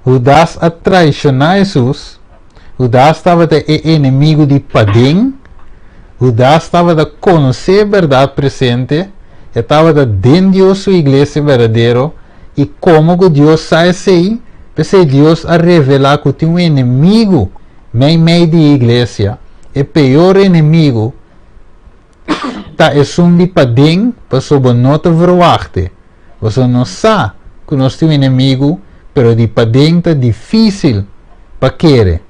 Hudas a traishoná Hesus, Hudas tabata e enemigu di paden, Hudas tabata konosé e bèrdat presente, e tabata den Dios su iglesia berdadero, i komo ku Dios sa esei, p'esei Dios a revelá ku tin un enemigu meimei di e iglesia, e peor enemigu ta esun di paden, pasobra bo no ta verwach'e. Boso no sa ku nos tin un enemigu, pero di paden ta difísil pa kere.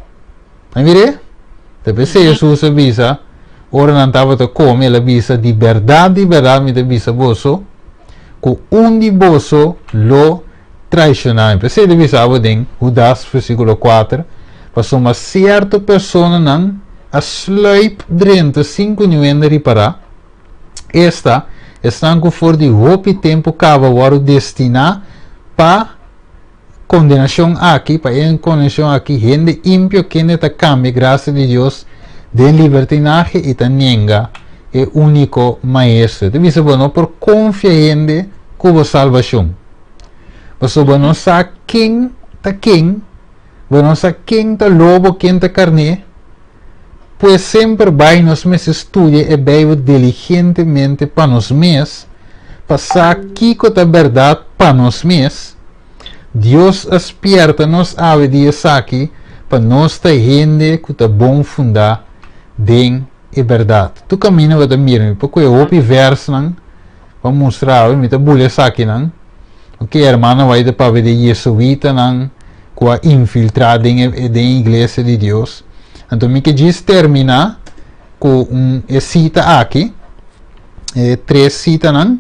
A mir'é? Ta p'esei Hesus a bisa, ora nan tabata kome, el a bisa, Di bèrdat, di bèrdat mi ta bisa boso, ku un di boso lo traishoná mi. P'esei ta bisa bo den Hudas versíkulo kuater, pasobra sierto personanan a sluip drenta sin ku niun hende ripará, Esta, esnan ku for di hopi tempu kaba wòrdu destiná pa kondenashon aki, pa e kondenashon aki, hende impio kende ta kambia grasia di Dios den libertinahe i ta nenga e úniko Maestro. Ta bisa bo no por konfia hende ku bo salbashon, pasobra bo no sa ken ta ken, bo no sa ken ta lobo, ken ta karné. Pues semper bai nos mester studia e Bijbel diligentemente pa nos mes, pa sa kiko ta bèrdat pa nos mes. Dios a spierta nos awe di esaki pa nos ta hende ku ta bon fundá den e bèrdat. Tur kaminda bo ta mira mi por kohe hopi vèrsnan pa mustra awe, mi ta bula esakinan. Ok, hermano bai ta papia di jesuitanan ku a infiltrá den e den e iglesia di Dios. Anto mi ke djis terminá ku un e sita aki, e tres sitanan,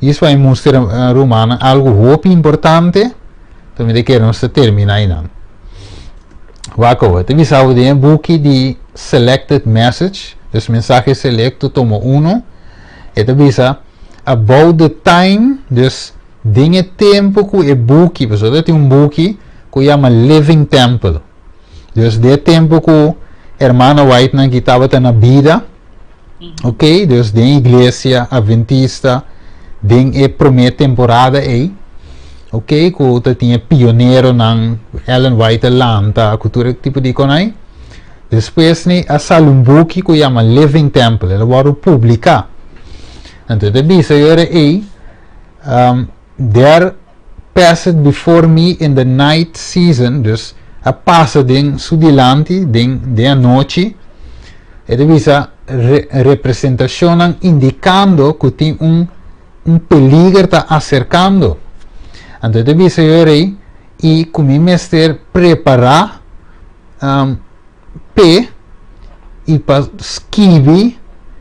djis pa mi mustra rumannan algu hopi importante, anto mi ta kere nos ta terminá einan. Wak awo, ta bisa bo den e buki di Selected Message, dus Mensahe Selecto tomo uno, e ta bisa, About the time, dus den e tempu ku e buki, pasobra ta tin un buki ku yama Living Temple. Dus den e tempu ku Hermana White nan ki tabata na bida, ok, dus den iglesia Adventista den e promé temporada ei, ok, ku ta tin e pioneronan, Ellen White a lanta ku tur e tipo di konai. Despues ni a sali un buki ku yama Living Temple, el a wòrdu publiká. Anto e ta bisa e ora ei, There passed before me in the night season, dus a pasa den su dilanti den den anochi, e ta bisa representashonnan indikando ku tin un un peliger ta aserkando. Anto e ta bisa e ora ei, i ku mi mester prepará p'e i pa skibi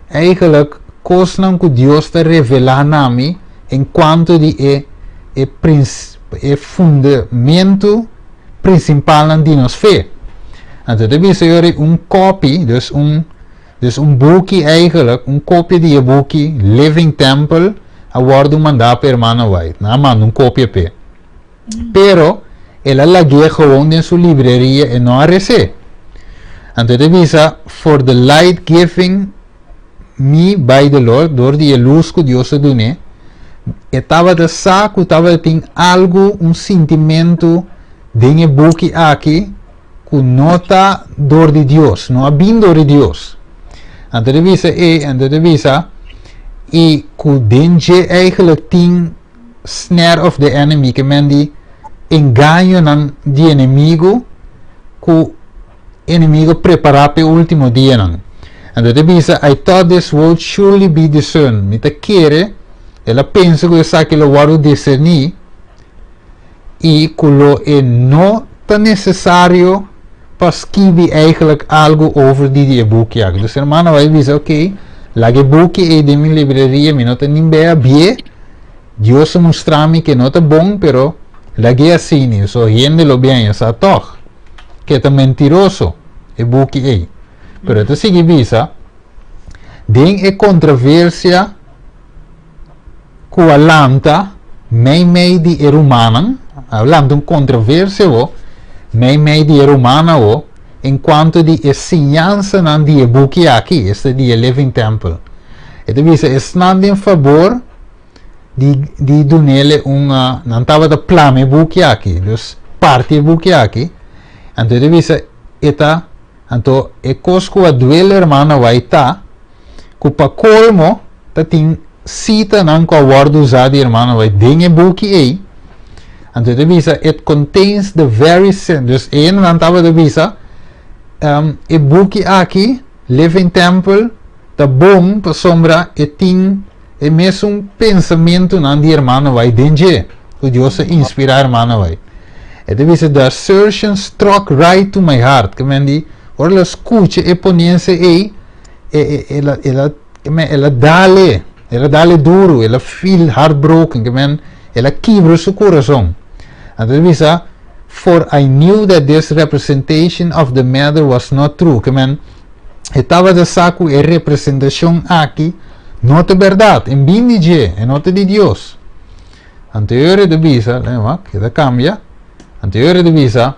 eigenlijk kosnan ku Dios ta revelá na mi en kuanto di e e e fundamentu prinsipalnan di nos fe. Anto ta bisa yori un kopi, dus un dus un buki eigenlijk, un kopia di e buki Living Temple a wòrdu mandá pa Hermana White. Nan a manda un kopia p'e. Pero el a lag'é gewoon den su libreria e no a res'é. Anto e ta bisa, For the light giving me by the Lord, dor di e lus ku Dios a dun'é, e tabata sa ku tabatin algu, un sintimentu den e buki aki ku no ta dor di Dios, no a bin dor di Dios. Anto e ta bisa e, anto e ta bisa, i ku den dje eigenlijk tin snare of the enemy ke men di engañonan di enemigo ku enemigo prepará p'e último dianan. Anto e ta bisa, I thought this would surely be discerned. Mi ta kere, el a pensa ku esaki lo wòrdu diserní i ku lo e no ta nesesario pa skibi eigenlijk algu over di di e buki aki. Dus hermano a bai bisa, ok, laga e buki ei den mi libreria, mi no ta nin bea bié, Dios a mustra mi ke no ta bon, pero lag'é asini, so hende lo biaña sa tòg. ku e ta mentiroso, e buki ei. Pero e ta sigui bisa, Den e kontroversia ku a lanta meimei di e rumannan, a lanta un kontroversia awo meimei di e rumannan awo en kuanto di e siñansanan di e buki aki, esta di e Living Temple. E ta bisa esnan den fabor di di dunele un nan tabata plama e buki aki, dus parti e buki aki, anto e ta bisa e ta Anto e kos ku a duel hermana White ta ku pa kolmo ta tin sitanan ku a wòrdu usá di hermana White den e buki ei. Anto e ta bisa it contains the very same, dus e hendenan tabata bisa e buki aki Living Temple ta bon pasobra e tin e mesun pensamentunan di hermana White den dje, ku Dios a inspirá hermana White. E ta bisa, The assertion struck right to my heart. Ke men di, ora el a skucha e ponensia ei, e, e, el a, el a, ke men, el a dale, el a dale duru, el a feel heartbroken, ke men, el a kibra su kurason. Anto e ta bisa, For I knew that this representation of the matter was not true. Ke men, e tabata sa ku e representashon aki no ta bèrdat, en bin di dje, e no ta di Dios. Anto e ora e ta bisa, lei wak, e ta kambia. Anto e ora e ta bisa,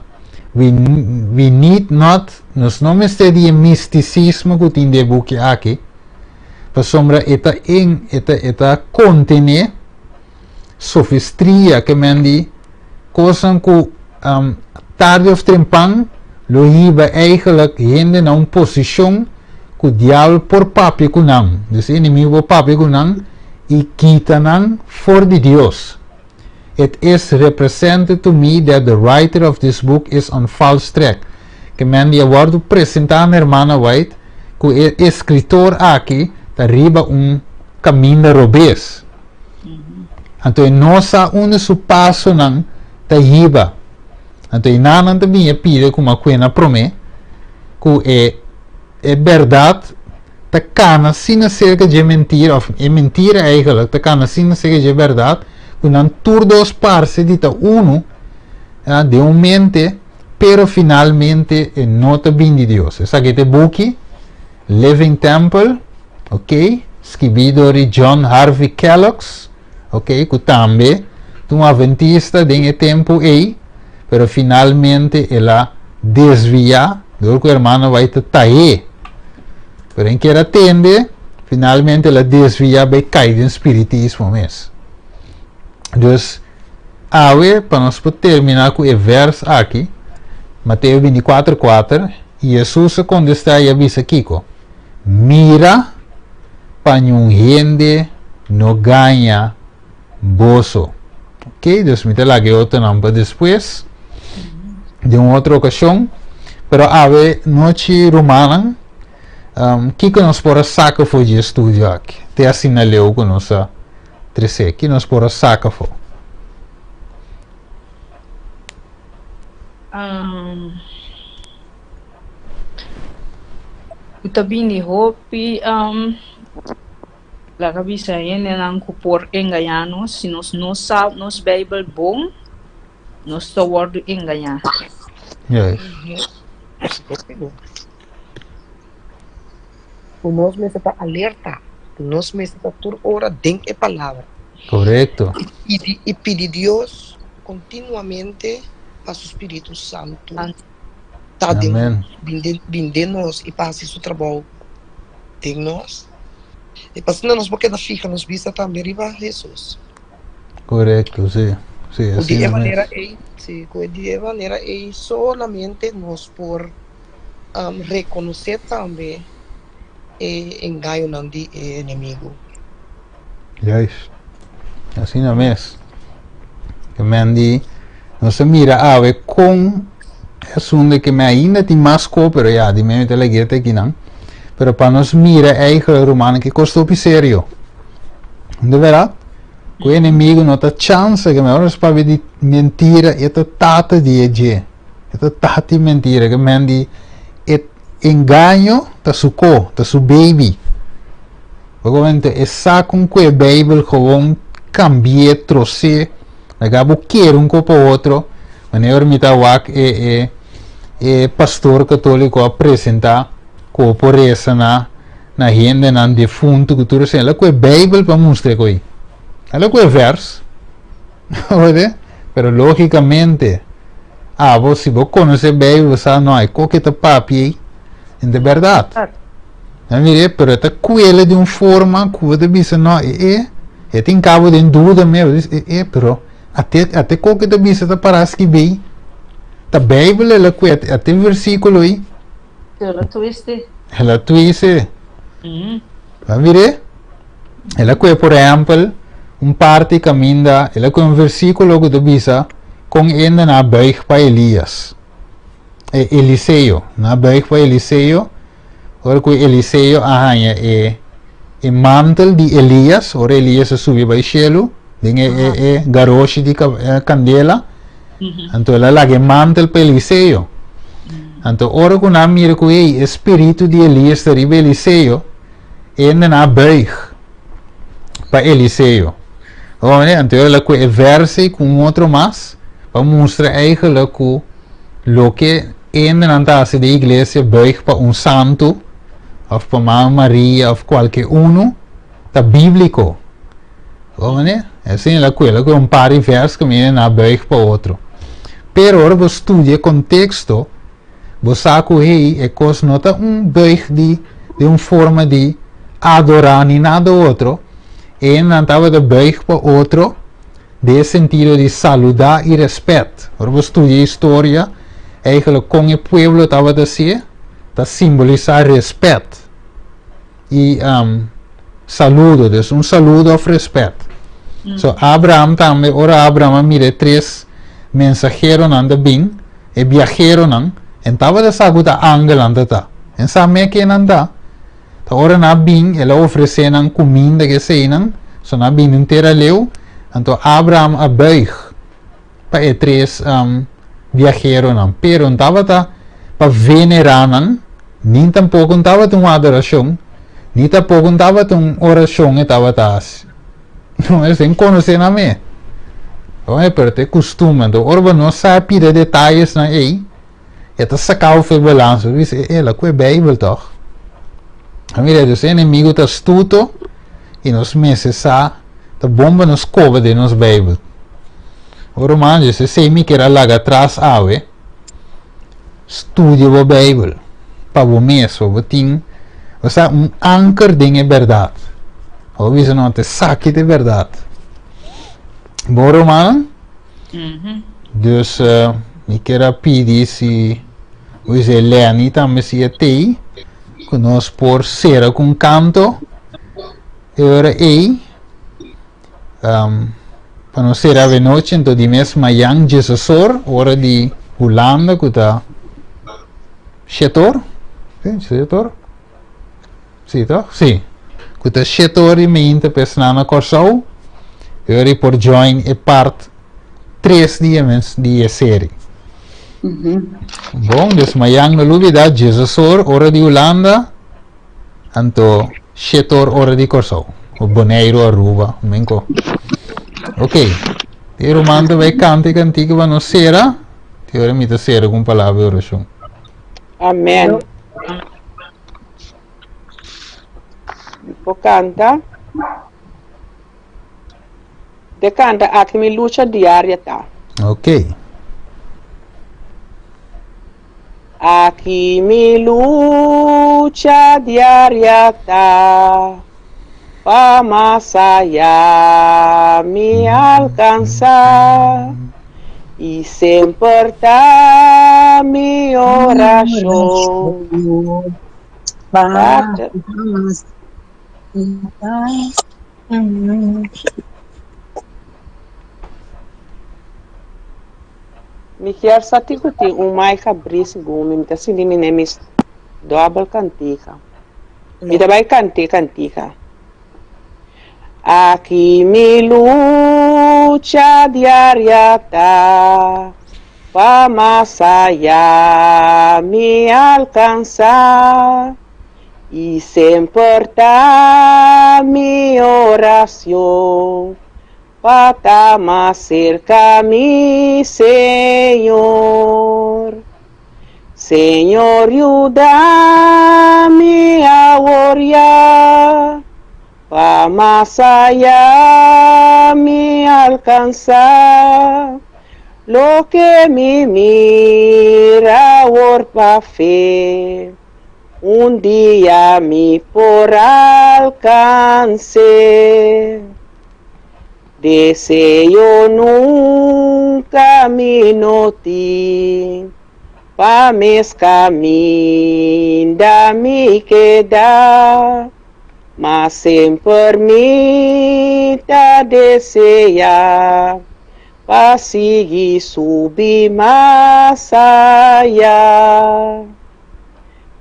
We, we need not, nos no mester di e mistisismo ku tin den e buki aki, pasobra e ta en, e ta, e ta kontené sofistria, ke men di kosnan ku um, tardi of trempan lo hiba eigenlijk hende na un posishon ku diabel por papia ku nan. Dus e enemigo por papia ku nan i kita nan for di Dios. It is represented to me that the writer of this book is on false track. Ke men di a wòrdu presentá na Hermana White ku e eskritor aki ta riba un kaminda robes. Anto e no sa unda su pasonan ta hiba. Anto e nannan ta bini a pidi ku Makuena promé ku e E bèrdat ta kana asina serka dje mentira, òf e mentira eigentlik ta kana asina serka dje bèrdat, ku nan tur dos parse di ta unu, ya, den un mente, pero finalmente e no ta bin di Dios. Esaki ta e buki, Living Temple, ok, skibí dor di John Harvey Kellogg's, ok, ku tambe ta un aventista den e tempu ei, pero finalmente el a desviá dor ku hermano bai ta tah'é. Pero en kier a tende, finalmente el a desviá bai kai den spiritismo mes. Dus, awe pa nos por terminá ku e vèrs aki, Mateo 24, 4, i Hesus a kontestá i a bisa kiko? Mira pa niun hende no gaña boso. Ok, dus mi ta laga e otronan pa despues, den un otro okashon. Pero awe nochi rumannan, um, kiko nos por a saka for di e studio aki? Te asina leu ku nos a trese, ki nos por a saka for? Um, ku ta bini hopi um, Laga bisa hendenan ku por engañá nos, si nos no sa nos Beibel bon, nos ta wòrdu engañá. Juist. Ku nos mester ta alerta, ku nos mester ta tur ora den e Palabra. Korekto. I pidi Dios kontinuamente pa su Spiritu Santu ta den, bin den nos i pa hasi su trabou den nos. I pa asina nos por keda fiha nos bista tambe riba Hesus. Korekto, sí. Sí, Ku di e asina mes. manera ei, sí, ku di e manera ei solamente nos por um, rekonosé tambe e engañonan di e enemigu. Juist. Asina mes. Ke men di, nos a mira awe kon asunto ke men ainda tin mas ko, pero ya, di men mi ta lag'é te akinan. Pero pa nos mira eigenlijk, rumannan, ke kos ta hopi serio. De verdad, ku e enemigo no ta chansa, ke men ora nos papia di mentira, e ta tata di e dje. E ta tata di mentira, ke men di e engaño ta su ko, ta su baby. Obviamente e sa con cu e Bijbel gewoon cambi'é, troc'é, laga bo kere un co pa otro. Wanneer mi ta wak e e e pastor katóliko a presentá ku bo por resa na na hendenan defuntu ku tur esei. El a kohe Beibel pa mustra e ko'i. El a kohe vèrs. Oye, pero lógikamente abo si bo konosé Beibel bo sa no e koke ta papia ei en ta bèrdat. A mira, pero e ta kuele di un forma ku bo ta bisa no e e e tin kabo den duda mes, bo ta bisa e e pero ate ate koke ta bisa ta pará skibí ta Beibel el a kue ate versíkulo ei. El a twiste. El a twiste. Bo a mir'é? El a kue por ehèmpel un parti kaminda el a kue un versíkulo ku ta bisa kon hende nan a buig pa Elías, e Eliseo, nan a buig pa Eliseo ora ku Eliseo a haña e e mantel di Elías, ora Elías a subi bai shelu den e e e garoshi di kandela, anto el a laga e mantel pa Eliseo. Anto ora ku nan a mira ku ei e spiritu di Elías ta riba Eliseo, Hende nan a buig pa Eliseo. Oye, anto el a kue e verse ku un otro mas pa mustra eigenlijk ku loke hende nan ta hasi den iglesia buig pa un santu of pa Mama Maria of kualke unu ta bíbliko. Oye, asina el a kue, el a kue un par di vers ku hende nan a buig pa otro. Pero ora bo studia e konteksto, Bo sa ku hey e kos no ta un buig di di un forma di adorá ni nada otro, e nan tabata buig pa otro den e sentido di saludá i rèspèt. Ora bo studia historia, eigenlijk kon e pueblo tabata hasié ta simbolisá rèspèt i saludo, dus un saludo òf rèspèt. So Abraham tambe, ora Abraham a mira e tres mensaheronan ta bin, E biaheronan, en tabata sa ku ta angelnan ta ta. En sa me ke nan ta. Ta ora nan a bin, el a ofresé nan kuminda ku eseinan, so nan a bin di un tera leu, anto Abraham a buig pa e tres biaheronan. Pero n tabata pa venerá nan, ni tampoko n tabata un adorashon, ni tampoko n tabata un orashon e tabata hasi. No, esei konosé nan me. Oye, pero ta e kustumber. Anto ora bo no sa pida detayesnan ei, e ta saka bo for e balansa. Bo bisa, e, la ku e Beibel tòg. A mira, dus e enemigu ta astuto i nos mester sa ta bon pa nos koba den nos Beibel. Ora ruman, dus esei mi kier a laga atras awe, studia bo Beibel pa bo mes, pa bo tin, osea, un anker den e bèrdat. Bo bisa no, ta esaki ta e bèrdat. Bon rumannan? Dus mi kier a pidi si bo bisa e Lenny tambe si e t'ei, ku nos por sera ku un kanto e ora ei. Pa nos sera avenochi anto di mes mayan djesesor ora di Hulanda ku ta shetor, si shetor? Si toch? Si. Ku ta shetor di meinta pa esnan na Kòrsou e ora ei por join e part tres di e mes di e seri. Bon, dus mayan no lubida djesesor ora di Hulanda. Anto shetor ora di Kòrsou. O Boneiru, Aruba, menko. Ok. E ruman ta bai kanta e kantika pa nos sera. Te ora mi ta sera ku un palabra di orashon. Amen. Mi por kanta. De kanta aki mi lucha diaria ta. Ok. Aki mi lucha diaria ta, pa mas aya mi alcansa, y semper ta mi oracion. Pa Mi kier sa tin ku tin un mai habrí segun mi, mi ta sinti mi ne mis dòbel kantika. Mi ta bai kant'é kantika. Aki mi lucha diaria ta, pa mas aya mi alkansá, i semper ta mi orashon. Pa ta mas serka mi Señor. Señor yuda mi awor ya, pa mas aya mi alcansa loke mi mira awor pa fe, un dia mi por alcanse. Deseo nunca mi no tin, pa mes caminda mi keda, ma semper mi ta desea pa sigui subi mas aya.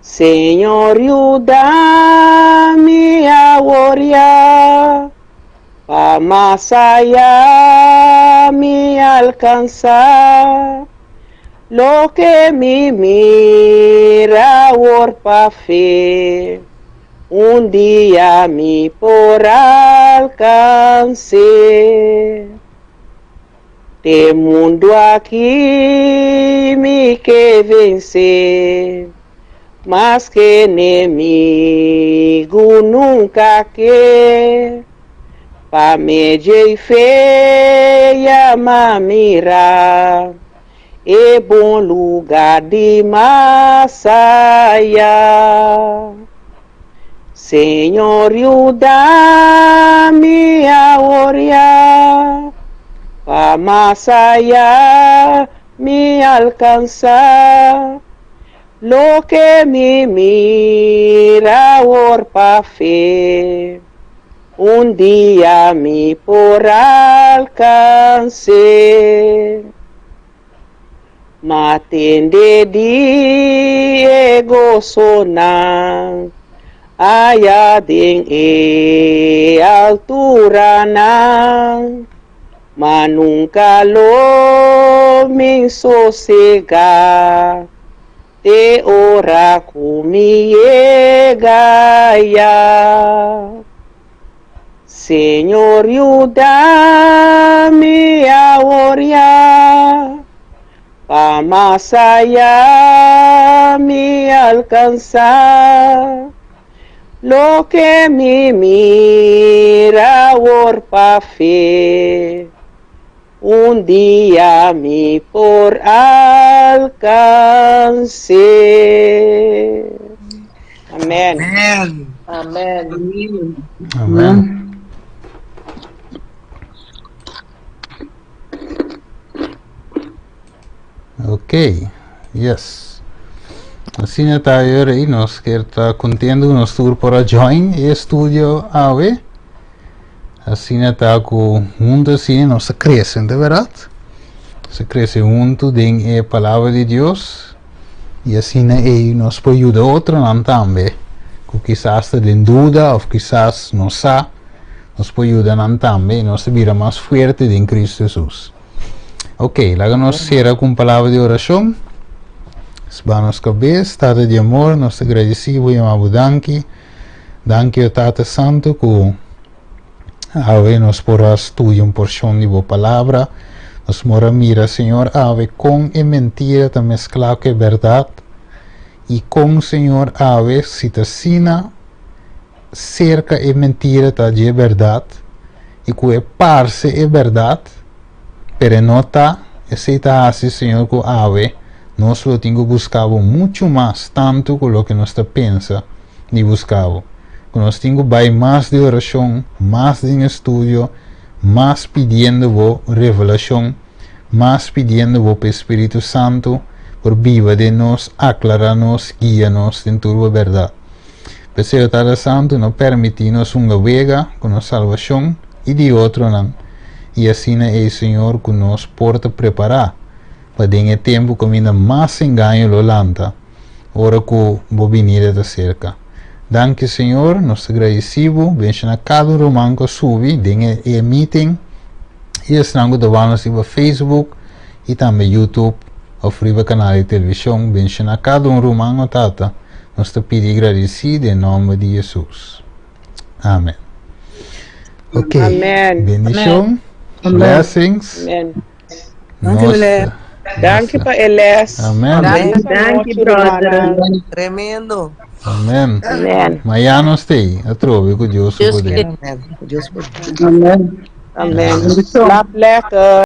Señor yuda mi awor ya. Pa mas aya mi alcansa loke mi mira awor pa fe, un dia mi por alcanse. Te mundu aki mi ke vense. Maske enemigu nunka ke pa medjei fe yama mira e bon luga di mas aya. Señor yuda mi awor ya pa mas aya mi alkansa. Loke mi mira awor pa fe, un dia mi por alkans'é. Ma tende di e gosonan aya den e alturanan. Ma nunka lo mi sosegá te ora ku mi yega ya. Señor yuda mi awor ya, pa mas aya mi alkansá. Loke mi mira awor pa fe, un dia mi por alkans'é. Amen. Amen. Amen. Amen. Ok, yes. Asina ta e rei, nos kier ta contento nos tur por a join e estudio awe. Asina ta ku hunto asina nos ta crece, de verdad? Nos ta crece hunto den e palabra di Dios y asina ei nos por yuda otronan tambe ku kisas ta den duda of kisas no sa, nos por yuda nan tambe y nos ta bira mas fuerte den Cristo Jesus. Ok, laga nos sera ku un palabra di orashon. Sba nos kabes, Tata di amor, nos ta gradisí bo i yama bo danki. Danki o Tata Santu ku awe nos por a studia un porshon di bo palabra. Nos por a mira, Señor, awe kon e mentira ta mesklá ku e bèrdat i kon, Señor, awe si ta asina serka e mentira ta dje bèrdat i ku e parse e bèrdat, pero e no ta, esei ta hasi, Señor, ku awe nos lo tin ku buska bo muchu mas tantu ku loke nos ta pensa di buska bo. Ku nos tin ku bai mas di orashon, mas den estudio, mas pidiendo bo revelashon, mas pidiendo bo pa e Spiritu Santu por biba den nos, aklará nos, guia nos den tur bo bèrdat. P'esei, o Tata Santu, no permití nos hunga wega ku nos salbashon i di otronan, i asina ei, Señor, ku nos por ta prepará pa den e tempu kaminda mas engaño lo lanta, ora ku Bo binida ta serka. Danki, Señor, nos ta gradisí Bo. Benshoná kada un ruman ku a subi den e e meeting i esnan ku ta wak nos riba Facebook i tambe YouTube òf riba kanal di televishon. Benshoná kada un ruman, o Tata. Nos ta pidi i gradisí den nòmber di Hesus. Amen. Ok. Amen. Bendishon. Amen. Blessings. Amen. Nos Danki, meneer. Danki pa e les. Amen. Feliz Danki, anochi, brother. rumannan. Tremendo. Amen. Amen. Mañana nos t'ei atrobe ku Dios su Dios poder. Amen. Dios poder. Amen. Amen. Bendishon. Slaap lekker.